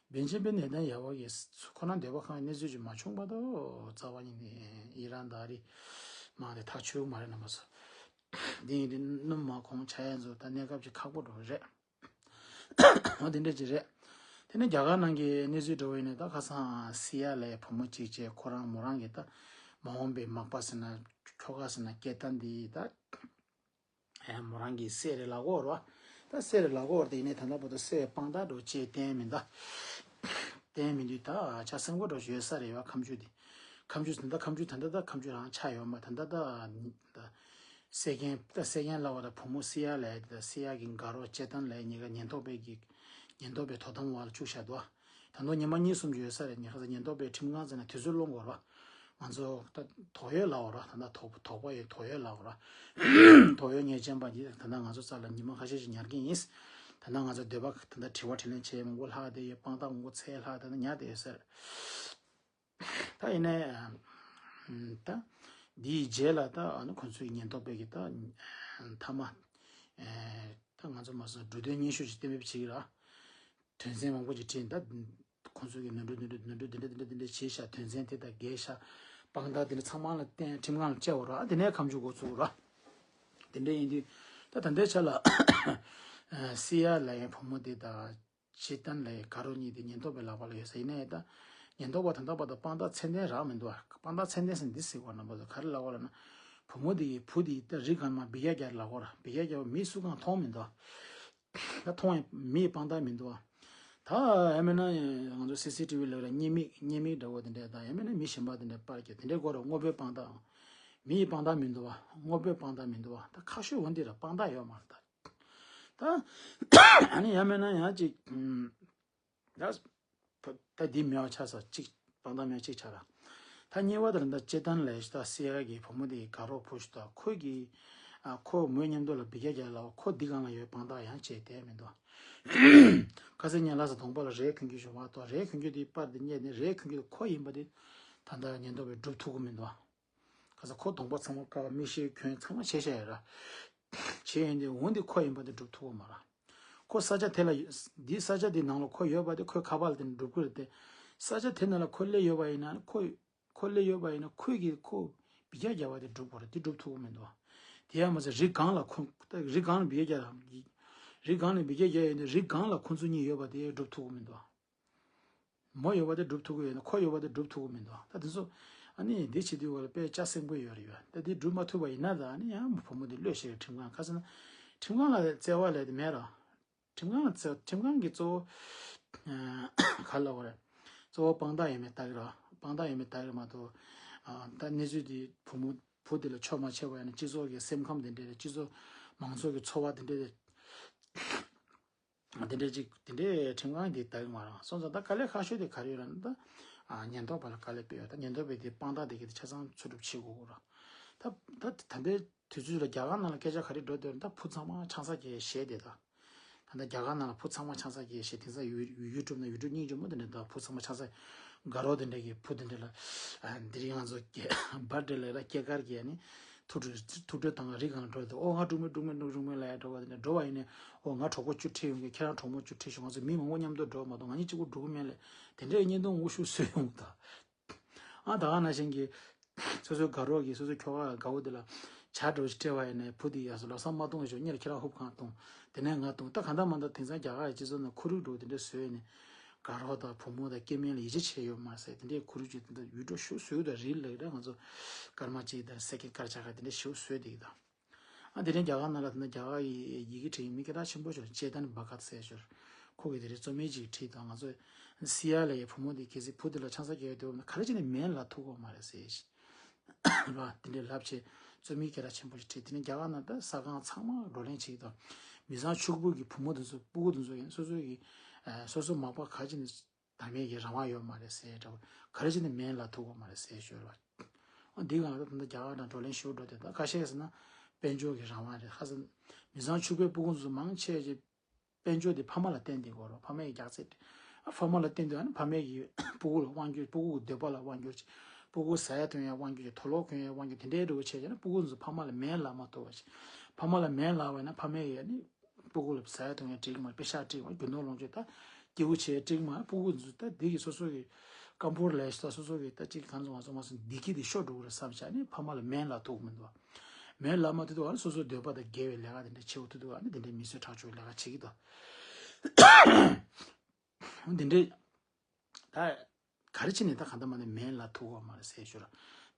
བེན་ཇི་མིན་ནེ་ཐན་ཡ་ཧུ་གིས་ཁོ་རང་འདོད་པ་ཁེངས་གནས་ཚུལ་ཅིག་མ་བྱུང་བར་དུ་རྩ་བ་ཉིད་ནས་ཨི་རན་དང་ཨ་རི་དམག་དེ་ཐག་ཆོད་མ་རེད་རྣམ་པ་ཚོ། འདི་ཡིན་དུས་སྣུམ་མ་གོང་ཆ་ཡན་ཚོ་ད་གནས་སྐབས་ཅིག་ཁག་པོ་འགྲོ་གི་རེད། འོ་དེ་འདྲ་ཅིག་རེད། དེ་ནས་རྒྱ་གར་ནང་གི་གནས་ཚུལ་འགྲོ་བ་ཡིན་ན་ད་ཁ་སང་སི་ཡ་ལའི་བུ་མོ་གཅིག་བྱས་ཁོ་རང་མོ་རང་གི་ད་མ་འོངས་པའི་མག་པ་ཟེར་ན་ཁྱོ་ག་ཟེར་ན་སྐྱེ་ལྡན་འདི་ད། ཨེ་མོ་རང་གི་སྲས་རེད་ལབ་ཀྱི་ཡོད་རེད་བ། ད་སྲས་རེད་ལབ་ཀྱི་ཡོད་རེད་དེ་ཡིན་ནའི་ད་ལྟ་བར་དུ་སྲས་དཔང་རྟགས་འདྲ་བོ་ཅིག་བསྟན་མི་འདུག་བསྟན་མི་འདུག་ད་ཆ་སེམས་ཁུར་འདྲ་བོ་ཅིག་ཡོད་ས་རེད་བ། ཁ་མཆུ་དེ། ཁ་མཆུ་ད་ལྟ་ཁ་མཆུ་ད་ལྟ་ད་ཁ་མཆུ་རང་ཆགས་ཡོད་མ་ད་ལྟ་ད། ད་སྲས་རྒན་ད་སྲས་རྒན་ལབ་པ་ད་བུ་མོ་སི་ཡ་ལའི་ད་སི་ཡ་གི་དགའ་རོགས་སྐྱེ་ལྡན་ལའི་གཉིས་ཀ་ཉེན་རྟོག་པའི་གི་ཉེན་རྟོག་པའི་དོ་དམ་འོག་ལ་བཅུག་བཞག་འདུག་ད་དུང་ཉི་མ་གཉིས་གསུམ་ཅིག་ཡོད་ས་རེད། ཉི་ཁ་ས་ཉེན་རྟོག་པའི་ཁྲིམས་ཁང་ཟེར་ན་དུས་ཚོད་སློང་དགོས་རེད་བ། ང་ཚོ་ད་དོགས་ཡོད་ལབ་པ་ར། ད་ལྟ་དོགས་དོགས་པ་ཡོད་དོགས་ཡོད་ལབ་པ་ར། དོགས་ཡོད་ངེས་ཅན་པ་འདི་ད་ལྟ་ང་ཚོ་རྩ་ལ་ཉི་མ་ཁ་ཤས་ཤིག་ཉར་གྱི་ཡིན། ད་ལྟ་ང་ཚོ་འདོད་པ་ད་ལྟ་དྲི་བ་དྲིས་ལན་བྱས་མང་པོ་ལྷག་བསྡད་ཡོད། དཔང་རྟགས་མང་པོ་འཚོལ་ལྷག་ད་ལྟ་ཉར་བསྡད་ཡོད་ཟེར། ད་ཡིན་ནའི་ད་འདིའི་རྗེས་ལ་ད་ཨ་ནི་ཁོང་ཚོའི་ཉེན་རྟོག་པའི་གི་ད་མཐའ་མ་ད་ང་ཚོ་མ་སོང་འབྲུ་དོན་སྙན་ཞུ་ཞིག་གཏན་འབེབས་བྱེད་ཀྱི་ར། དོན་ཚན་མང་པོ་ཅིག་བྲིས། ད་ཁོང་ཚོ་གིས་ནོར་འཁྲུལ་ནོར་འཁྲུལ་ནོར་འཁྲུལ་འདི་འདྲ་འདི་འདྲ་འདི་འདྲ་བྱས་ཤག་དོན་ཚན་དེ་དང་འགལ་ཤག་དཔང་རྟགས་འདི་འདྲ་ཚང་མ་ལ་བརྟེན་ཁྲིམས་ཁང་ལ་བཅར་བ་ར། དེ་ནས་ཁ་མཆུ་འགོ་ཚུགས་ར། དེ་འདྲ་ཡིན་དུས་ད་ད་ལྟའི་ཆ་ལ་སི་ཡ་ལའི་བུ་མོ་དེ་དང་ཅི་ཏན་ལའི་དགའ་རོགས་གཉིས་དེ་ཉེན་རྟོག་པའི་ལག་པ་ལ་ཡོད་ས་ཡིན་ནའི་ད་ཉེན་རྟོག་པ་ད་ལྟ་བར་དུ་དཔང་རྟགས་ཚད་ལྡན་རག་མི་འདུག་དཔང་རྟགས་ཚད་ལྡན་ཟེར་འདི་ཟེར་བ་རྣམ་པ་ཚོ་ག་རེ་ལབ་པ་ལབ་ན། བུ་མོ་དེ་ཡི་བུ་དེ་ད་རི་སྒང་མ་འབུད་རྒྱག་རྒྱག་ལབ་པ་ར། འབུད་རྒྱག་རྒྱག་པ་མི་སུ་གང་མཐོང་མི་འདུག་ད་མཐོང་ཡང་མིའི་དཔང་རྟགས་མི་འདུག་ད་ཡང་མིན་ན་ང་ཚོ་སི་སི་ཊི་བི་ལབ་ར་བརྙན་མིག་བརྙན་མིག་འདྲ་བོ་དེ་འདྲས་དང་ཡང་མིན་ན་མི་གཞན་པ་དེ་འདྲས་པར་གྱི་དེ་འདྲས་སྐོར་དངོས་པོའི་དཔང་རྟགས། མིའི་དཔང་རྟགས་མི་འདུག་བ། དངོས་པོའི་དཔང་རྟགས་མི་འདུག་བ། ད་ཁ་ཤོས་འོན་ཏེ་ར་དཔང་རྟགས་ཡོད་མ་རེད་ད། ད་ཨ་ནི་ཡང་མིན་ན་ཡང་ཅིག་ད་ད་འདི་མེད་པ་ཆགས་ས་ཅིག་དཔང་རྟགས་མེད་ཅིག་ཆགས་ར། ད་གཉིས་པ་དེ་ལ་ད་སྐྱེ་ལྡན་ལའི་ད་སི་ཡ་གི་བུ་མོ་དེ་དགའ་རོགས་བུ་ཞིག་ད་ཁོ་གི་ཨ་ཁོ་མོའི་མཉམ་དུ་ལ་འབུད་རྒྱག་རྒྱག་ལ་ཁོ་འདི་སྒང་ལ་ཡོད་དཔང་རྟགས་ཡང་བྱས་བསྡད་མི་འདུག་ཁ་སང་ཉིན་ལྷ་ས་གདོང་པ་ལ་རས་གོན་རྒྱུ་ཞིག་མ་གཏོགས་རས་གོན་རྒྱུ་དེ་པར་དེ་རྙེད་ནས་རས་གོན་རྒྱུ་དེ་ཁོ་ཡིན་པ་དེ་ད་ལྟ་ཉེན་རྟོག་པས་སྒྲུབ་ཐུབ་ཀྱི་མི་འདུག་ཁ་སང་ཁོ་གདོང་པ་ཚང་མ་ཀ་མིག་ཤེལ་གྱོན་ཚང་མ་བྱས་བཞག་ཡོད་ར། བྱས་ཡོད་འདི་འོན་ཏེ་ཁོ་ཡིན་པ་དེ་སྒྲུབ་ཐུབ་ཀྱི་མ་རེད། ཁོ་ས་ཆ་དེ་ལ་འདི་ས་ཆ་དེ་ནང་ལ་ཁོ་ཡོད་པ་དེ་ཁོའི་ཁ་པར་དེ་ནས་སྒྲུབ་ཀྱི་རེད་དེ། ས་ཆ་དེ་ནང་ལ་ཁོ་སླེབས་ཡོད་པ་ཡིན་ན་ཁོ་ཁོ་སླེབས་ཡོད་པ་ཡིན་ན་ཁོས་ཀྱིས་ཁོ་འབུད་རྒྱག་རྒྱག་པ་དེ་སྒྲུབ་དགོས་རེད། དེ་སྒྲུབ་ཐུབ་ཀྱི་མི་འདུག་དེ་ཡང་མ་ཟད་རི་སྒང་ལ་ཁོ་རི་སྒང་ལ་འབུད་རྒྱག་རྒྱག་རི་སྒང་ལ་འབུད་རྒྱག་རྒྱག་ཡོད་ན་རི་སྒང་ལ་ཁོ་ཚོ་གཉིས་ཡོད་པ་དེ་སྒྲུབ་ཐུབ་ཀྱི་མི་འདུག་མོ་ཡོད་པ་དེ་སྒྲུབ་ཐུབ་ཀྱི་ཡོད་ན་ཁོ་ཡོད་པ་དེ་སྒྲུབ་ཐུབ་ཀྱི་མི་འདུག་ད་དེ་ཚོ་ཨ་ནི་འདི་བྱེད་དུས་བར་ལ་དཔེ་ལྕགས་སེང་པོ་ཡོད་རེད་ཡོད། ད་འདི་སྒྲུབ་མ་ཐུབ་པ་ཡིན་ན་ད་ཨ་ནི་ཡང་བུ་མོ་འདི་གློད་བཞག་ཁྲིམས་ཁང་ཁ་སང་ན་ཁྲིམས་ཁང་ལ་བཙལ་བ་ལས་དེ་མེད་ར། ཁྲིམས་ཁང་ལ་བཙལ་ཁྲིམས་ཁང་གི་གཙོ་བོ་ག་ལ་བ་རེད། གཙོ་བོ་དཔང་རྟགས་ཡོད་མེད་ལྟ་གི་ར། དཔང་རྟགས་ཡོད་མེད་ལྟ་གི་ར་མ་གཏོགས་ད་གནས་ཚུལ་འདི་བུ་མོ་བུ་དེ་ལ་ཕྱོགས་མ་ཆེ་བ་ཡང་ན་སྤྱི་ཚོགས་ཀྱི་སེམས་ཁམས་དེ་འདྲས་རེད། སྤྱི་ཚོགས་མང་ཚོགས་ཀྱི་ཚོར་བ་དེ་འདྲས་རེད། དེ་འདྲས་ཅིག་དེ་འདྲས་ཁྲིམས་ཁང་འདི་ལྟ་གི་མ་རེད། སོང་ཙང་ད་དཀའ་ལས་ཁག་ཤོས་དེ་ག་རེ་ཡོད་ར་ན་ད་ཉེན་རྟོག་པ་ལ་དཀའ་ལས་སྤྲད་ཡོད། ད་ཉེན་རྟོག་པས་དེ་དཔང་རྟགས་དེ་གི་དེ་ཆ་ཚང་འཚོལ་སྒྲུབ་བྱེད་དགོས་ར། ད་ད་ད་ལྟའི་དུས་ཚོད་ལ་རྒྱ་གར་ནང་ལ་སྐད་ཆ་ག་རེ་འགྲོ་འདོད་ན་ད་བུ་ཚང་མ་ཆང་ས་རྒྱག་བཤད་དེ་ད། ད་ལྟ་རྒྱ་གར་ནང་ལ་བུ་ཚང་མ་ཆང་ས་རྒྱག་བཤད་དེང་སང་ཡུ་ཡུ་ཊུབ་ནང་ཡུ་ཊུབ་སྙིང་རྗེ་མོ་དེ་འདྲ་ད་བུ་ཚང་མ་ཆང་ས་དགའ་རོགས་དེ་འདྲ་གི་བུ་དེ་འདྲ་ལ་འདི་རིང་ང་ཚོ་སྐྱེ་བར་དེ་ལ་ར་སྐྱེས་སྐར་གྱི་ནི་ཐུགས་སྤྲོ་ཐུགས་སྤྲོ་དང་རི་གང་འགྲོ་དེ་ཨོ་ང་འབྲུག་མི་འབྲུག་མི་འབྲུག་འབྲུག་མི་ལ་ཡ་འགྲོ་བ་དེ་འདྲ་འགྲོ་བ་ཡིན་ནི་ཨོ་ང་གྲོགས་པོ་བཅུ་ཁྲིད་ཡོང་གི་ཁྱེད་རང་གྲོགས་མོ་བཅུ་ཁྲིད་ཤོག་ང་ཚོ་མི་མང་པོ་མཉམ་དུ་འགྲོ་མ་གཏོགས་ང་གཉིས་གཅིག་པུ་འགྲོ་གི་མེད་ལས་དེ་འདྲའི་བརྙན་ཐུང་ངུ་ཤུ་བཟོས་ཡོང་གི་ད། ཨ་ད་ག་ནང་བཞིན་གྱི་སོ་སོའི་དགའ་རོགས་ཀྱི་སོ་སོའི་ཁྱོ་ག་དགའ་བོ་དེ་ལ་ཇ་འདྲ་བོ་ཞིག་སྤྲད་པ་ཡིན་ནའི་བུ་དེ་ཡ་སོ་ལོ་སང་མ་གཏོང་ཞོག་གཉེར་ཁྱེད་རང་ཧུབ་གང་གཏོང་དེ་ནས་ང་གཏོང་ད་ག་འདྲ་མ་འདྲ་དེང་སང་རྒྱ་གར་ཡི་སྤྱི་ཚོགས་ནང་ཁོར་ཡུག་འདྲ་བོ་དེ་འདྲ་བཟོས་ནས་དགའ་རོགས་དང་བུ་མོ་དང་སྐྱེ་དམན་ལ་ཡིད་ཆེས་བྱས་ཡོད་མ་ཟད་དེ་འདྲའི་ཁོར་ཡུག་ཅིག་དེ་འདྲ་ཡུལ་གྲུ་ཞིག་བཟོས་འདུག་རེད་ལབ་ད་ང་ཚོ་སྐར་མ་གཅིག་དང་སེ་ཀེན་སྐར་ཆ་ག་དེ་འདྲ་ཞིག་བཟོས་བསྡད་ཀྱི་འདུག་ཨ་དེ་རིང་རྒྱ་གར་ནང་ལ་དེ་ན་རྒྱ་གར་གྱི་ཡི་གེ་བྲིས་མི་སྐད་གྲགས་ཆེན་པོ་ཞིག་ཅེ་ཏན་བྷ་གཏ་ཟེར་ཞོར་ཁོ་གིས་དེ་རིང་རྩོམ་ཡིག་ཅིག་བྲིས་དང་ང་ཚོ་སི་ཡ་ལའི་བུ་མོ་དེ་གལ་སྲིད་བུ་དེ་ལ་ཆང་ས་རྒྱག་ཡོད་དེ་བ་ན་ག་རེ་བྱས་ནས་མེད་ལ་ཐུག་གོ་མ་རེད་ཟེར་ཞིང་ ར་དེ་འདྲའི་ལབ་བྱས་རྩོམ་ཡིག་སྐད་གྲགས་ཆེན་པོ་ཞིག་བྲིས། དེ་ནས་རྒྱ་གར་ནང་ད་ས་ཁང་ཚང་མ་བགྲོ་གླེང་བྱེད་ཀྱི་འདུག་མི་ཚང་ཕྱུག་པོ་གི་བུ་མོ་དེ་ཚོ་སྤུ་གུ་དེ་ཚོ་ཡིན་སོ་སོ་གི་ཨ་སོ་སོ་མ་པ་ག་ཅི་ནས་དམ་པའི་གི་རང་དབང་ཡོད་མ་རེད་ཟེར་འདྲ་བོ། ག་རེ་བྱས་ནས་མེ་ལ་ཐུག་པ་མ་རེད་ཟེར་ཞོར་བ། འདི་གང་ལ་ད་ལྟ་རྒྱ་གར་ནང་བགྲོ་གླེང་ཞུ་འགྲོ་དེ་ད་ཁ་ཤས་ཟེར་ན་དཔལ་འབྱོར་གི་རང་དབང་རེད། ཁ་ཟེར་མི་ཚང་ཕྱུག་པོའི་སྤུ་གུ་ཚོ་མང་ཆེ་ཆེ་དཔལ་འབྱོར་དེ་ཕ་མ་ལ་བརྟེན་ཏེ་འགྲོ་རོགས། ཕ་མའི་རྒྱག་རྩེད་ཨ་ཕ་མ་ལ་བརྟེན་ཏེ་ཨ་ནི་ཕ་མའི་གི་སྤུ་གུ་ལ་དབང་སྒྱུར་སྤུ་གུ་གི་འདོད་པ་ལ་དབང་སྒྱུར་བྱེད། སྤུ་གུ་ཟ་ཡ་འཐུང་ཡ་དབང་སྒྱུར་བྱེད། དུག་ལོག་གོན་ཡ་དབང་སྒྱུར་དེ་འདྲའི་འགྲོ་བྱས་བྱས་ན་སྤུ་གུ་ཚོ་ཕ་མ་ལ་མེ་ལ་མ་ཐུག་པ་བྱེད། ཕ་མ་ལ་མེ་ལ་བས་ན་ཕ་མའི་ཨ་ནི་སྤུ་གུ་ལ་ཟ་ཡ་འཐུང་ཡ་འགྲིག་མ་རེད། པེ་ཤག་འགྲིག་མ་རེད། རྒྱུ་ནོར་ལོངས་སྤྱོད་ད་སྐྱིད་པོ་བྱས་འགྲིག་མ་རེད། སྤུ་གུ་ཚོ་ད་འདི་གི་སོ་སོ་གི་སྐམ་པོར་ལས་ཤ་སོ་སོ་གི་ད་ཅིག་གང་ཚོ་མ་ཚོ་མ་ཚོ་འདི་གི་དེ་ཤོར་འགྲོ་གི་རེད་བསམ་བྱས་ནས་ཕ་མ་ལ་མེ་ལ་ཐུག་མི་འདུག་མེ་ལ་མ་ཐུག་དུས་ཨ་ནི་སོ་སོའི་འདོད་པ་དང་འགལ་བའི་ལས་ཀ་དེ་འདྲ་བྱེད་འོ་ཐུག་དུས་ཨ་ནི་དེ་འདྲའི་མི་གསོད་ཁྲག་སྦྱོར་ལས་ཀ་བྱེད་ཀྱི་འདུག་འདི་འདྲའི་ད་ག་རེ་བྱས་ནས་ད་གང་ལྟར་མ་ནས་མེ་ལ་ཐུག་པ་མ་རེད་ཟེར་ཞོར་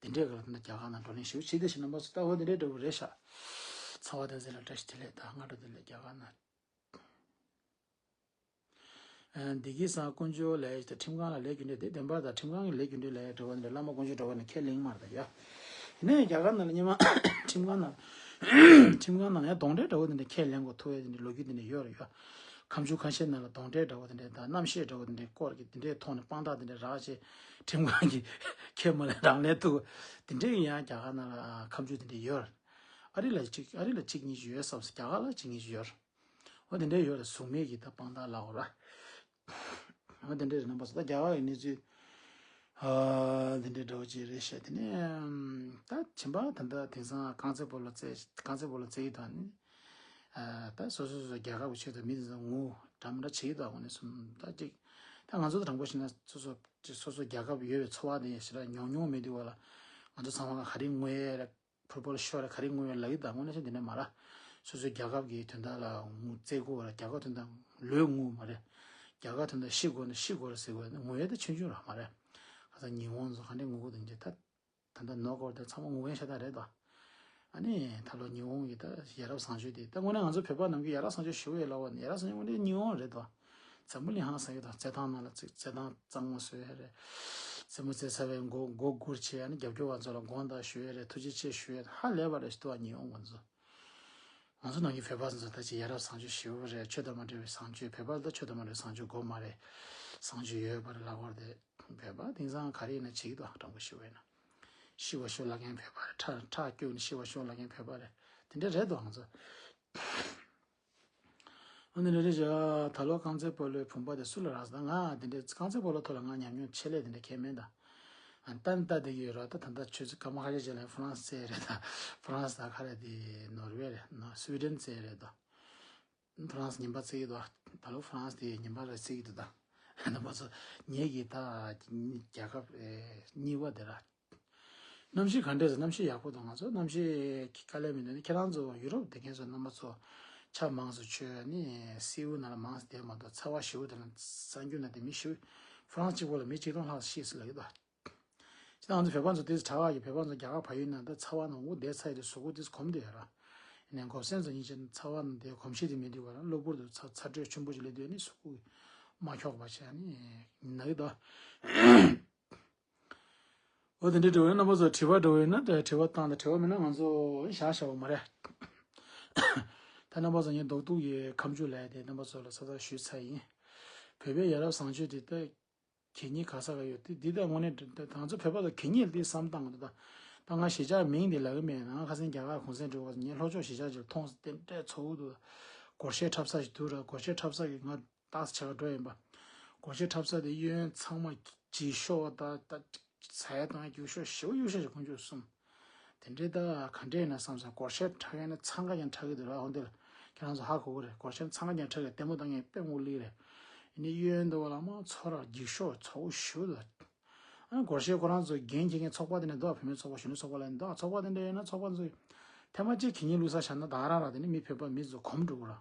དེ་འདྲའི་ག་ལ་ད་རྒྱ་གར་ནང་བགྲོ་གླེང་ཞིབ་བྱེད་དེ་ཞིག་རྣམ་པ་ཚོ་ལྟ་བ་དེ་འདྲའི་འདྲ་བོ་རེད་ཤག་ཚ་བ་དང་ཟེར་ལ་བཀྲ་ཤིས་བདེ་ལེགས་དང་སྔ་དྲོ་བདེ་ལེགས། རྒྱ་གར་ནང་བདེ་སྐྱིད་བཟང་དཀོན་མཆོག་ལས་ཁྲིམས་ཁང་ལ་ལས་རྒྱུ་འབྲས་དེ་བདེན་པར་དང་ཁྲིམས་ཁང་གི་ལས་རྒྱུ་འབྲས་ལ་འགྲོ་བ་འདི་བླ་མ་དཀོན་མཆོག་འགྲོ་བ་ནི་ཁས་ལེན་མར་དང་ཡ། ཡིན་ནའི་རྒྱ་གར་ནང་ལ་སྔོན་མ་ཁྲིམས་ཁང་ནང་ཁྲིམས་ཁང་ནང་ཡང་གདོན་འདྲེ་འདྲ་བོ་འདི་འདྲ་ཁས་ལེན་དགོས་ཐུག་ཡ་འདི་འདྲ་ལོ་རྒྱུས་འདི་འདྲ་ཡོད་རེད་ཡ། ཁ་མཆུ་ཁ་ཤས་ནང་ལ་གདོན་འདྲེ་འདྲ་བོ་འདི་འདྲ་དང་རྣམ་ཤེས་འདྲ་བོ་འདི་འདྲ་སྐོར་གྱི་འདི་འདྲའི་ཐོག་ནས་དཔང་རྟགས་འདི་འདྲ་རག་བྱས་ཁྲིམས་ཁང་གི་ཁས་མ་ལེན་རང་ལེན་ཐུག་འདི་འདྲའི་ཡང་རྒྱ་གར་ནང་ལ་ཁ་མཆུ་འདི་འདྲ་ཡོད་རེད། ཨ་རི་ལ་གཅིག་ཨ་རི་ལ་གཅིག་གཉིས་ཤིག་ཡོད་བསམ་སོང་། རྒྱ་གར་ལ་གཅིག་གཉིས་ཤིག་ཡོད་རེད། འོ་དེ་འདྲའི་ཡོད་རེད། གཟུགས་མེད་ཀྱི་ད་དཔང་རྟགས་ལབ་དགོས་ར། འོ་དེ་འདྲའི་རེད། རྣམ་པ་ཚོ་ད་རྒྱ་གར་གྱི་གནས་ཚུལ་ཨ་དེ་འདྲའི་འདྲ་བོ་ཅིག་རེད་ཤག་དེ་ནས་ད་བྱིན་པ་ད་ལྟ་དེང་སང་རྐང་རྩེད་སྤོ་ལོ་རྩེ་རྐང་རྩེད་སྤོ་ལོ་རྩེ་ཡི་དང་ནི་ཨ་ད་སོ་སོ་སོ་རྒྱལ་ཁབ་ཀྱི་ཆེད་དུ་མི་དེ་ཚོ་ངུ་འདྲ་མི་འདྲ་བྱེད་ཀྱི་འདུག་དངོས་གནས་སོང་ད་ཅིག་ད་ང་ཚོ་དང་དྲང་པོ་བཤད་ན་སོ་སོ་སོ་སོ་རྒྱལ་ཁབ་ཡོད་པའི་ཚོར་བ་དེ་ཞེ་དྲག་མྱོང་མྱོང་མེད་དུས་བ་ལ་ང་ཚོ་ཚང་མ་ག་རེ་ངུ་ཡས་རེད། ཕུར་པོ་ལ་ཤོར་ར་ག་རེ་ངུ་བའི་ལ་ཡི་དང་དངོས་གནས་ཆ་འདི་ནས་མ་ར། སོ་སོའི་རྒྱལ་ཁབ་ཀྱི་དོན་དག་ལ་ངུ་རྩེད་དགོས་ར། རྒྱལ་ཁབ་དོན་དག་ལོས་ངུ་མ་རེད། རྒྱལ་ཁབ་དོན་དག་ཤི་དགོས་ན་ཤི་དགོས་ར་ཟེར་དགོས་ན་ངུ་ཡས་ད་ཆུང་ཆུང་ར་མ་རེད། ཁ་སང་ཉི་ཧོང་ཚོ་ག་འདྲས་ངུ་དགོས་དང་ཅི་ད། ད་ལྟ་ནོ་སྐོར་དེ་ཚང་མ་ངུ་ཡས་ཤ་སྟག་རེད་དོ། ཨ་ནི་ད་ལོ་ཉི་ཧོང་གི་ད་ཡ་རབས་བཟང་སྤྱོད་དེ་ད་དངོས་གནས་ང་ཚོ་བོད་པ་ནང་གི་ཡ་རབས་བཟང་སྤྱོད་ཞུ་བའི་ལ་བ་ནི་ཡ་རབས་བཟང་སྤྱོད་དངོས་གནས་ཉི་ཧོང་རེད་དོ། འཛམ་བུ་གླིང་ཧང་སང་ཡོད་དང་རྩེད་ཐང་ནང་ལ་རྩེད་རྩེད་ཐང་གཙང་མ་བཟོས་ཡ་རེད། རྩེད་མོ་རྩེ་ཚར་བའི་མགོ་མགོ་སྒུར་བྱས་ཨ་ནི་རྒྱབ་སྐྱོར་བ་ཚོ་ལ་དགོངས་དག་ཞུ་ཡ་རེད། ཐུགས་རྗེ་ཆེ་ཞུ་ཡ་རེད། ཧ་ལས་པ་རེད་ཞུ་ཐུབ་པ་ཉི་ཧོང་ང་ཚོ། ང་ཚོ་ནང་གི་བོད་པ་ཚོ་ད་ཅི་ཡ་རབས་བཟང་སྤྱོད་ཞེ་པོ་རེད། ཆོས་དང་མ་འབྲེལ་བའི་བཟང་སྤྱོད་བོད་པ་ལ་ད་ཆོས་དང་མ་འབྲེལ་བའི་བཟང་སྤྱོད་དགོས་མ་རེད། བཟང་སྤྱོད་ཡོད་པ་རེད་ལབ་དགོས་རེད། བོད་པ་དེང་སང་ག་རེ་ཡིན་ན་བྱེད་ཀྱི་འདུག་དྲང་པོ་ཞུ་བ་ཡིན་ན། ཤི་བ་ཤོར་ལབ་མཁན་བོད་པ་རེད། ཁྲག་ཁྲག་སྐྱུག་ནས་ཤི་བ་ཤོར་ལབ་མཁན་བོད་པ་རེད། དེ་འདྲ་རེད་འདུག་ང་ཚོ། ཨ་ནི་རེ་རེ་བཞག་ད་ལོ་རྐང་རྩེད་སྤོ་ལོའི་བུམ་པ་དེ་སུ་ལ་རག་ཟེར་ད་ང་དེ་འདྲའི་རྐང་རྩེད་སྤོ་ལོ་ཐོག་ལ་ང་ཉམས་མྱོང་ཆེ་ལས་དེ་འདྲ་གང་མེད་ད། ཨ་ནི་ལྟ་ནི་ལྟ་བསྡད་ཀྱི་ཡོད་ར། ད་ད་ལྟ་ཆུ་ཚོད་སྐར་མ་ཁ་ཤས་ཅིག་ལ་ཧྥ་རན་སི་རྩེད་རེད་ད། ཧྥ་རན་སི་ད་ག་རེ་དེ་ནོར་ཝེ་རེད་ན་སུའི་ཌེན་རྩེད་རེད་ད། ཧྥ་རན་སི་ཉིན་པ་རྩེ་གི་འདུག་ད་ལོ་ཧྥ་རན་སི་དེ་ཉིན་པ་རེ་རྩེ་གི་འདུག་ད་རྣམ་པ་ཚོ་ངེད་ཀྱི་ད་རྒྱལ་ཁབ་ཨེ་གཉིས་པ་དེ་ར། གནམ་གཤིས་ག་འདྲས་ཟེར། གནམ་གཤིས་ཡག་པོ་འདུག་ང་ཚོ་གནམ་གཤིས་དཀའ་ལས་མི་འདུག་ནི་ཁྱེད་རང་ཚོ་ཡུ་རོབ་བསྡད་མཁན་ཚོ་རྣམ་པ་ཚོ་ཆ་མང་ཙམ་ཆོད་ནི་སེའུ་ནང་ལ་མང་ཙམ་བསྡད་མ་གཏོགས་ཚ་བ་ཞེ་པོ་དེ་ལ་གསར་འགྱུར་ནང་དེ་མི་ཞེ་པོ་ཧྥ་རན་སི་གཅིག་པོ་ལ་མི་ཆིག་སྟོང་ལྷག་ཤི་ཟེར་ལབ་ཀྱི་འདུག་ཁྱེད་རང་ཚོ་བོད་པ་ཚོ་དེ་ཚོ་གྲྭ་པ་གི་བོད་པ་ཚོ་རྒྱ་གར་ཕ་ཡུལ་ནང་ད་ཚ་བ་ནང་འུ་བསྡད་ཚར་ཡོད་དུས་གཟུགས་པོ་དེ་ཚོ་གོམས་བསྡད་ཡོད་ར། ཡིན་ནའི་འགོག་སེམས་ཚོ་ཡིན་ཕྱིན་ཚ་བ་ནང་དེ་གོམས་གཤིས་དེ་མེད་དུས་ག་ར་གློ་བུར་དུ་ཚ་ཚ་དྲོད་ཆེན་པོ་ཅིག་སླེབས་དུས་ནི་གཟུགས་པོ་མ་འཁྱོག་པ་བྱས་ནི་ན་གི་འདུག་འོ་དེ་འདྲའི་འདྲ་བོ་ཡིན། རྣམ་པ་ཚོ་དྲི་བ་འདྲ་བོ་ཡིན་ན་དྲི་བ་བཏང་དང་། དྲི་བ་མེད་ན་ང་ཚོ་བཞག་བཞག་པ་མ་རེད། ད་རྣམ་པ་ཚོ་ངའི་རྡོག་ཐུག་གི་ཁ་མཆུ་ལབ་ཡ་དེ་རྣམ་པ་ཚོ་ལ་ཚ་ཚ་ཞུས་ཚར་ཡིན། བོད་པའི་ཡ་རབས་བཟང་སྤྱོད་དེ་ད་གད་སྙིགས་ག་ས་ག་ཡོད་དེ་འདི་ད་དངོས་གནས་ད་ང་ཚོ་བོད་པ་ཚོ་གད་སྙིགས་དེ་བསམ་བཏང་གི་འདུག་ད་ད་ང་གཞིས་ཆགས་མིང་དེ་ལབ་གི་མེད། ང་ཁ་སང་རྒྱ་གར་གུང་སེང་འགྲོ་བ་ངའི་ལྷོ་ཕྱོགས་གཞིས་ཆགས་ཅིག་མཐོང་སོང་། དེ་འདྲའི་ཚ་བོ་འདུག་སྒོར་གཞས་འཁྲབ་ས་ཞིག་འདུག་ར། སྒོར་གཞས་འཁྲབ་ས་གི་ང་ཏག་ས་ཆ་ག་འགྲོ་ཡིན་པ། སྒོར་གཞས་འཁྲབ་ས་དེ་གཡས་གཡོན་ཚང་མ་འགྱིག་ཤོག་ད་ད་ཟ་ཡ་བཏང་ཡ་འགྱིག་ཤོག་ཞེ་པོ་གཡུག་ཤག་ཅིག་ཁོང་ཚོས་གསུངས། དེ་འདྲའི་ད་ག་འདྲས་ཡིན་ན་བསམ་སོང་། སྒོར་གཞས་འཁྲབ་ཡ་ནི་འཚང་ཁ་ཀྱང་འཁྲབ་གི་འདུག་ར། འོ་འདིར་ཁྱེད་རང་ཚོ་ཧ་གོ་གི་རེད། སྒོར་གཞས་འཚང་ཁ་ཀྱང་འཁྲབ་གི་ལྟད་མོ་ལྟ་མཁན་དཔེ་མང་པོ་སླེབས་རེད། ཡིན་ནའི་གཡས་གཡོན་འདུག་བ་ལ་མ་ཚོ་ར་འགྱིག་ཤོག་ཚ་བོ་ཞེ་པོ་འདུག་ཨ་ནི་སྒོར་གཞས་ཁོ་རང་ཚོ་འགན་འཁྱེར་མཁན་ཚོགས་པ་དེ་ནས་འདུག་བུད་མེད་ཚོགས་པ་གཞོན་ནུ་ཚོགས་པ་ལ་འདུག་ཚོགས་པ་དེ་འདྲ་ཡིན་ན་ཚོགས་པ་ཚོས་ཐེངས་མ་གཅིག་གད་སྙིགས་བླུགས་ས་བཞག་ན་ད་རང་རང་དེ་ནས་མི་བོད་པ་མི་ཚོ་གོམས་འགྲོ་གི་ར།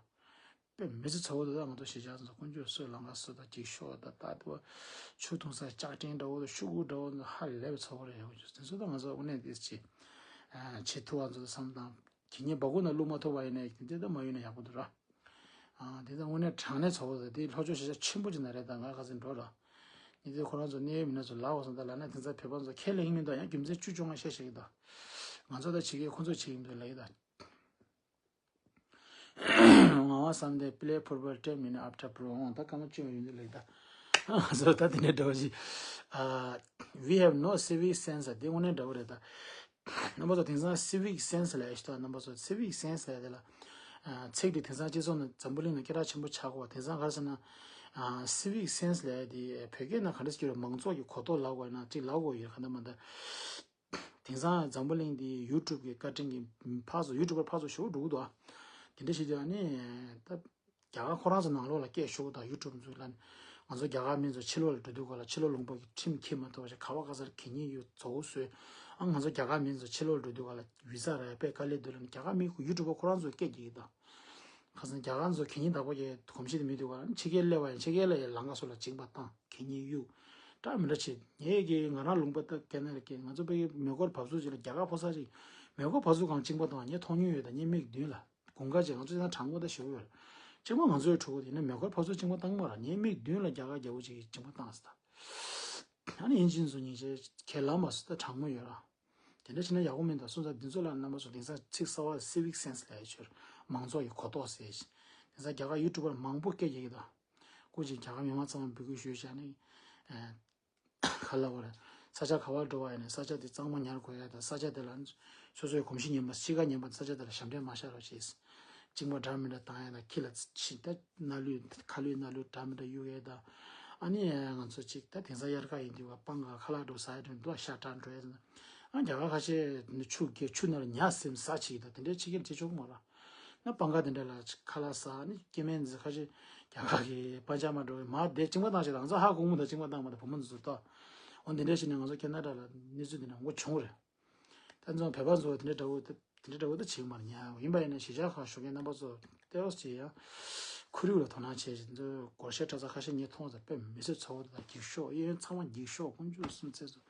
དཔེ་མི་ཚེ་ཚ་བོ་འདུག་ད་ང་ཚོ་གཞིས་ཆགས་ཚོ་དཀོན་མཆོག་གསོལ་ལང་ཀ་གསོལ་དང་འགྱིག་ཤོག་ད་ད་དེ་བ་ཆུ་འཐུང་ས་ལྕགས་ཀྲིན་འདྲ་བོ་དང་ཤོག་གུ་འདྲ་བོ་ཧ་ལས་པའི་ཚ་བོ་རེད། དེ་ཚོ་ད་ང་ཚོ་དངོས་གནས་དེ་ཅི་བྱེད་ཐུབ་པ་ཚོ་བསམ་དང་། གད་སྙིགས་སྦ་ཁུག་ནང་བླུགས་མ་ཐུབ་པ་ཡིན་ནའི་དེ་ད་མ་ཡོད་ན་ཡག་པོ་འདུག་ར། ཨ་དེ་ད་དངོས་གནས་དྲང་གནས་ཚ་བོ་རེད། དེ་ལྷོ་ཕྱོགས་གཞིས་ཆགས་ཆེན་པོ་ཅིག་ནང་རེད། ད་ང་ཁ་སང་འགྲོ་ར། ཉི་ཚེ་ཁོ་རང་ཚོ་གནས་ཡུལ་མི་སྣ་ཚོ་ལབ་པ་སོང་ད་ལབ་ན་དེང་སང་བོད་པ་ཚོ་ཁས་ལེན་མི་འདུག་ཡང་རྒྱུ་མཚན་བཅུ་བཅོ་ལྔ་བཤད་བཤད་ཀྱི་འདུག་ང་ཚོ་ད་བྱེད་ཀྱི་ཁོ་ཚོ་བྱེད་ཀྱི་འདུག་ལབ་ཀྱི་འདུག་ངོ་མ་བསམ་སྟེ་པི་ལེ་ཕུར་བལ་ཏེ་མི་ནི་ཨབ་ཏྲ་པྲོ་འོང་ད་སྐར་མ་བཅུ་ཡོད་འདུག་ལབ་ཀྱི་འདུག་ང་ཚོ་ད་དེ་འདྲའི་འདྲ་བོ་ཞིག་ཨ། We have no civic sense. དེ་དངོས་གནས་འདྲ་བོ་རེད་ད། རྣམ་པ་ཚོ་དེང་སང་civic sense ལབ་ཡ་ཞིག་འདུག་རྣམ་པ་ཚོ་civic sense ལབ་ཡ་དེ་ལ། ཨ། ཚིག་དེ་དེང་སང་སྤྱི་ཚོགས་ནང་འཛམ་བུ་གླིང་ནང་སྐད་གྲགས་ཆེན་པོ་ཆགས་ཀྱི་ཡོད་པ་དེང་སང་ག་རེ་ཟེར་ན། ཨ། civic sense ལབ་ཡ་དེ་བོད་སྐད་ནང་ག་འདྲ་ཟེར་གྱི་རེད། མང་ཚོགས་ཀྱི་གོ་རྟོགས་ལབ་དགོས་ན་ཅིག་ལབ་དགོས་ཡོད་ག་འདྲ་མ་འདྲ། དེང་སང་འཛམ་བུ་གླིང་འདི་ཡུ་ཊུབ་ཀྱི་བཀའ་དྲིན་གྱིས་ཕར་ཚུར་ཡུ་ཊུབ་པར་ཕར་ཚུར་ཞེ་པོ་འགྲོ་གི་འདུག་ཨ། དེ་འདྲ་བྱེད་དུས་ཨ་ནི། ད། རྒྱ་གར་ཁོ་རང་ཚོ་ནང་ལོགས་ལ་སྐད་ཤོར་དང་ཡུ་ཊུབ་འཛུགས་ལ་ནི། ང་ཚོ་རྒྱ་གར་མི་ཚོ་ཕྱི་ལོགས་ལ་འགྲོ་དུས་ག་ལ་ཕྱི་ལོགས་ལུང་པ་གི་ཁྲིམས་འཁྱེར་མ་ཐུབ་པ་ཞིག་ག་བ་ག་ས་ལ་གད་སྙིགས་གཡུག་བཙོག་བཟོས། ཨ་ང་ཚོ་རྒྱ་གར་མི་ཚོ་ཕྱི་ལོགས་ལ་འགྲོ་དུས་ག་ལ་བི་ས་རག་ཡ་དཔེ་དཀའ་ལས་འདུག་ལ་ནི་རྒྱ་གར་མི་ཁོ་ཡུ་ཊུབ་པ་ཁོ་རང་ཚོ་སྐད་རྒྱག་གི་དང་། ཁ་སང་རྒྱ་གར་ཚོ་གད་སྙིགས་བདག་པོ་གི་གོམས་གཤིས་དེ་མི་འདུག་ག་ལ་ནི་ཕྱི་རྒྱལ་སླེབས་པ་ཡང་ཕྱི་རྒྱལ་ལ་ཡང་ལམ་ཁ་སོགས་ལ་གཅིན་པ་བཏང་གད་སྙིགས་གཡུག་འདྲ་མི་འདྲ་བྱེད། ངས་ཀྱི་ང་རང་ལུང་པ་ད་སྐད་ན་རེ་སྐད་ང་ཚོ་དཔེ་མེ་འཁོར་བབས་ཚུགས་ཅིག་ལ་རྒྱ་གར་ཕོ་གསར་ཅིག་མེ་འཁོར་བབས་ཚུགས་གང་གཅིན་པ་བཏང་ངས་མཐོང་མྱོང་ཡོད་ད་ངས་མིག་མདུན་ལ། དགུན་ཁ་ཅིག་ང་ཚོ་ཡང་གྲང་མོ་ད་ཞེ་པོ་ཡོད་རེད། གཅིག་པ་ང་ཚོའི་ཕྲུ་གུ་དེ་ནི་མེ་འཁོར་ཕར་ཚུར་གཅིག་པ་བཏང་མ་ར་ངའི་མིག་མདུན་ལ་རྒྱ་གར་རྒྱལ་པོ་ཅིག་གིས་གཅིག་པ་བཏང་ཟེར་ད། ཨ་ནི་ཡིན་གཅིག་མིན་གཅིག་ཁས་ལེན་མ་སོང་ད་གྲང་མོ་ཡོད་ར། དེ་འདྲ་བྱས་ན་ཡག་པོ་མིན་ད་སོང་ཙང་འདི་ཚོ་ལ་རྣམ་པ་ཚོ་དེང་སང་ཚིག་གསར་བ་civic sense ལབ་ཡ་ཆོར་མང་ཚོགས་ཀྱི་གོ་རྟོགས་ཟེར་ཞིང་དེང་སང་རྒྱ་གར་ཡུ་ཊུབ་པར་མང་པོ་སྐད་རྒྱག་གི་ད། སྐུ་མཁྱེན་རྒྱ་གར་མི་མང་ཚང་མ་འབོད་སྐུལ་ཞུས་བྱས་ནས། ཁ་ལ་བར། ས་ཆ་ག་བར་འགྲོ་བ་ཡིན་ན་ས་ཆ་དེ་གཙང་མ་ཉར་དགོས་ཡ་དང་ས་ཆ་དེ་ལ་སོ་སོའི་གོམས་གཤིས་ངན་པ་གཤིས་ཀ་ངན་པ་ས་ཆ་དེ་ལ་ཞབས་འདྲེན་མ་བྱ་རོགས་བྱེད། གཅིན་པ་འདྲ་མི་འདྲ་བཏང་ཡ་དང་ཁྱི་ལ་ཕྱི་ད་སྣ་ལུད་ཁ་ལུད་སྣ་ལུད་འདྲ་མི་འདྲ་གཡུག་ཡ་དང་། ཨ་ནི་ང་ཚོ་གཅིག་ད་དེང་སང་དབྱར་ཁ་ཡིན་དུས་པང་ག་ཁ་ལག་འགྲོ་ཟ་ཡ་འགྲོ་འདུག་ཤ་ཁྲག་འགྲོ་ཡ་དང་། ཨ་རྒྱ་གར་ཁ་ཤས་ནི་ཆུ་རྒྱ་ཆུ་ནང་ལ་ཉ་སེམས་ཟ་བྱེད་ཀྱི་དང་དེ་འདྲའི་ཕྱི་རྒྱལ་བྱེད་ཆོག་གི་མ་རེད། ན་སྤང་ཁ་དེ་འདྲ་ལ་ཁ་ལག་ཟ་ནི་སྐྱེ་དམན་ཟི་ཁ་ཤས་རྒྱ་གར་གི་པན་ཇ་མ་འགྲོ་བའི་མ་དེ་གཅིན་པ་བཏང་ཞིག་ང་ཚོ་ཧ་གོ་མོ་དང་གཅིན་པ་བཏང་མ་དང་བུ་མོ་ཚོ་ད། འོ་འདི་འདྲ་ཞིག་ནས་ང་ཚོ་ཁེ་ན་ཌ་ལ་གནས་ཚུལ་འདི་འདྲ་འགོ་བྱུང་རེད། ད་ཚོ་བོད་པ་ཚོ་དེ་འདྲ་འདྲ་བོ་དེ་འདྲ་འདྲ་བོ་ད་བྱེད་མ་རེད་ཉ་ཡིན་པ་ཡིན་ན་གཞིས་ཆགས་ཁག་ཞུགས་མཁན་རྣམ་པ་ཚོ་ལྟེ་བ་ཞིག་ཡང་ཁོར་ཡུག་ལ་དོ་སྣང་བྱེད་བཞིན་དུ་སྒོར་གཞས་འཁྲབ་ས་ཁ་ཤས་ངས་མཐོང་ཙང་དཔེ་མི་སྲིད་ཚ་བོ་དང་འགྱིག་ཤོག་གཡས་གཡོན་ཚང་མ་འགྱིག་ཤོག་ཀུན་སྤྱོད་སུམ་ཚེ་ཚོ།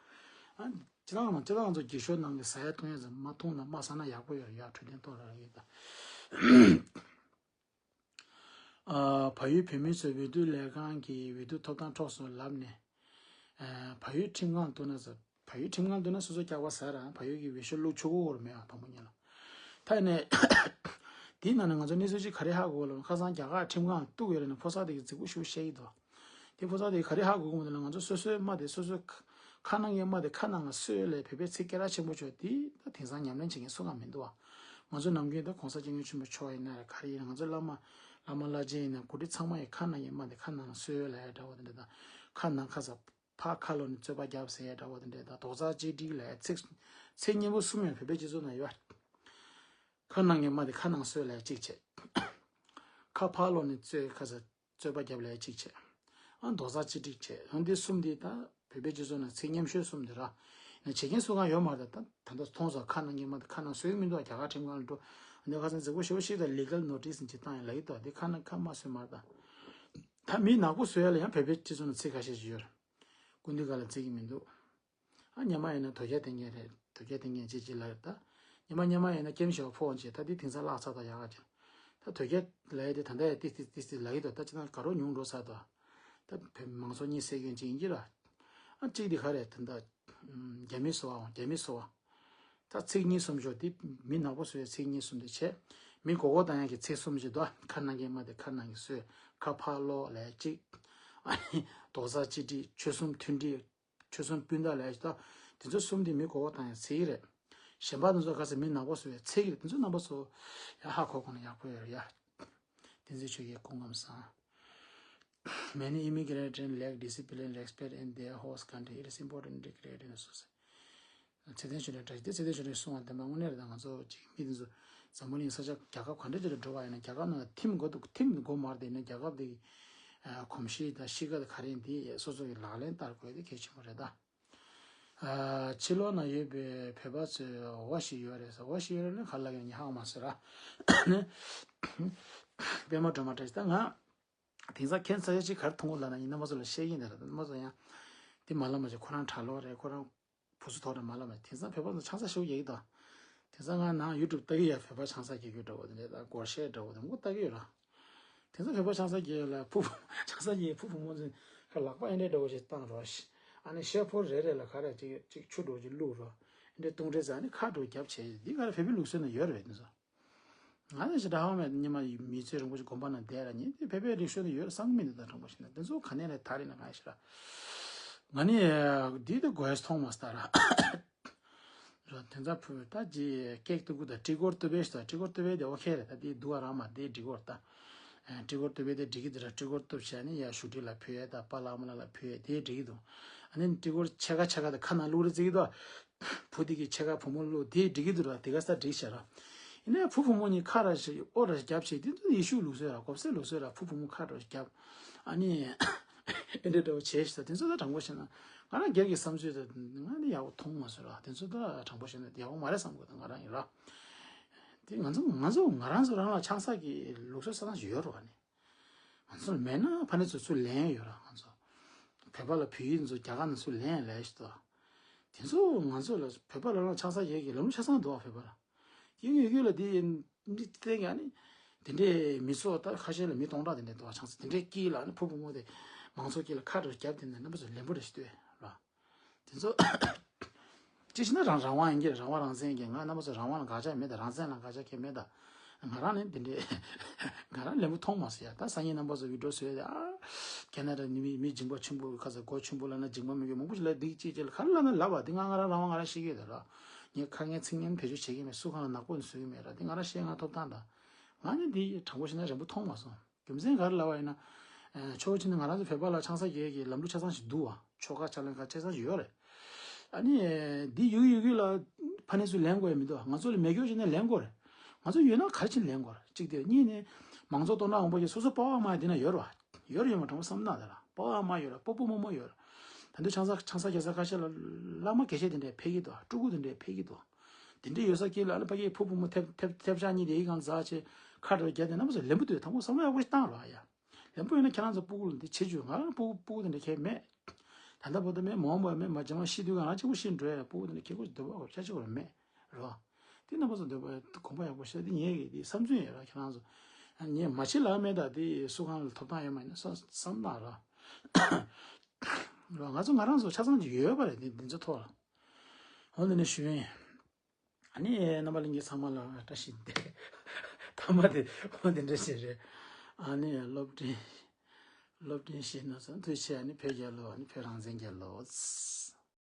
ཨ། སྤྱི་བཏང་ནང་སྤྱི་བཏང་ཚོ་འགྱིག་ཤོག་ནང་གི་ཟ་ཡ་འཐུང་ཡ་ཚོ་མ་འཐུང་ན་མ་ཟ་ན་ཡག་པོ་ཡོད་རེད་ཡ་འཕྲོད་བསྟེན་ཐོག་ལ་ར་ཡོད་ད། ཨ། བལ་ཡུལ་བོད་མི་ཚོས་འོས་བསྡུ་ལས་ཁང་གི་འོས་བསྡུ་ཐོབ་ཐང་འཕྲོག་སོང་ལབ་ནས། ཨ། བལ་ཡུལ་ཁྲིམས་ཁང་བསྡུ་ན་ཟེར། བལ་ཡུལ་ཁྲིམས་ཁང་བསྡུ་ན་སོ་སོ་སྐྱག་པ་ཟ་ར་བལ་ཡུལ་གྱི་འོས་ཤོག་བླུག་ཆོག་གི་ཡོད་རེད་མེད་ཨ་དང་པོ་ཉིད་ལ། ད་ཡིན་ནའི། དེའི་ནང་ནས་ང་ཚོ་གནས་ཚུལ་ཅིག་ག་རེ་ཧ་གོ་ལབ་ན་ཁ་སང་རྒྱ་གར་ཁྲིམས་ཁང་གཏུག་ཡོད་རེད་ན་ཕོ་གསར་དེ་གི་རྫིག་པོ་ཞིག་བཤད་ཀྱི་འདུག་དེ་ཕོ་གསར་དེ་ག་རེ་ཧ་གོ་གི་མི་འདུག་ལ་ང་ཚོ་སོ་སོའི་རྨ་དེ་སོ་སོའི་ཁ་ཁ་ནང་གི་རྨ་དེ་ཁ་ནང་ལ་སོས་ལས་བོད་པའི་ཚིག་སྐད་གྲགས་ཆེན་པོ་ཆོག་དེ་ད་དེང་སང་ཉམས་ལེན་བྱེད་མཁན་སུ་གང་མི་འདུག་ཨ། ང་ཚོ་ནམ་རྒྱུན་ད་གོང་ས་སྐྱབས་མགོན་ཆེན་པོ་མཆོག་ཡིན་ན་རེད་ག་རེ་ཡིན་ན་ང་ཚོ་བླ་མ་བླ་མ་བླ་ཆེན་ཡིན་ན་གོ་སྒྲིག་ཚང་མ་ཡི་ཁ་ནང་གི་རྨ་དེ་ཁ་ནང་ལ་སོས་ལས་འདྲ་བོ་དེ་འདྲ་དང་ཁ་ནང་ཁ་ས་ཕ་ཁ་ལོ་ནི་རྩོད་པ་རྒྱབ་ཟེར་ཡ་འདྲ་བོ་དེ་འདྲ་དང་རྡོག་རྩ་གཅིག་སྒྲིལ་ལས་ཚིག་ཚིག་སྙན་པོ་གསུམ་ཡང་བོད་པའི་སྤྱི་ཚོགས་ནང་ཡོད། ཁ་ནང་གི་རྨ་དེ་ཁ་ནང་སོས་ལས་གཅིག་བྱས། ཁ་ཕར་ལོག་ནས་རྩོད་ཁ་ས་རྩོད་པ་རྒྱབ་ལས་གཅིག་བྱས། ཨ་རྡོག་རྩ་གཅིག་སྒྲིལ་བྱས། ཨ་འདི་གསུམ་འདི་ད་བོད་པའི་སྤྱི་ཚོགས་ནང་ཚིག་སྙན་ཤོས་གསུམ་འདི་ར། ནས་བྱེད་མཁན་སུ་གང་ཡོད་མ་རེད་ད་ད་ད་ལྟ་མཐོང་སོང་ཁ་ནང་གི་རྨ་དེ་ཁ་ནང་སོས་མི་འདུག་རྒྱ་གར་ཁྲིམས་ཁང་ལ་འགྲོ། འདི་ཁ་སང་རྫིག་པོ་ཞེ་པོ་ཞིག་དང་ལི་གལ་ནོ་ཊིས་ཅིག་བཏང་ཡ་ལ་ཡི་ད་འདི་ཁ་ནང་ཁ་མ་སོས་མ་རེད་ད། ད་མི་ནག་པོ་བཟོ་ཡ་ལ་ཡང་བོད་པའི་སྤྱི་ཚོགས་ནང་ཚིག་ཁ་ཤས་ཤིག་ཡོད་རེད། སྐུ་མདུན་ག་ལ་བརྩི་གི་མི་འདུག་ཨ་སྔོན་མ་ཡིན་ན་དོལ་རྒྱལ་བསྟེན་མཁན་རེད་དོལ་རྒྱལ་བསྟེན་མཁན་ཅིག་ཅིག་ལ་རེད་ད། སྔོན་མ་སྔོན་མ་ཡིན་ན་ཀེམ་ཞོ་ཕོག་འོང་ཅིག་ད་འདི་དེང་སང་བརླག་ཚར་ད་ཡག་ག་ཅིག་ད་དོལ་རྒྱལ་ལབ་ཡ་དེ་ད་ལྟ་ཡ་ཏིག་ཏིག་ཏིག་ཏིག་ལབ་ཡི་འདུག་ད་ཅི་ན་དགའ་རབ་ཉུང་འགྲོ་ཚར་ད། ད་བོད་མང་ཚོགས་གཉིད་སད་མཁན་ཅིག་ཡིན་གྱི་ར། ཨ་གཅིག་འདི་ག་རེད་ད་ད། རྒྱ་མི་སོ་བའོ་རྒྱ་མི་སོ་བ། ད་ཚིག་གཉིས་གསུམ་ཞོག་འདི་མི་ནག་པོ་བཟོ་བའི་ཚིག་གཉིས་གསུམ་དེ་བྱས། མི་མགོ་སྐོར་བཏང་ཡག་གི་ཚིག་གསུམ་ཞིག་འདུག་ཁ་ནང་གི་རྨ་དེ་ཁ་ནང་གི་སོས་ཁ་ཕར་ལོག་ལས་གཅིག་ཨ་ནི་རྡོག་རྩ་གཅིག་སྒྲིལ་ཆོལ་གསུམ་མཐུན་སྒྲིལ། ཆོལ་གསུམ་སྤུན་ཟླ་ལས་ད། དེ་ཚོ་གསུམ་དེ་མི་གོ་བ་དང་ཡང་ཚིག་རེད། གཞན་པ་དེ་ཚོ་ག་ཚོད་མི་ནག་པོ་བཟོ་བའི་ཚིག་རེད་དེ་ཚོ་རྣམ་པ་ཚོ་ཡང་ཧ་གོ་གོ་ན་ཡག་པོ་ཡོད་རེད་ཡ། བསྟན་འཛིན་ཆོས་རྒྱལ་སྐུ་ཁམས་བཟང་། Many immigrants lack discipline, respect in their host country. It is important to create in a society. ཚེ་བརྟན་ཆོས་གྲགས་དེ་ཚེ་བརྟན་ཆོས་གྲགས་གསུང་བ་དེ་མ་དངོས་གནས་རེད་ད་ང་ཚོ་གཅིག་མི་དེ་ཚོ་འཛམ་བུ་གླིང་ས་ཆ་རྒྱ་གར་ག་འདྲ་ཅིག་ལ་འགྲོ་བ་ཡིན་ན་རྒྱ་གར་ནང་ལ་ཐིམ་དགོས་འདུག་ཐིམ་དགོས་མ་རེད་དེ་ཡིན་ན་རྒྱ་གར་དེ་གོམས་གཤིས་དང་གཤིས་ཀ་དང་ག་རེ་ཡིན་དེ་སོ་སོ་གི་ལག་ལེན་བསྟར་དགོས་དེ་གལ་ཆེན་པོ་རེད་ད། ཕྱི་ལོགས་ན་ཡོད་པའི་བོད་པ་ཚོས་འོ་ཞིག་ཡོད་རེད་ཟེར་འོ་ཞིག་ཡོད་རེད་ན་ག་ལ་ཡོད་ཉི་ཧང་མ་ཟེར་ར། པད་མ་སྒྲོལ་མ་བཀྲ་ཤིས་ད་ང་དེང་སང་ཁྱེད་ཚ་ཡ་ཅིག་གར་མཐོང་གོ་ལ་ན་ཡིན་ན་མ་ཚོ་ལ་བཤད་ཡིན་ད་ར་ད་མ་ཚོ་ཡང་དེ་མ་ལ་མ་ཅིག་ཁོ་རང་གྲྭ་ལོག་རེད་ཁོ་རང་བུ་སུ་ཐོག་རེད་མ་ལ་མ་དེང་སང་བོད་པ་ཚོ་ཆང་ས་ཞུ་ཡག་གི་ད་དེང་སང་ང་ནང་ཡུ་ཊུབ་ལྟ་གི་ཡ་བོད་པ་ཆང་ས་རྒྱག་རྒྱུ་འདྲ་བོ་དེ་འདྲ་ད་སྒོར་གཞས་འདྲ་བོ་དེ་མགོ་ལྟ་གི་ཡོད་ར། དེ་ཚོ་བོད་པ་ཆང་ས་རྒྱས་ལ་ཕུ་ཕུ་ཆང་ས་རྒྱས་ཕུ་ཕུ་མོ་ཚོས་ལག་པ་ཨེ་འདྲས་འདྲ་བོ་ཞིག་བཏང་རོགས་ཤིག་ཨ་ནི་ཤེལ་ཕོར་རེ་རེ་ལ་ག་རེ་ཅིག་ཅིག་ཆུ་འདྲ་བོ་ཅིག་བླུགས་རོགས། ཨེ་འདྲས་བཏུང་རེས་ཟ་ནི་ཁ་འདྲ་བོ་རྒྱབ་བྱས་འདི་ག་རེ་བོད་པའི་ལུགས་སྲོལ་ནང་ཡོད་རེད་དེ་ཚོ། ང་ནི་ཞེ་དྲག་ཧ་མ་ཉི་མ་མི་ཚེ་རིང་པོ་ཞིག་དགོན་པ་ནང་བསྡད་ར་ཉིན་དེ་བོད་པའི་རིག་གཞུང་ནི་ཡོད་བསམ་གི་མི་འདུག་ད་དྲང་པོ་ཞིག་ན་དེ་ཚོ་ག་ནས་རེད་ད་རེད་ན་གང་ཞིག་ར། ང་ནི་འདི་དེ་དགོས་མཐོང་མ་སྟ་ར། ར་དེ་ཚ་ཕུ་ད་ཅི་ཀེག་ཏུ་གུ་ད་ཀྲི་གོར་ཏུ་བེ་ཤ་ད་ཀྲི་གོར་ཏུ་བེ་དེ་ཨོ་ཁེ་རེད་ད་དེ་དུ་བ་ར་མ་དེ་ཀྲི་གོར་ད། ཀྲི་གོར་ཏུ་བེ་དེ་འགྲིག་གི་འདུག་ར་ཀྲི་གོར་ཏུ་བྱས་ནི་ཡ་ཤུ་ཏི་ལ་ཕུ་ཡ་ད་པ་ལ་མ་ལ་ལ་ཕུ་ཡ་དེ་འགྲིག་གི་འདུག་ཨ་ནི་ཀྲི་གོར་ཆེ་ག་ཆེ་ག་ད་ཁ་ན་ལུག་རེ་ཙིག་གི་འདུག་བུ་དེ་གི་ཆེ་ག་བུ་མོ་ལོ་དེ་འགྲིག་གི་འདུག་ར་དེ་ག་ས་འགྲིག་ཤག་ར། ཡིན་ནའི་བུ་བུ་མོ་གཉིས་ཁ་ར་ཞིག་ཨོ་ར་རྒྱབ་བྱས་དེ་ཚོ་ཡེ་ཤུ་ལུགས་སྲོལ་ར་གོབ་སེ་ལུགས་སྲོལ་ར་བུ་བུ་མོ་ཁ་ར་རྒྱབ། ཨ་ནི་ཨེ་འདྲ་འདྲ་བོ་བྱས་ཤག་དེ་ཚོ་ད་དྲང་པོ་བཤད་ན་ང་རང་སྒེར་གྱི་བསམ་ཚུལ་ད་ང་ནི་ཡག་པོ་མཐོང་མ་སོང་ར་དེ་ཚོ་ད་དྲང་པོ་བཤད་ན་ཡག་པོ་མ་རེད་བསམ་གི་འདུག་ང་རང་ཡིན་ར། དེ་ང་ཚོ་ང་ཚོ་ང་རང་ཚོ་རང་ལ་ཆང་ས་གི་ལུགས་སྲོལ་ས་ན་ཞིག་ཡོད་ར་བ་ནི། ང་ཚོར་མེད་ན་ཕ་ནི་ཚོ་ཚུར་ལེན་ཡོད་ར་ང་ཚོ། བོད་པ་ལ་བོད་ཡིག་ཚོ་རྒྱ་གར་ནས་ཚུར་ལེན་ལས་ཤི་ཏོ། དེ་ཚོ་ང་ཚོ་ལ་བོད་པ་ལ་ལ་ཆང་ས་ཡས་ཀྱི་ལམ་ལུགས་ཆ་ཚང་འདུག་བ་བོད་པ་ལ། ཡིན་ཡོད་ཡོད་ལ་དེ་མི་བསྟན་ཀྱང་ནི། དེ་འདྲའི་མི་ཚོ་ད་ཁ་ཤས་ལ་མི་སྟོང་ཕྲག་དེ་འདྲའི་འདུག་བ་ཆང་ས་དེ་འདྲའི་དཀྱིལ་ལ་ནི་ཕུ་བུ་མོ་དེ་མང་ཚོགས་དཀྱིལ་ལ་ཁ་བྲལ་རྒྱབ་དེ་ནས་རྣམ་པ་ཚོ་ལན་པོ་རེ་ཞིག་ལྟོས་ར། དེ་ཚོ། ཅི་ཞིག་ན་རང་རང་དབང་ཡིན་གྱི་རང་དབང་རང་བཙན་གྱི་ང་རྣམ་པ་ཚོ་རང་དབང་ལ་དགག་བྱ་མེད་ད་རང་བཙན་ལ་དགག་བྱ་གལ་མེད་ད། ང་རང་ནི་འདི་འདྲའི་ང་རང་ལན་པོ་མཐོང་མ་སོང་ཡ་ད་སང་ཉིན་རྣམ་པ་ཚོ་བི་ཌིའོ་བཟོས་ཏེ་ཨ། ཁེ་ན་ཌ་ནི་མི་མི་འཇིགས་པ་ཆེན་པོ་ཁ་ཚ་སྒོ་ཆེན་པོ་ལ་ན་འཇིགས་པ་མི་དགོས་མང་པོ་ཞིག་ལ་སྡིག་ཅིག་ཅིག་ལ་ག་རེ་ལ་ན་ལབ་པ་འདི་ང་ང་རང་རང་དབང་ང་རང་ཤེས་ཀྱི་ཡོད་ད་ར། ངས་ཁ་ངན་ཚིག་ངན་བེད་སྤྱོད་བྱེད་ཀྱི་མེད་སུ་གང་ལ་ནག་པོ་ནས་བཟོས་ཀྱི་མེད་ར་འདི་ང་རང་ཤེས་ང་ཐོབ་ཐང་ད། ང་ནི་འདི་དྲང་པོ་བཤད་ན་རན་པོ་མཐོང་མ་སོང་། རྒྱུ་མཚན་ག་རེ་ལབ་པ་ཡིན་ན། ཨ་ཆོག་ཆེ་ནི་ང་རང་ཚོ་བོད་པ་ལ་ཆང་ས་རྒྱག་གི་ལམ་ལུགས་ཆ་ཚང་ཞིག་འདུག་བ། ཆོ་ག་ཕྱག་ལེན་ག་ཆ་ཚང་ཞིག་ཡོད་རེད། ཨ་ནི་འདི་ཡོད་ཡོད་ཡོད་ལ་ཕ་ནས་ཚུར་ལེན་དགོས་ཡ་མི་འདུག་ང་ཚོ་ལ་མེད་སྐྱོ་བྱས་ན་ལེན་དགོས་རེད། ང་ཚོ་ཡོད་ན་ག་རེ་བྱས་ནས་ལེན་དགོས་རེད་གཅིག་དེ་གཉིས་ནི། མང་ཚོགས་སྟོང་ཕྲག་མང་པོ་ཞིག་སོ་སོ་པ་ཕ་མ་འདི་ན་ཡོད་རེད་བ། ཡོད་རེད་ཡོད་མ་དྲང་པོ་བསམ་ན་ད་ལ་པ་ཕ་མ་ཡོད་རེད་པོ་པོ་མོ་མོ་ཡོད་རེད། ད་འདི་ཆང་ས་ཆང་ས་རྒྱག་ས་ཁ་ཤས་ལ་བླ་མ་དགེ་བཤེས་དེ་འདྲས་ཕེབས་ཀྱི་འདུག་སྤྲུལ་སྐུ་དེ་འདྲས་ཕེབས་ཀྱི་འདུག་དེ་འདྲའི་ཡོད་ས་དཀྱིལ་ལ་ཨ་ནི་ཕ་གིའི་ཕུ་བུ་མོ་ཐེབས་ཐེབས་ཐེབས་ཆག་གཉིས་དེ་ཡི་གང་ཟག་ཆེ་ཁ་འགྲོ་རྒྱ་དེ་རྣམ་པ་ཚོ་ལེན་པོ་དུས་དང་པོ་བསམ་བློ་ཡག་པོ་ཞིག་བཏང་རོགས་ཨ་ཡ། ལེན་པོ་ཡོད་ན་ཁྱེད་རང་ཚོ་ཕྲུ་གུ་ལ་འདི་བྱེད་རྒྱུ་ང་རང་ཕྲུ་གུ་ཕྲུ་གུ་དེ་འདྲ་ཁྱེད་མེད། ད་ལྟ་བར་དུ་མེད་མ་འོངས་པ་མེད་མ་རྗེས་མ་ཤི་དུས་གང་རང་གཅིག་པུ་ཤི་འགྲོ་ཡ་ཕྲུ་གུ་དེ་འདྲ་ཁྱེད་ཁོ་འདོད་པ་ཁྱ་ཆེ་བར་མེད་རོ། དེ་རྣམ་པ་ཚོ་འདོད་པ་དགོངས་པ་ཡག་པོ་ཞེ་དེ་ཉེ་གི་དེ་བསམ་ཚུལ་ཡོད་ར་ཁྱེད་རང་ཚོ། ཉེ་མ་ཕྱི་ལ་མེད་ད་དེ་སུ་གང་ལ་ཐོབ་ཐང་ཡོད་མ་ཡིན་ན་བསམ་བསམ་ན་ར། རོ་ང་ཚོ་ང་རང་ཚོ་ཆ་ཚང་ཅིག་ཡོད་པ་རེད་དེ་འདི་ཚོ་ཐོག་ལ། འོ་འདི་ནས་ཞུ་ཡིན། ཨ་ནི་རྣམ་པ་ལྷན་རྒྱས་ཚང་མ་ལ་བཀྲ་ཤིས་བདེ་ལེགས། ཐ་མ་དེ་འོ་འདི་འདྲ་ཞིག་རེད། ཨ་ནི་སློབ་སྟོན། སློབ་སྟོན་ཞིག་ན་ཚོ་ཐུགས་རྗེ་ཆེ། ཨ་ནི་བོད་རྒྱལ་ལོ། ཨ་ནི་བོད་རང་བཙན་རྒྱལ་ལོ།